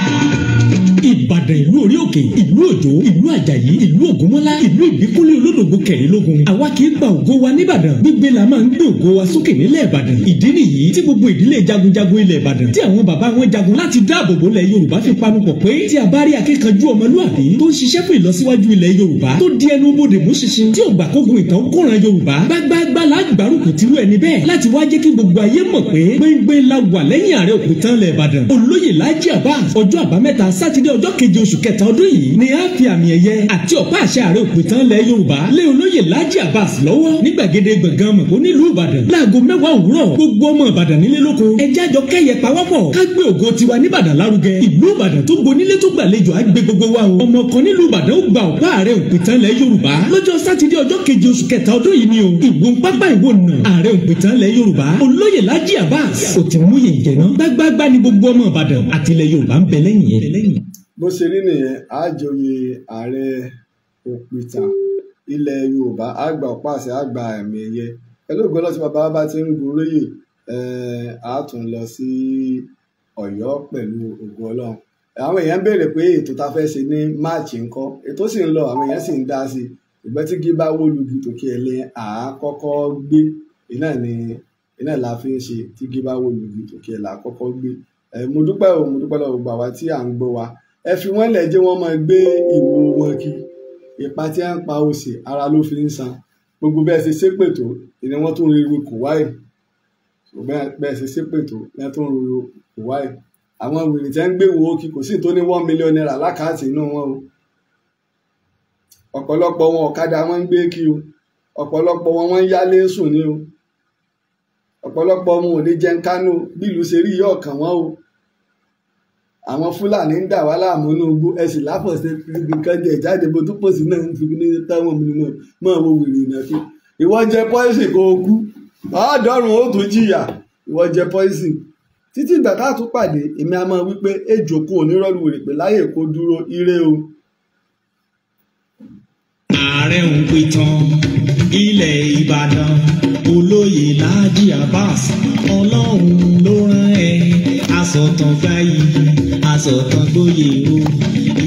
Ìbàdàn ìlú orí òkè, ìlú òjò, ìlú àjàyí, ìlú ògúnmọ́lá, ìlú ìbíkúnlé olódògbò kẹrìnlógún. Àwa kì í gba ògo wa nìbàdàn, gbígbé la máa ń gbé ògo wa sókè nílẹ̀ Ìbàdàn. Ìdí nìyí tí gbogbo ìdílé jagunjagun ilẹ̀ Ìbàdàn tí àwọn bàbá wọn jagun láti dáàbò bo ilẹ̀ Yorùbá fi panupọ̀ pé tí a bá rí akíkanjú ọmọlúàbí tó ń ṣiṣẹ́ fún ìlọsíwájú ilẹ̀ Yorùbá tó di ẹnu bodè mú ṣinṣin tí ò gbà kógun ìtàn kóran Yorùbá gbágbágbá la gbárùkù tìrú ẹni bẹ́ẹ̀ láti wá jẹ́ kí gbogbo ayé mọ̀ pé gbẹ́ngbẹ́ la wà lẹ́yìn ààrẹ òpìtàn ilẹ̀ Ìbàdàn olóyè Lájí Abbas. Ọjọ́ àbámẹ́ta sátidé ọjọ́ keje oṣù kẹta ọdún yìí ni a fi àmì ẹ̀yẹ àti ọ̀pá àṣẹ ààrẹ òpìtàn ilẹ̀ Yorùbá lé olóyè Lájí Abbas lọ́wọ́ ní gbàgede gbọ̀ngàn mọ̀kó nílùú Ìbàdàn láago 10 òwúrọ̀. Gbogbo ọmọ Ìbàdàn nílé lóko ẹjẹ́ àjọ kẹ́yẹ pawọ́pọ̀ ká gbé ògo tiwa nìbàdàn lárugẹ. Ìlú Ìbàdàn tó gbonílé tó gbàlejò á gbé gbogbo wa o. Ọmọ kan nílùú Ìbàdàn ó gba ọ̀pá ààrẹ òpìtàn ilẹ̀ Yorùbá lọ́jọ́ sátidé ọjọ́ keje oṣù kẹta ọdún yìí ni o. Ìwò ń pápá ìwò nà ààrẹ òpìtàn ilẹ̀ Yorùbá olóyè Lájí Abbas kò tí mú yẹn jẹ náà. Gbágbágbá ni gbogbo ọmọ Ìbàdàn àti ilẹ̀ Yorùbá ń bẹ lẹ́yìn yẹn. Bó ṣe rí nìyẹn, àjòyè ààrẹ òpìtàn ilẹ̀ Yorùbá á gba ọ̀pá àṣẹ, á gba ẹ̀mí ẹ̀yẹ pẹ̀lú ògo Ọlọ́run. Tí bàbá bá ti ń goróyè, á tún lọ sí Ọ̀yọ́ pẹ̀lú ògo Ọlọ́run. Àwọn èèyàn ń béèrè pé ètò tá a fẹ́ ṣe ní Máàcì ńkọ́, ètò sì ń lọ, àwọn èèyàn sì ń dá sí i. Ìgbẹ́ tí gí bá wó lugi tòkè ẹ̀lẹ́ à á kọ́kọ́ gbé iná ni, iná la fi ń ṣe. Tí gí bá wó lugi tòkè ẹ̀ là á kọ́kọ́ gbé. Mo dúpẹ́ o, mo dúpẹ́ lọ́wọ́ gbogbo àwa tí à ń gbọ́ wa. Ẹ fi wọ́n lẹ̀ jẹ́ wọ́n máa gbé ìwo wọn kí ipa tí à ń pa òsì ara ló fi ń san. Gbogbo bẹ́ẹ̀ ṣe ṣépè tó ni wọ́n tún ríru kò wáyé. Bẹ́ẹ̀ ṣe ṣépè tó ni wọ́n tún ríru kò wáyé. Àwọn wèrè tí wọ́n ń gbé wo kí kò sí tó ní 1 million naira lákàtì inú wọn o. Ọ̀pọ̀lọpọ̀ wọn ọ̀kadà wọn ń gbé kí o. Ọ̀pọ̀lọpọ̀ wọn wọ́n ń yálé sùn ní o. Ọ̀pọ̀lọpọ̀ wọn ò lè jẹun kánú bí ìlú ṣe rí yóò kàn wọ́n o. Àwọn Fúlàní ń dà wá láàmú inú igbó, ẹ sì láfọ̀ṣe nǹkan jẹ jáde bó tó pòsí náà ń fi ní táwọn mi náà máa wo wèrè ìnà kí. Ìwọ jẹ pọ́ìsì kó o kú, ọ̀ọ́dọ́rùn ó tún jìyà. Ìwọ jẹ pọ́ìsì. Títí ìgbà tá a tún pàdé, èmi a máa wí pé ejò kò ní rọ́ọ̀lù wèrè pé láyè kó dúró ire o. Ààrẹ òpìtàn ilẹ̀ Ìbàdàn olóyè Lájí Abbas, Ọlọ́run ló rán ẹ. Asọ̀tàn gbayì, asọ̀tàn gboyè o.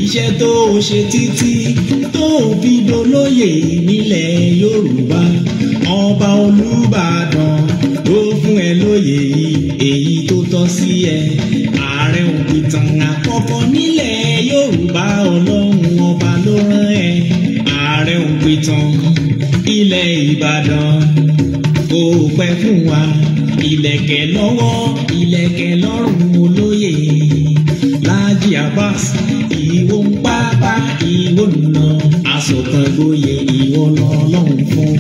Iṣẹ́ tó o ṣe títí tó o fi dolóyè nílẹ̀ Yorùbá, ọba Olúbàdàn ló fún ẹ lóyè èyí tó tọ́ sí ẹ. Ààrẹ òpìtàn àkọ́kọ́ nílẹ̀ Yorùbá, Ọlọ́run ọba ló rán ẹ. Ààrẹ òpìtàn ilẹ̀ Ìbàdàn kò pẹ́ fún wa. Ìlẹ̀kẹ̀ lọ́wọ́, ìlẹ̀kẹ̀ lọ́rùn olóyè Lájí Abbas, ìwọ ń pápá ìwọ nà asọ̀tàn gboyè ìwọ lọ́lọ́run fún.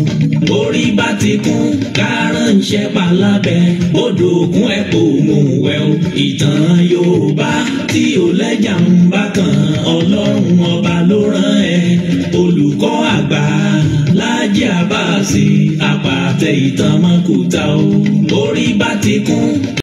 Orí bá ti kún kárànṣẹ́ palábẹ́ odò òkun ẹ̀ kò mú wẹ̀ o. Ìtàn Yorùbá tí ò lẹ́jà ń bá kan, Ọlọ́run ọba ló rán ẹ. Olùkọ́ àgbà Lájí Abbas, àpàtẹ ìtàn mọ́kúta o. Orí bá ti kún.